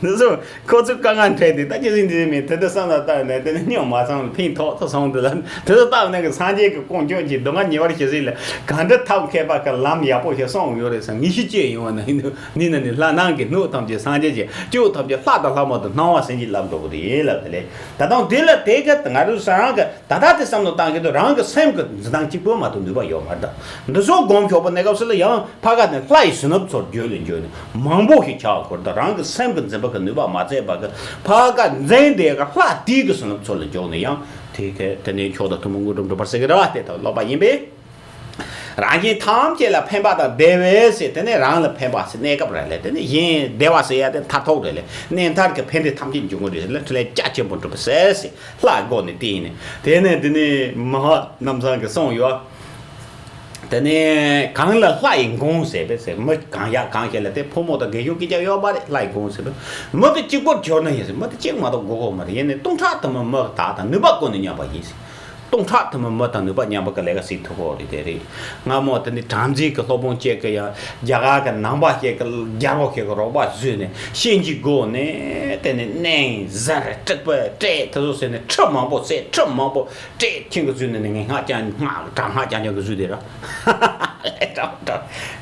འདི་ཚོ་ཁོ་ཚོས་དཀའ་ངལ་འཕྲད་དེ། ད་ཅི་ཟིན་འདི་མིན་དེ་ལྟར་བསམ་བློ་བཏང་ནས། དེ་ནི་སྨྱོ་མ་ཚང་ལ་ཕན་ཐོགས་ཐོགས་སོང་། དེ་ལ་དེ་ཚོ་བཏང་ནས་གི་སངས་རྒྱས་ཀྱི་དཀོན་མཆོག་གི་སྡུག་བསྔལ་ཉེ་བར་ཞི་ཟིན་ལ་གང་འདྲ་ཐབས་མཁས་པ་གི་ལམ་ཡག་པོ་ཞིག་གསུངས་ཡོད་རེད་ཟེར། ངེས་ཤེས་སྐྱེས་ཡོང་བ་ན་ཡིན་དུས་ནི་ན་ནི་ལྷ་ནང་གི་སྣོད་ཐམས་ཅད་སངས་རྒྱས་ཀྱི་སྐྱེ་བོ་ཐམས་ཅད་ལྷ་དང་ལྷ་མོ་དང་སྣང་བ་ཟིན་གྱིས་བརླབས་འགྲོ་གི་རེད་ལབ་དེ་ལས། ད་དུང་དེ་ལ་དེ་ག་ང་རང་གི་ད་ལྟ་དེ་བསམ་བློ་བཏང་གི་འདུག་རང་གི་སེམས་ཀྱི་འཛིན་སྟངས་གཅིག་པོ་མ་གཏོགས་ནུས་པ་ཡོད་མ་རེད། ད་འདི་ཚོ་སྒོམ་ཆོག་པ་གནས་སྐབས་སུ་ལ་ཡང་ཕ་ག་ནས་ལྷ་ཡི་བསོད་ནམས་ཚོར་རྒྱུ་ལས་འགྱུར་ནས་མང་པོ་ཞིག་ཆགས་དགོས། ད་རང་གི་སེམས་ཀྱི་འཛིན་པ་གི་ནུས་པ་མ་ཚད་པ་གི་ཕ་ག་འཛིན་དེ་ག་ལྷ་དེའི་གི་བསོད་ནམས་ཚོར་ལས་འཇོག་ནས་ཡང་དེ་ག་དེ་ནས་མཆོག་དང་ཐུན་མོང་དངོས་གྲུབ་འགྲུབ་པར་ཟེར་གི་རེད་བ། དེ་ལྟ་བུ་ལོག་པ་ཡིན་པས། རང་གཞན་ཐམས་ཅད་ལ་ཕན་པ་དང་བདེ་བའི་ཟེར། དེ་ནས་རང་ལ་ཕན་པ་ཟེར་གནས་སྐབས་རེད་ལས། དེ་ནས་གཞན་བདེ་བ་ཟེར་ཡ་དེ་མཐར་ཐུག་རེད་ལས། གནས་མཐར་གྱི་ཕན་བདེ་ཐམས་ཅད་འབྱུང་ངོ་རེད་ཟེར་ལས། འཕྲིན་ལས་རྒྱ་ཆེན་པོ་འགྲུབ་པ་ཟེར་ཟེར་ལྷ་སྒོ་ནས་བསྟན་ནས། དེ་ནས་དེ་ནས་མ་ཧཱ་རྣམ་བཟང་གིས་གསུངས་ཡོད། དེ་ནས་གང་ལ་ལྷ་ཡི་དགོངས་ཟེར་བས་ཟེར། མི་གང་ཡག་གང་ཞིག་ལ་དེ་ཕོ་མོ་དང་རྒན་གཞོན་ཀུན་ཀྱང་ཡོད་པ་རེད། ལྷ་ཡི་དགོངས་ཟེར་བས། མི་དེ་གཅིག་པོར་གྱུར་ན་ཡིན་ཟེར། མི་དེ་གཅིག་མ་གཏོགས་དགོས་གོ་མ་རེད། ཡིན་ནའི་སྟོང་ཕྲག་དུ་མའི་མི་དག་དང་ནུས་པ་ཀུན་ནས་མཉམ་པ་ཡིན་ཟེར། སྟོང་ཕྲག་དུ་མའི་མི་དང་ནུས་པ་མཉམ་པ་གི་ལས་ཀ་བྱེད་ཐུབ་ཀྱི་རེད། དེ་རེད། སྔ་མོ་དེ་ནི་བྲམ་ཟེ་གི་སློབ་དཔོན་གཅིག་གིས་ཡང་རྒྱ་གར་གི་ནང་པ་ཞིག་གི་རྒྱལ་པོ་ཞིག་གི་རོགས་པ་བཟོས་ནས་ཤིན་ཅི་སྒོ་ནས་དེ་ནི་གནས་ཟན་རེ་དཀྲིགས་པ་སྤྲད་དེ་ཚོ་ཟེར་ནས་ཁྲི་མང་པོ་བསད། ཁྲི་མང་པོ་སྤྲད། ཁྱེད་ཀྱི་བཟོས་ནས་ནི་ངས་སྔགས་ཀྱང་སྔགས་དྲག་སྔགས་ཀྱང་ཀྱང་གི་བཟོས་དེ་ར།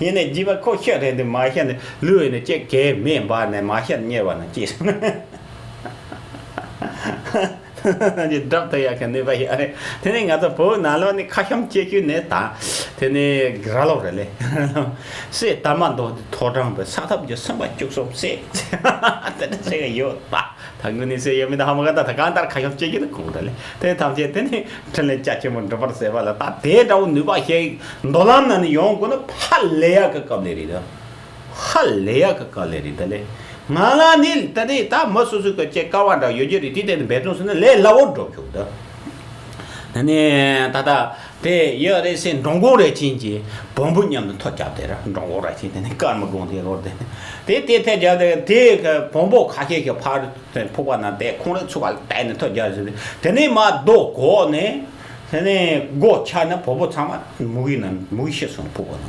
ཡིན་ནས་རྗེས་མ་ཁོ་ཤི་རན་དུ་མ་ཤི་ནས་ལུས་ནས་ཅེས་གས་མེད་འབར་ནས་མ་ཤི་ཉེར་བ་ན་སྐྱེས། ནང་གི་སྒྲུབ་ཐུབ་ཡག་གི་ནུས་པ་ཡོད་རེད། དེ་ནས་ང་ཚོ་བོད་ནང་ལོགས་ནི་ཁ་ཤམ་སྐྱེ་རྒྱུ་ནི་དང་། དེ་ནས་ར་ལོག་རེད་ལེ། སྲས་དར་མ་མདོ་དེ་ཐོག་དྲངས་པའི་ས་ཐབས་ཀྱི་སེམས་པ་བཅུ་གསུམ་སྲས། དེ་འདྲ་ཟེར་གི་ཡོད་པ། ད་དངོས་གནས་སྲས་ཡོད་མེད་ད་ཧ་མ་ག་ད་ད་གང་ལྟར་ཁ་ཤམ་སྐྱེ་རྒྱུ་ནི་ཁོང་རེད་ལེ། དེ་ཐམས་ཅད་དེ་ནི་འཕྲིན་ལས་རྒྱ་ཆེན་པོ་འགྲུབ་པར་ཟེར་བ་ལ། ད་དེ་འདྲ་བོ་ནུས་པ་ཞིག་མདོ་ལམ་ནང་ནས་ཡོང་དགོས་ན་ཧ་ལས་ཡག་གི་སྐབས་ལས་རེད་ད། ཧ་ལས་ཡག་གི་དཀའ་ལས་རེད་ད་ལེ། ང་ལ་ནི་ད་ལྟའི་ད་མི་སོ་སོའི་གི་ཅིག་དཀའ་བ་འདྲ་ཡོད་རྒྱུ་རེད། དེ་ལྟ་ནི་འབད་བརྩོན་ཟེར་ན་ལས་སླ་བོ་འགྲོ་ཆོག་ད། ད་ནི་ད་ལྟ་དེ་ཡོད་རེད་ཟེར། འགྲོ་མགོན་རས་ཆེན་གྱིས་བོན་པོ་མཉམ་དུ་མཐོ་རྒྱབ་དེ་ར། འགྲོ་མགོན་རས་ཆེན་དེ་ནི་ཀརྨ་དགོན་དེ་རོར་དེ་དེ་དེ་ཐད་རྒྱབ་དེ་དེ་གི་བོན་པོ་ཁ་ཤས་ཀྱི་ཕར་ཕུག་པ་ན་དེ་ཁོང་རང་ཚུགས་པ་ལ་བལྟས་ནས་མཐོ་རྒྱབ་ཟེར་ཏེ། དེ་ནས་མ་རྡོ་གོག་ནས། དེ་ནས་སྒོ་ཆག་ནས་བོན་པོ་ཚང་མ་མུ་གེ་ན་མུ་གེ་ཤི་སོང་། ཕུག་པ་ན།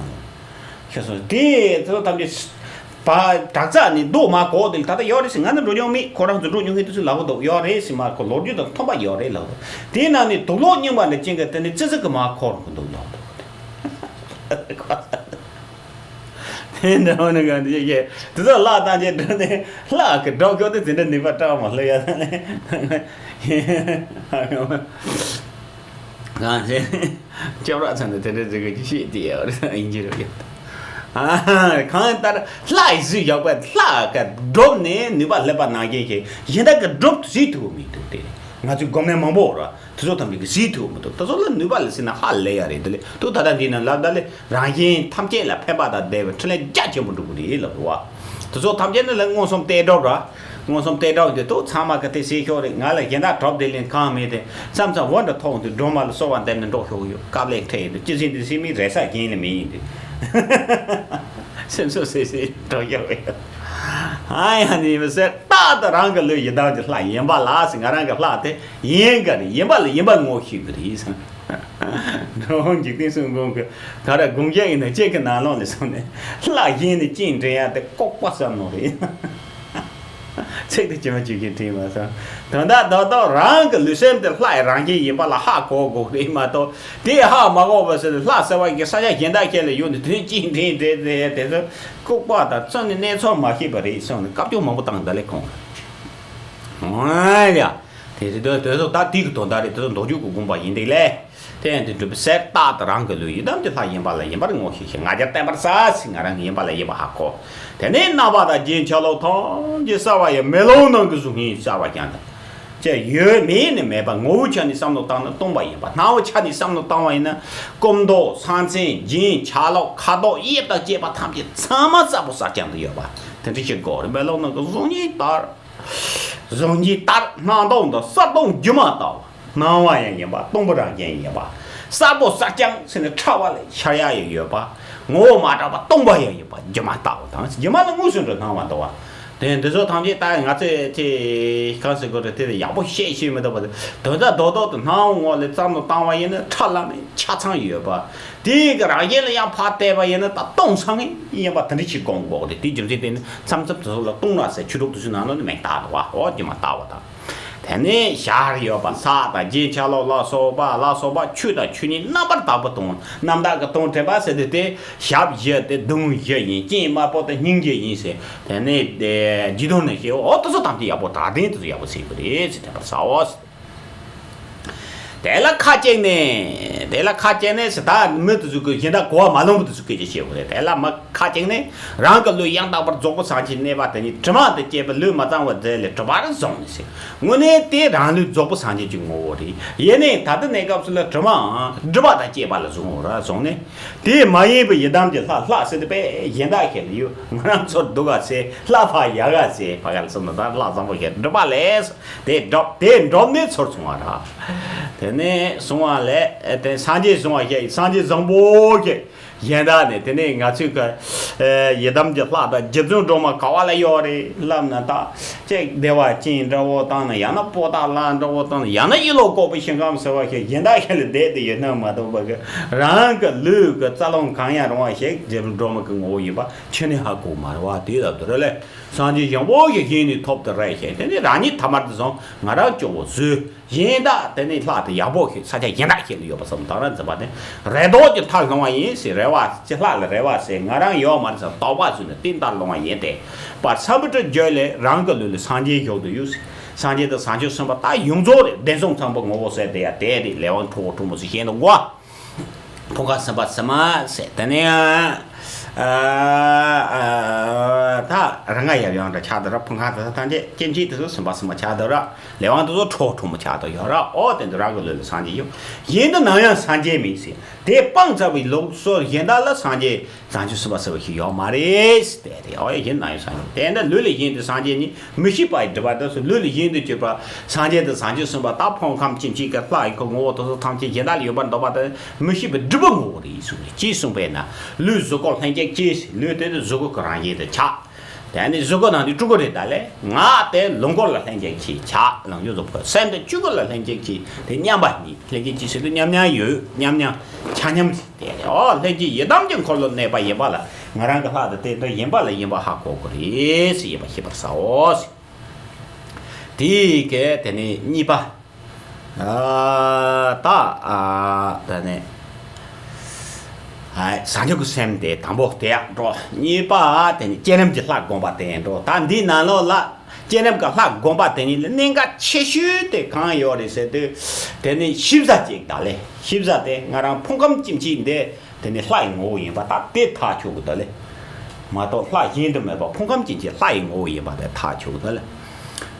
ཤེས་སོང་། དེ་ཚོ་ཐམས་ཅད་བ་དག་ཚ་ནི་རྡོ་མ་གོག་དེ་ལ་ད་ལྟ་ཡོད་རེད་ཟེར། ང་ནི་འགྲོ་མྱོང་མེད། ཁོ་རང་ཚོ་འགྲོ་མྱོང་མཁན་དེ་ཚོས་ལབ་གི་འདུག་ཡོད་རེད་ཟེར། མ་ཁོ་ལོ་རྒྱུས་དང་མཐུན་པ་ཡོད་རེད་ལབ་འདུག་དེའི་ནང་ནས་དུག་ལོག་རྙིང་པ་འདྲ་ཅན་གྱི་དེ་ནི་ཙི་ཙི་གི་མ་ཁོག་རུ་འདུག་ལབ་འདུག་དེ་འདྲ་བ་ནི་གང་དེ་ཡེ་དེ་ཚོ་ལྷ་བཏང་རྗེས་འགྲོ་ནས་ལྷ་གི་སྒྲུབ་སྐྱོར་དེ་དེ་འདྲ་ནུས་པ་སྤྲད་མ་ལྷོད་ཡ་ད་ནི། གང་ཟེར། སྐྱབས་ར་ཚང་ནས་དེ་འདྲ་ཟེར་གི་ཅི་ཤེས་དེ་ཡོད་རེད། ཨིན་ཇི་རེད་ཡོད། ཨ། གང་ལྟར་ལྷ་ཡི་གཟི་ཡག་པ་ལྷ་ག་སྒྲུབ་ནས་ནུས་པ་སླེབས་པ་ནང་བཞིན་གྱི་གཞན་དག་གི་སྒྲུབ་གཟིགས་ཐུབ་མི་འདུག་དེ་ང་ཚོའི་སྒོམ་ནས་མང་པོ་ར་དེ་ཚོ་ཐམས་ཅད་ཀྱི་གཟིགས་ཐུབ་མི་འདུག་དེ་ཚོ་ལ་ནུས་པ་ལ་སྲིད་ན་ཧ་ལས་ཡ་རེད། དེ་ལས་དུ་ད་ལྟ་འདི་ན་ལབ་ད་ལས་རང་གཞན་ཐམས་ཅད་ལ་ཕན་པ་དང་བདེ་བའི་འཕྲིན་ལས་རྒྱ་ཆེན་པོ་འགྲུབ་ཀྱི་རེད་ལབ་རེད་བ། དེ་ཚོ་ཐམས་ཅད་ནི་ལ་མངོན་སུམ་གཏད་སྒྲུབ་ར། མངོན་སུམ་གཏད་སྒྲུབ་འདི་དུ་ཚང་མ་གི་དེ་སྲིད་ཤོག་རེད། ང་ལ་གཞན་དག་གྲོབ་བདེ་ལེན་གང་མེད་དེ་མཚམས་མཚམས་འོ་འདྲ་ཐོག་འདི་སྒྲོལ་མ་ལ་གསོལ་བ་འདེབས་ནས་འགྲོ་ཤོག་ཡོད། དཀའ་ལས་འཕྲད་ཡོད་འདུག་ཅི་ཟིན་འདི་སྲིད་མི་རེ་ས་གཞན་ལ་མི་ཡིན་འདུག་སེམས་གསོ་སེ་སེ་འགྲོ་ཤོག་ཡོད། ཨ་ཡ་ནི་མི་སེར་རྟག་ཏུ་རང་གི་ལུས་ཡི་དམ་གྱི་ལྷ་ཡིན་པ་ལ་ཟེར། ང་རང་གི་ལྷ་དེ་ཡིན་ག་རེད། ཡིན་པ་ལ་ཡིན་པ་ངོ་ཤེས་གི་རེད་ཟེར། འགྲོ་འཇིག་རྟེན་གསུམ་མགོན་གྱི་ག་རེ་དགོངས་བཞེད་ཡིན་ན་ཅིག་གི་ནང་ལོགས་ནས་སོང་ནས་ལྷ་གཞན་ནས་ཅིག་འདྲེན་ཡ་དེ་ལྐོག་པ་བསམ་ནོ་རེད། ཚིག་དེ་ཇི་མ་ཇི་བཞིན་བྲིས་མ་སོང་། དོན་དག་རྡོག་རྡོག་རང་གི་ལུས་སེམས་དེ་ལྷ་ཡི་རང་བཞིན་ཡིན་པ་ལ་ཧ་གོ་དགོས་རེད་མ་གཏོགས། དེ་ཧ་མ་གོ་བ་ཟེར་ལྷ་ཟེར་བ་གི་ས་ཆ་གཞན་དག་ཁྱེད་ལ་ཡོད་ནས་དེ་ཅིག་འདྲེན་འདྲེན་འདྲེན་ཡ་དེ་ཚོ་ལྐུགས་པ་དང་རྩ་ནས་གནས་ཚུལ་མ་ཤེས་པ་རེད་སོང་ནས་སྐབས་བཅོལ་མང་པོ་བཏང་ད་ལས་ཁོང་། ཨོ་ཡ། དེ་རེད་དོ། དེ་ཚོ་ད་དེ་གི་དོན་དག་རེད། དེ་ཚོ་མདོ་རྒྱུད་ཀྱི་དགོངས་པ་ཡིན་འདུག་ལས། དེ་ཡང་དེ་འགྲུབ་པའི་གསེར་རྟག་ཏུ་རང་གི་ལུས་ཡི་དམ་གྱི་ལྷ་ཡིན་པ་ལ་ཡིན་པར་ངོ་ཤེས་ཤིང་། ང་རྒྱལ་བརྟན་པར་གསལ་ཞིང་། ང་རང་གི་ཡིན་པ་ལ་ཡིན་པ་ཧ་གོ། དེ་ནས་རྣམ་པ་དང་རྒྱན་ཆ་ལུགས་ཐམས་ཅད་གསལ་བ་ཡི་མེ་ལོང་ནང་གི་གཟུགས་བརྙན་གསལ་བ་ཀྱང་དང་། ཅེས་ཡོད་མེད་ནི་མེད་པ་ངོ་བོའི་ཆ་ནས་བསམ་བློ་བཏང་ན་སྟོང་པ་ཡིན་པ། སྣང་བའི་ཆ་ནས་བསམ་བློ་བཏང་བ་ཡིན་ན་སྐུ་མདོག་ས་མཚན་རྒྱན་ཆ་ལུགས་ཁ་དོག་དབྱིབས་དང་བཅས་པ་ཐམས་ཅད་ཚང་མ་གསལ་པོ་གསལ་རྐྱང་དུ་ཡོད་པ་དེ་འདྲ་ཞིག་དགོས་རེད། མེ་ལོང་ནང་གི་གཟུགས་བརྙན་ལྟར། གཟུགས་བརྙན་ལྟར་སྣང་སྟོང་དང་གསལ་སྟོང་སྒྱུ་མ་ལྟ་བུ། སྣང་བ་ཡང་ཡིན་པ། སྟོང་པ་རང་རྐྱང་ཡིན་པ། གསལ་པོ་གསལ་རྐྱང་ཟེར་ནས་ཕྲ་བ་ལས་འཆར་ཡ་ཡང་ཡོད་པ། ངོ་བོ་མ་གྲགས་པ་སྟོང་པ་ཡང་ཡིན་པ། སྒྱུ་མ་ལྟ་བུ་དང་། སྒྱུ་མ་ལ་དངོས་སུ་འགྲོ་སྣང་བ་འདུ་བ། དེ་འདི་ཚོ་ཐམས་ཅད་ད་ང་ཚོས་དེ་གང་ཟེར་དགོས་རེད། དེ་ཡག་པོ་བཤད་ཤེས་མི་ཐུབ་པ་དེ། དོན་དག་རྡོག་རྡོག་ཏུ་སྣང་བ་ངོ་ལ་བསམ་བློ་བཏང་བ་ཡིན་ན་ཁྲ་ལམ་མེ་ཆ་ཚང་ཡོད་པ། དེའི་གི་རང་བཞིན་ལ་ཡང་ཕར་བལྟས་པ་ཡིན་ན་ད་སྟོང་སང་ཡིན་པ་དེ་འདྲ་ཞིག་དགོངས་དགོས་རེད། དེའི་རྒྱུ་མཚན་དེ་ནི་མཚམས་མཚམས་དེ་ཚོ་ལ་སྟོང་ར་ཟེར་ཆོས་གྲོགས་དེ་ཚོའི་ནང་ལ་ནི་མིང་བཏགས་འདུག་བ། འོ་དེ་མ་བཏགས་པ་དང་། དེ་ནས་ཞར་ཡོད་པ། ས་དང་རྒྱན་ཆ་ལོག་ལ་སོགས་པ་ལ་སོགས་པ་ཆོས་དང་ཆོས་ཉིད་རྣམ་པར་དག་པའི་དོན། རྣམ་དག་གི་དོན་དྲན་པ་ཟེར་དུས་དེ་ཞབས་བཞི་སྟེ་གདོང་བཞི་ཡིན། སྤྱན་དམར་པོ་དང་སྙིང་རྗེ་ཡིན་ཟེར། དེ་ནས་དེ་རྗེས་ཟློས་ནས་ཞེས། འོ་དེ་ཚོ་ཐམས་ཅད་ཡག་པོ་དྲག་ལྡན་དེ་ཚོ་ཡག་པོ་ཟེར་གི་རེད་ཟེར་དྲན་པར་བྱའོ། དེ་ལ་ཁ་གཅིག་ནས། དེ་ལ་ཁ་གཅིག་ནས་ཟེར། ད་མི་དེ་ཚོ་གི་གཞན་དག་གོ་བ་མ་ལོན་པ་དེ་ཚོ་སྐད་ཆ་བཤད་དགོས་རེད། དེ་ལ་མི་ཁ་གཅིག་ནས་རང་གི་ལུས་ཡང་དག་པར་རྫོགས་པའི་སངས་རྒྱས་གནས་པ་དེ་ཉིད་དྲི་མ་དང་བཅས་པའི་ལུས་མ་གཙང་བའི་རྫས་ལས་གྲུབ་པར་བཟུང་ནས་ཟེར། དངོས་གནས་དེ་རང་ལུས་རྫོགས་པའི་སངས་རྒྱས་ཀྱི་ངོ་བོ་རེད། ཡིན་ནའི་ད་ལྟ་གནས་སྐབས་སུ་ལ་དྲི་མའམ་སྒྲིབ་པ་དང་བཅས་པ་ལ་བཟུང་བར་བཟུང་ནས། དེ་མ་ཡིན་པའི་ཡི་དམ་གྱི་ལྷ། ལྷ་ཟེར་དུས་དཔེ་གཞན་དག་ཞིག་ལ་ཡོད། ང་རང་ཚོར་སྡུག་ག་ཟེར། ལྷ་ཕ་ཡ་ག་ཟེར། ཕ་ག་ལ་སོང་ན་ད་ལྷ་བཟང་པོ་ཞིག་སྒྲིབ་པ་ལས། དེ་སྒྲུབ། དེ་སྒྲུབ་ནས་ཚུར་སོང་བ་ར། དེ་ནས་སོང་བ་ལས་དེ་སངས་རྒྱས་བཟུང་བ་ཞིག་སངས་རྒྱས་བཟང་པོ་ཞིག་གཞན་དག་ནས། དེ་ནས་ང་ཚོའི་གི་ཡི་དམ་གྱི་ལྷ་དང་རྗེ་བཙུན་སྒྲོལ་མ་ག་བ་ལ་ཡོད་རེད་ལབ་ན། ད་ཅིག་བདེ་བ་ཅན་འདྲ་བོ་བཏང་ན། ཡང་ན་པོ་ཏ་ལ་འདྲ་བོ་བཏང་ན། ཡང་ན་ཡིད་བློ་འགུག་པའི་ཞིང་ཁམས་ཟེར་བ་ཞིག་གཞན་དག་ཞིག་ལ་བསྡད་དེ་ཡོད་ན་མ་གཏོགས་པ་གི་རང་གི་ལུས་ཀྱི་རྩ་རླུང་གང་ཡང་རུང་བ་ཞིག་རྗེ་བཙུན་སྒྲོལ་མ་གི་ངོ་བོ་ཡིན་པ་ཁྱོན་ནས་ཧ་གོ་མ་རེད་བ། དེ་ལ་དུ་ར་ལས། སངས་རྒྱས་ཡང་པོ་ཞིག་གཞན་ནས་ཐོབ་ཏུ་རེ་ཞིང་། དེ་ནས་རང་ཉིད་ཐ་མལ་དུ་སོང་། ང་རང་སྐྱོ་བོ་བཟོས། གཞན་དག་དེ་ནས་ལྷ་དེ་ཡག་པོ་ཞིག་ས་ཆ་གཞན་དག་ཞིག་ལ་ཡོད་པ་བསམ་བཏང་ར་འཛིན་པ་དེ་རེ་དོགས་ཀྱི་མཐར་ལྷུང་བ་ཡིན་ཟེར། རེ་བ་ཅི་ལྷ་ལ་རེ་བ་ཟེར། ང་རང་ཡོད་མ་རེད་ཟེར་དོགས་པ་བཟོས་ནས་དེ་མཐར་ལྷུང་བ་ཡིན་ཏེ། པར་སམ་བྷོ་ཊ་བརྗོད་ལས་རང་གི་ལུས་ལ་སངས་རྒྱས་བཞུགས་ཏུ་ཡོད་ཟེར། སངས་རྒྱས་དང་བྱང་ཆུབ་སེམས་དཔའ་ད་ཡོངས་རྫོགས་རེད། བདེན་གསུམ་ཚང་པོ་ངོ་བོ་ཟེར་དེ་ཡ་དེ་རེད། ལས་དབང་ཁྲོ་བོ་ཁྲོ་མོ་ཟེར་བཤད་འདུག་གོ། ཕོ་ཁ་སེམས་དཔའ་སེམས་མ་ཟེར། དེ་ནས་ཨ་ཨ་ད་རང་ང་ཡབ་ཡུམ་འདྲ་ཆགས་འདུག་ར། ཕོ་ཁ་དེ་ཚོ་ཐམས་ཅད་སྐྱེ་མཆེད་དེ་ཚོ་སེམས་དཔའ་སེམས་མ་ཆགས་འདུག་ར། ལས་དབང་དེ་ཚོ་ཁྲོ་བོ་ཁྲོ་མོ་ཆགས་འདུག་ཡོད་ར། ཨོ་དེ་ཚོ་རང་གི་ལུས་ལ་སངས་རྒྱས་ཡོད། གཞན་དུ་ནམ་ཡང་སངས་རྒྱས་མེད་ཟེར། དེ་སྤངས་ཚར་བའི་ལུགས་སྲོལ་གཞན་དག་ལ་སངས་རྒྱས་བྱང་ཆུབ་སེམས་དཔའ་ཟེར་བ་ཞིག་ཡོད་མ་རེད་ཟེར། དེ་རེད། ཨོ་ཡ། གཞན་ནམ་ཡང་སངས་རྒྱས་མེད། དེ་འདྲ་ལུས་ལ་གཞན་དུ་སངས་རྒྱས་ནི་མི་ཤེས་པ་ཡི་སྒྲིབ་པ་དེ་ཚོ། ལུས་ལ་གཞན་དུ་གྱུར་པ་སངས་རྒྱས་དང་བྱང་ཆུབ་སེམས་དཔའ་དག་ཕུང་ཁམས་སྐྱེ་མཆེད་ཀྱི་ལྷ་ཡི་གི་ངོ་བོ་དེ་ཚོ་ཐམས་ཅད་གཞན་དག་ལ་ཡོད་པར་འདོད་པ་དེ་མི་ཤེས་པའི་སྒྲིབ་པའི་ངོ་བོ་རེད་གསུངས་ནས། ཅེས་གསུངས་པས་ན། ལུས་གཟུགས་སྐུ་ལྷན་ཅིག་སྐྱེས། ལུས་དེ་ནི་གཟུགས་སྐུ་གི་རང་བཞིན་དུ་ཆགས། དེ་ནི་གཟུགས་སྐུ་ནང་དུ་སྤྲུལ་སྐུ་རེད། ད་ལས་ངག་དེ་ལོངས་སྐུ་ལ་ལྷན་ཅིག་སྐྱེས་ཆགས། ལོངས་སྐུ་གཟུགས་སྐུ། སེམས་དེ་སྤྲུལ་སྐུ་ལ་ལྷན་ཅིག་སྐྱེས། དེ་མཉམ་པ་ཉིད། ལྷན་ཅིག་སྐྱེས་ཟེར་དུས་མཉམ་མཉམ་ཡོད། མཉམ་མཉམ་ཆ་མཉམ་རེད། དེ་རེད། ཨོ་ལྷན་ཅིག་ཡི་དམ་གྱི་འཁོར་ལོ་གནས་པ་ཡིན་པ་ལ། ང་རང་གི་ལྷ་དེ་དེ་འདྲ་ཡིན་པ་ལ་ཡིན་པ་ཧ་གོ་དགོས་རེད་ཟེར། ཡིན་པ་ཤེས་པར་བྱའོ་ཟེར། དེའི་གི་དེ་ནས་གཉིས་པ། ཨ་ད་ཨ་ད་ནི་ཨ་བྱང་ཆུབ་ཀྱི་སེམས་དེ་དང་པོ་དེ་ཡང་འགྲོ། གཉིས་པ་དེ་ནི་བསྐྱེད་རིམ་གྱི་ལྷ་བསྒོམ་པ་དེ་ཡང་འགྲོ། ད་འདིའི་ནང་ལོགས་ལ་བསྐྱེད་རིམ་གྱི་ལྷ་བསྒོམ་པ་དེ་ཉིད་ལ་གནད་འགག་ཆེ་ཤོས་དེ་གང་ཡོད་རེད་ཟེར་དུས། དེ་ནི་ཤེས་བྱ་ཅིག་ད་ལས། ཤེས་བྱ་དེ་ང་རང་ཕུང་ཁམས་སྐྱེ་མཆེད་འདི། དེ་ནི་ལྷ་ཡི་ངོ་བོ་ཡིན་པ་ད་དེ་ཐག་ཆོད་དགོས་ད་ལེ། མ་གཏོགས་ལྷ་གཞན་དུ་མེད་པ་ཕུང་ཁམས་ཅན་གྱི་ལྷ་ཡི་ངོ་བོ་ཡིན་པ་དེ་ཐག་ཆོད་དགོས་ད་ལེ།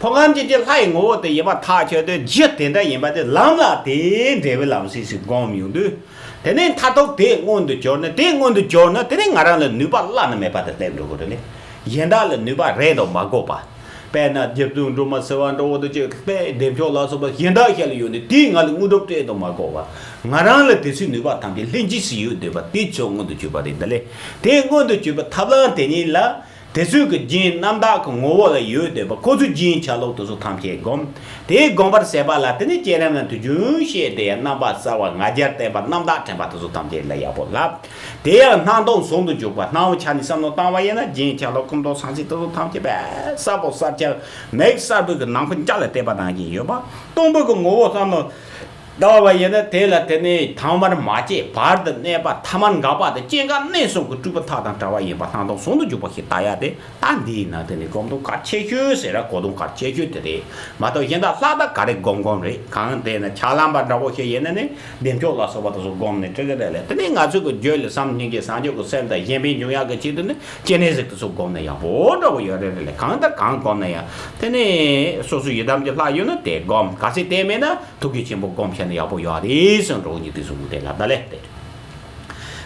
ཕུང་ཁམས་ཅན་གྱི་ལྷ་ཡི་ངོ་བོ་དེ་ཡིན་པ་ཐག་ཆོད་དུས་རྒྱུ་དེ་འདྲ་ཡིན་པ་དེ་ལམ་ལ་དེའི་འབྲས་བུ་ལམ་སེལ་ཞིག་སྒོམ་ཡོང་དུས། དེ་ནས་མཐར་ཐུག་དེ་མངོན་དུ་གྱུར་ན། དེ་མངོན་དུ་གྱུར་ན་དེ་ནས་ང་རང་ལ་ནུས་པ་བླ་ན་མེད་པ་དེ་སླེབས་འགྲོ་གི་རེད་ལེ། གཞན་དག་ལ་ནུས་པ་རེ་དང་མ་དགོས་པ། དཔེར་ན་རྗེ་བཙུན་སྒྲོལ་མ་ཟེར་བ་འདྲ་བོ་དང་བཅས་པའི་བདེ་མཆོག་ལ་སོགས་པ་གཞན་དག་ཞིག་ལ་ཡོད་ནས་དེས་ང་ལ་དངོས་གྲུབ་སྤྲད་དང་མ་དགོས་པ། ང་རང་ལ་དེ་ཚོའི་ནུས་པ་ཐམས་ཅད་ལྷན་སྐྱེས་སུ་ཡོད་བསྡད་པ་དེ་ཆོས་མངོན་དུ་གྱུར་པ་རེད་ད་ལེ། དེ་མངོན་དུ་གྱུར་པའི་ཐབས་ལམ་དེ་ཉིད་ལ། དེ་ཚོའི་གི་རྒྱན་རྣམ་དག་གི་ངོ་བོ་ལ་ཡོད་བསྡད་པ་ཁོ་ཚོའི་རྒྱན་ཆ་ལུགས་དེ་ཚོ་ཐམས་ཅད་བསྒོམ། དེ་བསྒོམ་པར་བྱེད་པ་ལ་དེ་ནི་བསྐྱེད་རིམ་ལ་དུས་རྒྱུན་བཤད་དེ་ཡང་རྣམ་པར་གསལ་བ་ང་རྒྱལ་བརྟན་པ་རྣམ་དག་དྲན་པ་དེ་ཚོ་ཐམས་ཅད་ལ་ཡག་པོ་ལབ། དེ་ཡང་སྣང་སྟོང་ཟུང་དུ་འཇུག་པ། སྣང་བ་ཆ་ནས་བསམ་བློ་བཏང་བ་ཡིན་ན་རྒྱན་ཆ་ལུགས་སྐུ་མདོག་ཟང་ཟིང་དེ་ཚོ་ཐམས་ཅད་དཔེ་གསལ་པོ་གསལ་རྐྱང་མིག་གསལ་པོའི་གི་ནམ་མཁའ་འཇའ་ལ་བལྟས་པ་ནང་བཞིན་ཡོད་པ། སྟོང་པའི་གི་ངོ་བོ་བསམ་བློ་བཏང་བ་ཡིན་ན་དེ་ལ་དེ་ནི་ཐ་མལ་མ་སྐྱེས་བར་དུ་གནས་པ་ཐ་མལ་འགག་པ་དང་སྐྱེ་འགག་གནས་གསུམ་གྱི་སྤྲུལ་པ་མཐའ་དང་བྲལ་བ་ཡིན་པ་སྣང་སྟོང་ཟུང་དུ་འཇུག་པ་ཞིག་ལྟ་ཡ་དེ། ད་འདིའི་ནང་དེ་ནི་སྒོམ་སྟངས་གལ་ཆེ་ཤོས་ཟེར་ར་གོ་དོན་གལ་ཆེ་ཤོས་དེ་རེད། མ་གཏོགས་གཞན་དག་ལྷ་དག་ག་རེ་སྒོམ་སྒོམ་རེད། གང་དེ་ན་ཕྱག་ལམ་པ་འདྲ་བོ་ཞིག་ཡིན་ན་ནི་བདེ་མཆོག་ལ་སོགས་པ་དེ་ཚོ་སྒོམ་ནས་འགྲིག་གི་རེད་ལེ། དེ་ནི་ང་ཚོའི་གི་རྒྱུད་ལ་བྱམས་སྙིང་རྗེ་བྱང་ཆུབ་ཀྱི་སེམས་དང་གཞན་ཕན་འབྱུང་ཡག་གི་ཆེད་དུ་ནི་སྐྱེ་གནས་གཟིགས་དེ་ཚོ་སྒོམ་ན་ཡག་པོ་འདྲ་བོ་ཡོད་རེད་རེད་ལེ། གང་དང་གང་སྒོམ་ན་ཡང་དེ་ནི་སོ་སོའི་ཡི་དམ་གྱི་ལྷ་ཡོད་ན་དེ་སྒོམ། གལ་སྲིད་དེ་མེད་ན་ཐུགས་རྗེ་ཆེན་པོ་སྒོམ་བྱས་ན་ཡག་པོ་ཡོད་རེད་ཟེར་འགྲོ་གི་ཉིད་དེ་གསུང་གི་དེ་ལབ་ད་ལེ། དེ་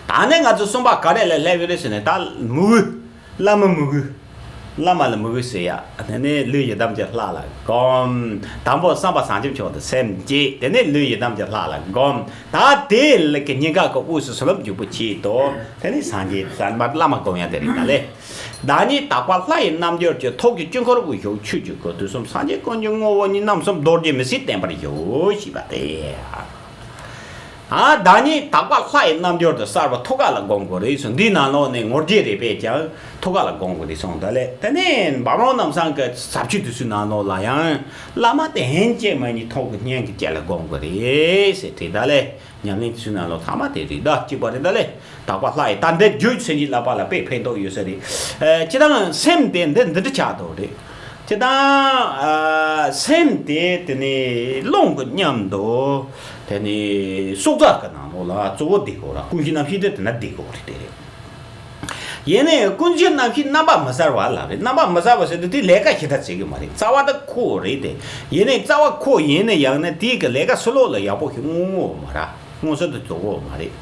ད་ནི་ང་ཚོ་གསུམ་པ་ག་རེ་ལ་སླེབས་ཡོད་རེད་ཟེར་ན་ད་མོས་གུས། བླ་མ་མོས་གུས། བླ་མ་ལ་མོས་གུས་ཟེར་ཡ། དེ་ནས་ལུས་ཡི་དམ་གྱི་ལྷ་ལ་སྒོམ། དང་པོ་བསམ་པ་བྱང་ཆུབ་མཆོག་ཏུ་སེམས་བསྐྱེད། དེ་ནས་ལུས་ཡི་དམ་གྱི་ལྷ་ལ་སྒོམ། ད་དེ་ལ་གི་སྙིང་ག་གི་དབུས་སུ་བྱིན་རླབས་འཇུག་པའི་ཆེད་དུ་དེ་ནས་སངས་རྒྱས་བསམ་པ་བླ་མ་སྒོམ་ཡ་དེ་རེད་ད་ལེ། བདག་ཉིད་དག་པ་ལྷ་ཡི་རྣལ་འབྱོར་གྱི། ཐུགས་ཀྱི་དཀྱིལ་འཁོར་དབུས་བཞུགས་ཆོས་ཀྱི་སྐུ། དུས་གསུམ་སངས་རྒྱས་ཀུན་གྱི་ངོ་བོ་ཉིད། རྣམ་གསུམ་རྡོ་རྗེ་མི་བསྲེགས་བརྟན་པར་བཞུགས། ཞེས་པ་སྟེ། ཨ། བདག་ཉིད་དག་པ་ལྷ་ཡི་རྣལ་འབྱོར་དུ། གསལ་བ་ཐུགས་ཀ་ལ་སྒོམ་དགོས་རེད་གསུངས། འདིའི་ནང་ལོགས་ནས་ངོ་རྒྱལ་རེད་པས་ཀྱང་ཐུགས་ཀ་ལ་སྒོམ་དགོས་རེད་གསུངས། ད་ལས་དེ་ནས་འབུམ་རམས་ནམ་སང་གི་ཟབ་ཆོས་དེ་ཚོའི་ནང་ལོགས་ལ་ཡང་བླ་མ་དེ་ཡན་ཆད་མ་ཡིན་ཐུགས་ཀྱི་སྙིང་གི་དཀྱིལ་ལ་སྒོམ་དགོས་རེད་ཟེར་དེ། ད་ལས་ཉམས་ལེན་དེ་ཚོའི་ནང་ལོགས་ཚང་མ་དེ་རེད། ད་གཅིག་པ་རེད། ད་ལས་དག་པ་ལྷ་ཡི། ད་འདི་རྒྱུད་སེམས་ཀྱི་བསླབ་པ་ལ་དཔེ་ཕན་ཐོགས་ཡོད་ས་རེད། ཨ། སྤྱིར་བཏང་སེམས་དེ་འདི་འདི་འདྲ་ཆགས་འདུག་རེད། སྤྱིར་བཏང་། ཨ། སེམས་དེ་དེ་ནས་རླུང་གི་མཉམ་དུ་དེ་ནས་སྲོག་རྩ་གི་ནང་ལོགས་ལ་གཙོ་བོ་བསྡད་དགོས་ར། ཀུན་གཞི་རྣམ་ཤེས་དེ་དེ་ན་བསྡད་དགོས་རེད། དེ་རེད། ཡིན་ནའི་ཀུན་གཞི་རྣམ་ཤེས་རྣམ་པ་མི་གསལ་བ་ལ་རེད། རྣམ་པ་མི་གསལ་བ་ཟེར་དུས་དེ་ལས་ཀ་ཞེ་དྲག་བྱེད་གི་མ་རེད། རྩ་བ་དེ་ཁོ་རེད་དེ། ཡིན་ནའི་རྩ་བ་ཁོ་ཡིན་ན་ཡང་ན་དེའི་གི་ལས་ཀ་ཕྱི་ལོགས་ལ་ཡག་པོ་ཞིག་མངོན་གི་མ་རེད། མངོན་གསལ་དུ་རྫོགས་གི་མ་རེད།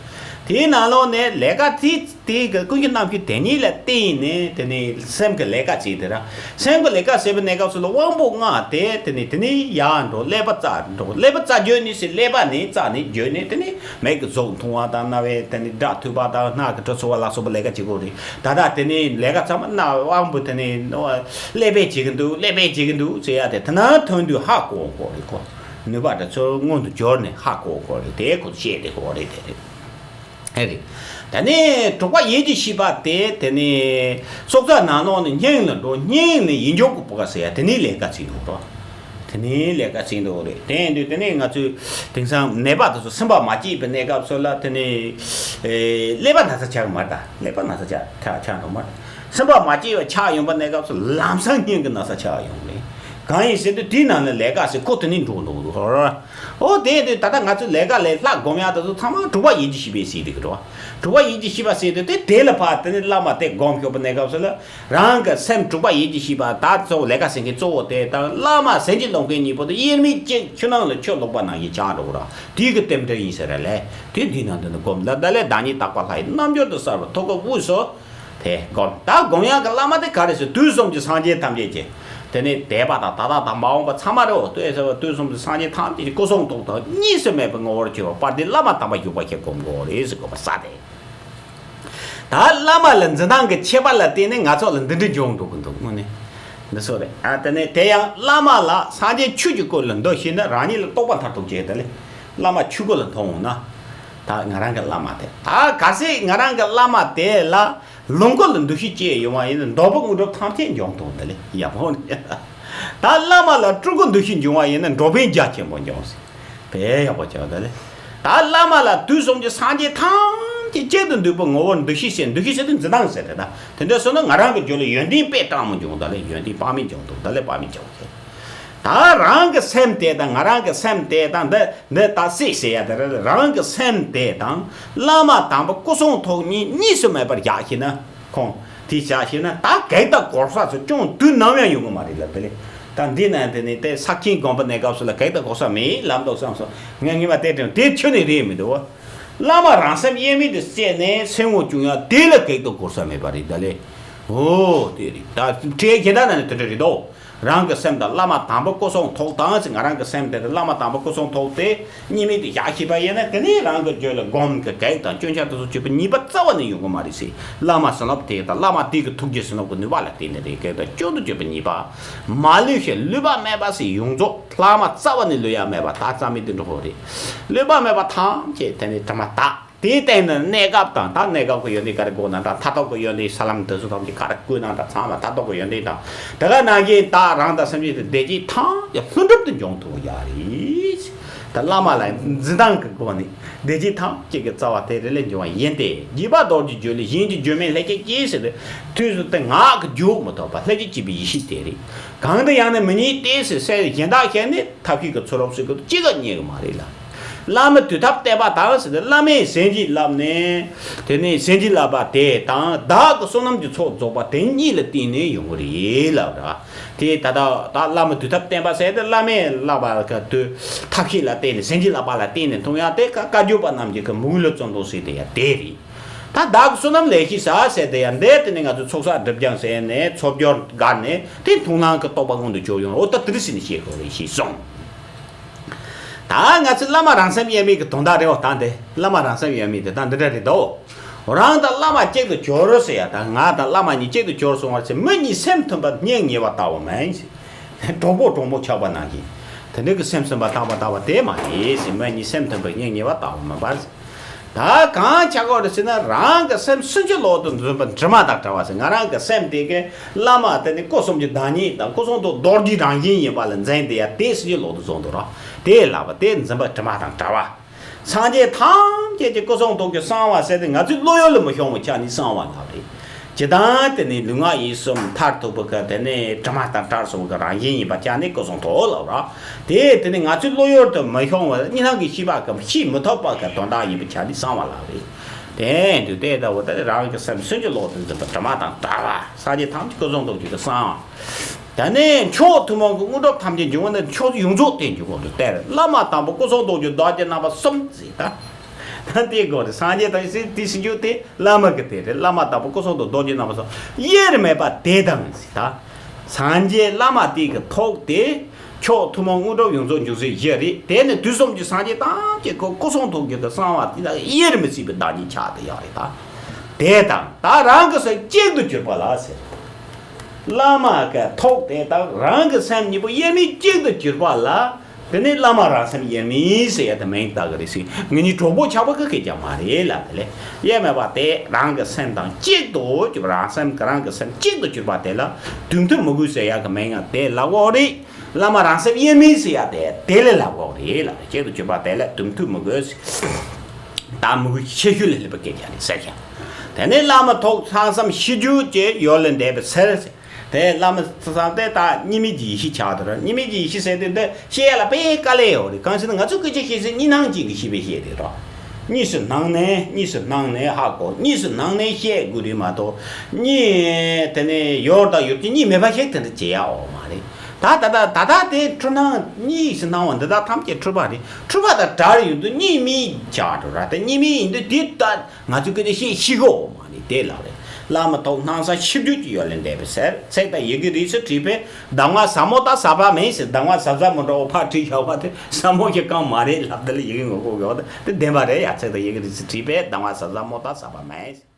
དེའི་ནང་ལོགས་ནས་ལས་ཀ་དེ་དེའི་གི་ཀུན་གཞི་རྣམ་ཤེས་དེ་ཉིད་ལ་བརྟེན་ནས་དེ་ནས་སེམས་ཀྱི་ལས་ཀ་བྱེད་དེ་ར། སེམས་ཀྱི་ལས་ཀ་བྱེད་པའི་གནས་སྐབས་སུ་ལ་དབང་པོ་ལྔ་དེ་དེ་ནས་དེ་ནས་ཡར་འགྲོ། ཀླད་པ་རྩ་འགྲོ། ཀླད་པ་རྩ་བརྗོད་ནས་ཟེར། ཀླད་པ་ནས་རྩ་ནས་བརྗོད་ནས་དེ་ནས་མིག་གི་གཟུགས་མཐོང་བ་དང་། རྣ་བའི་དེ་ནས་སྒྲ་ཐོས་པ་དང་། སྣ་གི་དྲི་ཚོར་བ་ལ་སོགས་པ་ལས་ཀ་བྱེད་དགོས་རེད། ད་ལྟ་དེ་ནས་ལས་ཀ་ཚང་མ་སྣ་དབང་པོ་དེ་ནས་ཀླད་པས་བྱེད་ཀྱི་འདུག་ཀླད་པས་བྱེད་ཀྱི་འདུག་ཟེར་ཡ་དེ་དེ་ན་ཐོན་དུས་ཧ་གོ་དགོས་རེད་ཁོ། ནུས་པ་དེ་ཚོ་མངོན་དུ་གྱུར་ནས་ཧ་གོ་དགོས་རེད། དེ་ཁོ་ཤེས་བསྡད་དགོས་རེད། དེ་རེད། ཨེ་རེད། ད་ནི་དྲུག་པ་ཡིད་ཀྱི་ཤེས་པ་དེ་དེ་ནི་སྲོག་རྩ་ནང་ལོགས་ནས་སྙིང་ལ་འགྲོ། སྙིང་ནས་ཡིད་འཇོག་གི་བུ་ག་ཟེར་ཡ་དེ་ནི་ལས་ཀ་བྱེད་འདུག་རོ། དེ་ནི་ལས་ཀ་བྱེད་འདུག་རེད། དེ་ཡིན་དུས་དེ་ནི་ང་ཚོས་དེང་སང་ནད་པ་དེ་ཚོ་སེམས་པ་མ་སྐྱིད་པའི་གནས་སྐབས་སུ་ལ་དེ་ནི་ཨེ་ཀླད་པ་ན་ཚ་ཆགས་མ་རེད། ད་ཀླད་པ་ན་ཚ་ཆགས་ཆགས་ཆགས་འདུག་མ་རེད། སེམས་པ་མ་སྐྱིད་པ་ཆགས་ཡོང་པ་གནས་སྐབས་སུ་ལམ་སང་སྙིང་གི་ན་ཚ་ཆགས་ཡོང་རེད། གང་ཡིན་ཟེར་དུས་དེའི་ནང་ནས་ལས་ཀ་ཟེར་ཁོ་དེ་ནི་འགྲོ་འདུག་རོ། ཨོ་དེ་དུས་ད་ལྟ་ང་ཚོས་ལས་ཀ་ལས་ལྷ་སྒོམ་ཡག་དེ་ཚོ་ཚང་མ་དྲུག་པ་ཡིད་ཀྱི་ཤེས་པས་ཟེར་དེ་གི་འགྲོ། དྲུག་པ་ཡིད་ཀྱི་ཤེས་པ་ཟེར་དུས་དེ་དེ་ལ་ཕར་དེ་ནི་བླ་མ་དེ་སྒོམ་ཤོག་པ་གནས་སྐབས་སུ་ལ་རང་གི་སེམས་དྲུག་པ་ཡིད་ཀྱི་ཤེས་པ་ད་གཙོ་བོ་ལས་ཀ་བྱེད་མཁན་གཙོ་བོ་དེ་དང་བླ་མ་ཟན་གྱི་སློང་མཁན་གཉིས་པོ་དེ་དབྱེར་མེད་གཅིག་ཆུ་ནང་ལ་ཆུ་བླུགས་པ་ནང་བཞིན་ཆགས་འགྲོ་གི་ར། དེའི་གི་རྟེན་འབྲེལ་ཡིན་ཟེར་ར་ལས། དེ་འདི་ནང་དུ་ནི་སྒོམ་ལ་ད་ལས་བདག་ཉིད་དག་པ་ལྷ་ཡི་རྣལ་འབྱོར་དུ་གསལ་བ་ཐུགས་ཀྱི་དབུས་སུ། དེ་སྒོམ། ད་སྒོམ་ཡག་གི་བླ་མ་དེ་ག་རེ་ཟེར། དུས་གསུམ་གྱི་སངས་རྒྱས་ཐམས་ཅད་ཀྱི། དེ་ནི་འདས་པ་དང་ད་ལྟ་དང་མ་འོངས་པ་ཚང་མ་རེད། འོ་དེ་ཟེར་བ་དུས་གསུམ་གྱི་སངས་རྒྱས་ཐམས་ཅད་ཀྱི་སྐུ་གསུང་ཐུགས་དང་གཉིས་སུ་མེད་པའི་ངོ་བོར་གྱུར་པ་དཔལ་ལྡན་བླ་མ་དམ་པ་བཞུགས་པ་ཞིག་སྒོམ་དགོས་རེད་ཟེར་དགོས་པ་ས་དེ། ད་བླ་མ་ལ་འཛིན་སྟངས་ཀྱི་ཁྱད་པར་ལ་བརྟེན་ནས་ང་ཚོ་ལ་འདི་འདྲ་འབྱུང་འགྲོ་གི་འདུག་དངོས་གནས། འདི་ཚོ་རེད། ཨ་དེ་ནས་དེ་ཡང་བླ་མ་ལ་སངས་རྒྱས་ཆོས་ཀྱི་སྐུ་ལ་འདུ་ཤེས་ན་རང་ཉིད་ལ་རྟོགས་པ་མཐར་ཐུག་བྱེད་དེ་ལས། བླ་མ་ཆོས་སྐུ་ལ་མཐོང་འོང་ན། ད་ང་རང་གི་བླ་མ་དེ། ད་གལ་སྲིད་ང་རང་གི་བླ་མ་དེ་ལ་ལོངས་སྐུ་ལ་འདུ་ཤེས་སྐྱེས་ཡོང་བ་ཡིན་ན་འདོད་པ་དངོས་གྲུབ་ཐམས་ཅད་འབྱུང་ཐུབ་དེ་ལས་ཡག་པོ་རེད། ད་བླ་མ་ལ་སྤྲུལ་སྐུ་འདུ་ཤེས་འབྱུང་བ་ཡིན་ན་འགྲོ་ཕན་རྒྱ་ཆེན་པོ་འབྱུང་ཟེར། དཔེ་ཡག་པོ་བྱས་པ་དེ་ལས། ད་བླ་མ་ལ་དུས་གསུམ་གྱི་སངས་རྒྱས་ཐམས་ཅད་གཅིག་ཏུ་འདུས་པའི་ངོ་བོར་འདུ་ཤེས་བྱེད། འདུ་ཤེས་བྱེད་དུས་འཛིན་སྟངས་ཟེར་རེད། ད་དེ་འདྲ་སོང་ན་ང་རང་གི་རྒྱུད་ལ་ཡོན་ཏན་དཔེ་སྤྲང་མོ་འབྱུང་། ད་ལས་ཡོན་ཏན་དཔག་མེད་འབྱུང་འདུག་ད་ལས་དཔག་མེད་འབྱུང་ཟེར། ད་རང་གི་སེམས་དེ་དང་ང་རང་གི་སེམས་དེ་དང་འདི་འདི་ད་སྲིད་ཟེར་ཡ་དེ་རེད། རང་གི་སེམས་དེ་དང་བླ་མ་དམ་པ་སྐུ་གསུང་ཐུགས་གཉིས་གཉིས་སུ་མེད་པར་བཞག་ཤེས་ན། ཁོང་དེ་བྱ་ཤེས་ན་ད་གེགས་དང་གོལ་ས་ཚོ་ཅུང་དུས་ནམ་ཡང་ཡོང་གི་མ་རེད་ལབ་དེ་ལས། ད་འདི་ནས་དེ་ནས་དེ་ས་ཁྱིན་སྒོམ་པ་གནས་སྐབས་སུ་ལ་གེགས་དང་གོལ་ས་མེད་ལབ་འདུག་བསམ་སོང་། ངས་ངེས་པ་དེ་དྲན་དེ་ཁྱོན་ནས་རེད་མི་འདུག་བ། བླ་མ་རང་སེམས་དབྱེར་མེད་དུ་བཙལ་ནས་སེམས་ངོ་བཅུག་ཡང་དེ་ལ་གེགས་དང་གོལ་ས་མེད་པ་རེད་ད་ལས། འོ་དེ་རེད། ད་ཁྲིད་ཁྱེད་ད་ན་ནི་དེ་འདྲ་རེད་དོ། རང་གི་སེམས་དང་བླ་མ་དམ་པ་སྐུ་གསུང་ཐུགས་དང་ཟེར། ང་རང་གི་སེམས་དེ་དང་བླ་མ་དམ་པ་སྐུ་གསུང་ཐུགས་དེ་གཉིས་མེད་དུ་བཞག་ཤེས་པ་ཡིན་ན། དེ་ནས་རང་གི་རྒྱུད་ལ་སྒོམ་གྱི་གེགས་དང་སྐྱོན་ཆ་དེ་ཚོ་གཅོད་པའི་ནུས་པ་རྩ་བ་ནས་ཡོང་གི་མ་རེད་ཟེར། བླ་མ་བྱིན་རླབས་དེ་དང་བླ་མ་དེ་གི་ཐུགས་རྗེ་བྱིན་རླབས་ཀྱི་ནུས་པ་ལ་བརྟེན་ནས་རེད། གེགས་དང་སྐྱོན་དུ་གཅོད་པའི་ནུས་པ། མ་ལུས་ཤིང་ལུས་པ་མེད་པ་ཟེར་ཡོངས་རྫོགས་བླ་མ་རྩ་བ་ནས་ལུས་ཡ་མེད་པ་ད་རྩ་མེད་དུ་འགྲོ་གི་རེད། ལུས་པ་མེད་པ་ཐམས་ཅད་དེ་ནས་དྲི་མ་དག་དེའི་སྟེང་ནས་གནས་སྐབས་དང་། ད་གནས་སྐབས་ཀྱི་ཡོན་ཏན་ག་རེ་དགོས་ན། ད་མཐར་ཐུག་གི་ཡོན་ཏན་ས་ལམ་དེ་ཚོ་ཐམས་ཅད་ག་རེ་དགོས་ན། ད་ཚང་མ་མཐར་ཐུག་གི་ཡོན་ཏན་དང་། དེ་ག་ནང་བཞིན་ད་རང་དང་སེམས་ཅན་དེ་བདེ་སྐྱིད་ཐམས་ཅད་ལྷུན་གྲུབ་ཏུ་འབྱུང་ཐུབ་ཡ་རེད། ད་བླ་མ་ལ་འཛིན་སྟངས་ཀྱི་སྒོ་ནས་བདེ་སྐྱིད་ཐམས་ཅད་ཀྱི་རྩ་བ་དེ་རེ་ལས་འབྱུང་བ་ཡིན་ཏེ། རྒྱས་པ་རྡོ་རྗེ་རྒྱུད་ལས། གཞན་གྱིས་བརྗོད་མེད་ལྷན་སྐྱེས་སྐྱེ་ཟེར་ཏེ། དུས་སུ་དེ་ངག་གིས་བརྗོད་མི་ཐུབ་པ་ལྷན་སྐྱེས་སྐྱེས་པའི་ཡེ་ཤེས་དེ་རེད། གང་དུ་ཡང་ནི་མི་རྙེད་དེ་ཟེར། སེལ་གཞན་དག་ཞེས་ནི་ཐབས་ཤེས་ཀྱི་ཚུལ་ལུགས་སུ་གཅིག་ཀྱང་རྙེད་ཀྱི་མ་རེད་ལ། བླ་མའི་དུས་ཐབས་བསྟན་པ་དང་ཟེར་ཏེ། བླ་མས་ཟན་གྱིས་བསླབས་ནས། དེ་ནས་ཟན་གྱིས་བསླབས་པ་དེ་དང་བདག་གི་བསོད་ནམས་ཀྱི་ཚོགས་རྫོགས་པ་དེ་གཉིས་ལ་བརྟེན་ནས་ཡོང་གི་རེད་ལབ་ར། དེ་ད་ལྟ་ད་བླ་མའི་དུས་ཐབས་བསྟན་པ་ཟེར་ཏེ། བླ་མས་བསླབས་པ་གི་དུས་ཐབས་ཤེས་ལ་བརྟེན་ནས། ཟན་གྱིས་བསླབས་པ་ལ་བརྟེན་ནས་མཐོང་ཡ་དེ་བཀའ་བཀའ་བརྒྱུད་པ་རྣམས་ཀྱི་གི་མུན་ལ་བརྩོན་འགྲུས་ཟེར་དེ་ཡ་དེ་རེད། ད་བདག་གི་བསོད་ནམས་ལས་ཤིང་བྱ་ཟེར་དེ་ཡང་འདི་དེ་ནས་ང་ཚོས་ཚོགས་བསགས་སྒྲིབ་སྦྱང་ཟེར་ནས་ཚོགས་སྦྱོར་བགར་ནས་དེ་མཐོང་སྣང་གི་རྟོགས་པ་མངོན་དུ་གྱུར་ཡོང་། འོ་ད་དེ་འདྲ་ཟེར་ནས་བཤད་དགོས་རེད་ཞེས་གསུངས། ད་ང་ཚོས་བླ་མ་རང་སེམས་དབྱེར་མེད་ཀྱི་དོན་དག་རེད་བ། ད་འདི་བླ་མ་རང་སེམས་དབྱེར་མེད་དེ་ད་འདི་འདྲ་རེད་དོ། རང་དང་བླ་མ་གཅིག་ཏུ་གྱུར་ཟེར་ཡ་དང་། ང་དང་བླ་མ་གཉིས་གཅིག་ཏུ་གྱུར་སོང་བ་ཟེར། མི་གཉིས་སེམས་མཐུན་པ་གཉེན་ཉེ་བ་ལྟ་བུ་མིན་ཟེར། གྲོགས་པོ་གྲོགས་མོ་ཆགས་པ་ནང་བཞིན། དེ་འདྲ་གི་སེམས་སུན་པ་ཐག་པ་ལྟ་བུ་དེ་མ་རེད་ཟེར། མི་གཉིས་སེམས་མཐུན་པ་གཉེན་ཉེ་བ་ལྟ་བུ་མིན་པར་ཟེར། ད་གང་ཆགས་ཀྱི་ཡོད་རེད་ཟེར་ན། རང་གི་སེམས་སུམ་ཅུ་ལོག་ཏུ་འཛིན་པ་དྲི་མ་དང་བྲལ་བ་ཟེར། ང་རང་གི་སེམས་དེ་གི་བླ་མ་དེ་ནི་སྐུ་གསུམ་གྱི་བདག་ཉིད་དང་སྐུ་གསུང་ཐུགས་རྡོ་རྗེའི་རང་བཞིན་ཡིན་པ་ལ་འཛིན་ཏེ་ཡ། དེ་སུམ་ཅུ་ལོག་ཏུ་བཟུང་འདུག་ར། དེ་ལབ་པ་དེ་འཛིན་པ་དྲི་མ་དང་བྲལ་བ། སངས་རྒྱས་ཐམས་ཅད་ཀྱི་སྐུ་གསུང་ཐུགས་ཀྱི་གསང་བ་ཟེར་དེ་ང་ཚོའི་བློ་ཡུལ་ལ་མི་ཤོང་བ་ཆ་ནི་གསང་བ་ལབ་རེད། ཇི་ལྟར་དེ་ནི་ལུས་ངག་ཡིད་གསུམ་མཐར་ཐུག་པ་གི་དེ་ནི་དྲི་མ་དང་བྲལ་སོང་གི་རང་བཞིན་ཡིན་པ་ཆ་ནི་སྐུ་གསུང་ཐུགས་ལབ་ར། དེ་དེ་ནི་ང་ཚོའི་བློ་ཡུལ་དུ་མི་ཤོང་བ། གཉིས་སྣང་གི་ཤེས་པ་གམ་ཤེས་མི་ཐུབ་པ་གི་དོན་དག་ཡིན་པ་ཆ་ནི་གསང་བ་ལབ་རེད། དེ་འདུག་དེ་ལྟ་བུ་དེ་རང་གི་སེམས་སུམ་ཅུ་ལོག་ཏུ་འཛིན་པ་དྲི་མ་དང་བྲལ་བ། སངས་རྒྱས་ཐམས་ཅད་སྐུ་གསུང་ཐུགས་ཀྱི་གསང་བ། ད་ནི་མཆོག་ཐུན་མོང་གི་དངོས་གྲུབ་ཐམས་ཅད་འབྱུང་བ་ནི་ཕྱོགས་ཡོངས་རྫོགས་དེ་འབྱུང་བ་དེ་རེད། བླ་མ་དང་པོ་སྐུ་གསུང་ཐུགས་ཀྱི་རྡོ་རྗེ་རྣམ་པ་གསུམ་ཟེར་ད། ད་དེ་དགོས་རེད། སངས་རྒྱས་དང་ཡེ་ཤེས་དེ་ཟེར་རྒྱུ་དེ་བླ་མ་གི་དེ་རེད། བླ་མ་དང་པོ་སྐུ་གསུང་ཐུགས་རྡོ་རྗེ་རྣམ་པ་གསུམ་དབྱེར་མེད་པ་དེ་དང་ཟེར་ད། སངས་རྒྱས་བླ་མ་དེ་གི་ཐུགས་དེ་མཆོག་ཐུན་མོང་དངོས་གྲུབ་ཡོངས་རྫོགས་འབྱུང་སའི་གཞི་རེད། དེ་ནི་དུས་གསུམ་གྱི་སངས་རྒྱས་ཐམས་ཅད་ཀྱི་སྐུ་གསུང་ཐུགས་ཀྱི་གསང་བ་དེ་དག་དབྱེར་མི་ཕྱེད་པའི་བདག་ཉིད་ཆགས་དེ་ཡོད་རེད་ད། དེ་དང་ད་རང་གི་སེམས་གཅིག་ཏུ་གྱུར་པ་ལ་ཟེར། བླ་མ་གི་ཐུགས་དེ་དང་རང་གི་སེམས་གཉིས་པོ་དབྱེར་མེད་གཅིག་ཏུ་གྱུར་པ་ལ། དེ་ནི་བླ་མ་རང་སེམས་དབྱེར་མེད་ཟེར་ཡ་དེ་མིང་བཏགས་ཀྱི་རེད་ཟེར། ང་གཉིས་གྲོགས་པོ་ཆགས་པ་གི་སྐད་ཆ་མ་རེད་ལབ་དེ་ལས། དབྱེར་མེད་པ་དེ་རང་གི་སེམས་དང་གཅིག་ཏུ་གྱུར་པ། རང་སེམས་ཀྱི་རང་གི་སེམས་གཅིག་ཏུ་གྱུར་པ་དེ་ལ་དུས་མཐུན་མོས་གུས་ཟེར་ཡ་གི་མིང་ཡང་དེ་ལབ་ཀྱི་ཡོད་རེད། བླ་མ་རང་སེམས་དབྱེར་མེད་ཟེར་ཡ་དེ་དེ་ལས་ལབ་ཀྱི་ཡོད་རེད་ལབ། གཅིག་ཏུ་གྱུར་པ་དེ་ལ་དུས་མཐུན་མོས་གུས་ཟེར། ད་མོས་གུས་ཆེ་ཤོས་ལ་སླེབས་པའི་སྐད་ཆ་རེད་ཟེར་ཀྱང་། དེ་ནས་བླ་མ་ཐུགས་ལྷག་བསམ་ཤེས་རྒྱུད་ཀྱི་ཡུལ་ལས་འདས་པའི་ཚེ། དེ་བླ་མ་ཚང་དེ་ད་གཉིས་མེད་ཀྱི་ཡེ་ཤེས་ཆགས་འདུག་ར། གཉིས་མེད་ཀྱི་ཡེ་ཤེས་ཟེར་དུས་འདི་བཤད་ཡ་ལ་དཔེ་དཀའ་ལས་ཡོད་རེད། གང་ཟེར་ན་ང་ཚོ་སྐད་ཆ་བཤད་ཚེ་གཉིས་སྣང་ཅན་གྱི་ཤེས་པས་བཤད་དེ་ར། གཉིས་སུ་སྣང་ནས་གཉིས་སུ་སྣང་ནས་ཧ་གོ། གཉིས་སུ་སྣང་ནས་བཤད་དགོས་རེད་མ་གཏོགས། གཉིས་དེ་ནས་ཡོད་དང་ཡོད་ཀྱི་གཉིས་མེད་པ་ཞིག་དེ་འདྲ་བྱེད་ཡ་ཡོད་མ་རེད། ད་ད་ད་ད་ད་དེ་འཁྲུལ་སྣང་། གཉིས་སུ་སྣང་བ་འདི་དག་ཐམས་ཅད་འཁྲུལ་པ་རེད། འཁྲུལ་པ་དང་བྲལ་ཡོང་དུས་གཉིས་མེད་ཆགས་འགྲོ་ར། དེ་གཉིས་མེད་ཡིན་དུས་དེ་ད། ང་ཚོས་སྐད་ཆ་བཤད་ཤེས་ཀྱི་ཡོད་མ་རེད། དེ་ལབ་རེད། བླ་མ་ཐུགས་སྣང་ས་ཤེས་རྒྱུད་ཀྱི་ཡུལ་ལས་འདས་པའི་ཚེ། ཚིག་དང་ཡི་གེ་རིས་སུ་བྲིས་པའི་གདམས་ངག་ཟབ་མོ་དང་ཟབ་པ་མེད་ཟེར། གདམས་ངག་ཟབ་ཟབ་མོ་འདྲ་བོ་ཕར་བྲིས་བཞག་པ་དེ་ཟབ་མོ་ཞིག་གང་མ་རེད་ལབ། དེ་ལ་ཡི་གེ་ངོ་ལྐོག་ཡོད། དེ་བདེན་པ་རེད་ཡ། ཚིག་དང་ཡི་གེ་རིས་སུ་བྲིས་པའི་གདམས་ངག་ཟབ་ཟབ་མོ་དང་ཟབ་པ་མེད།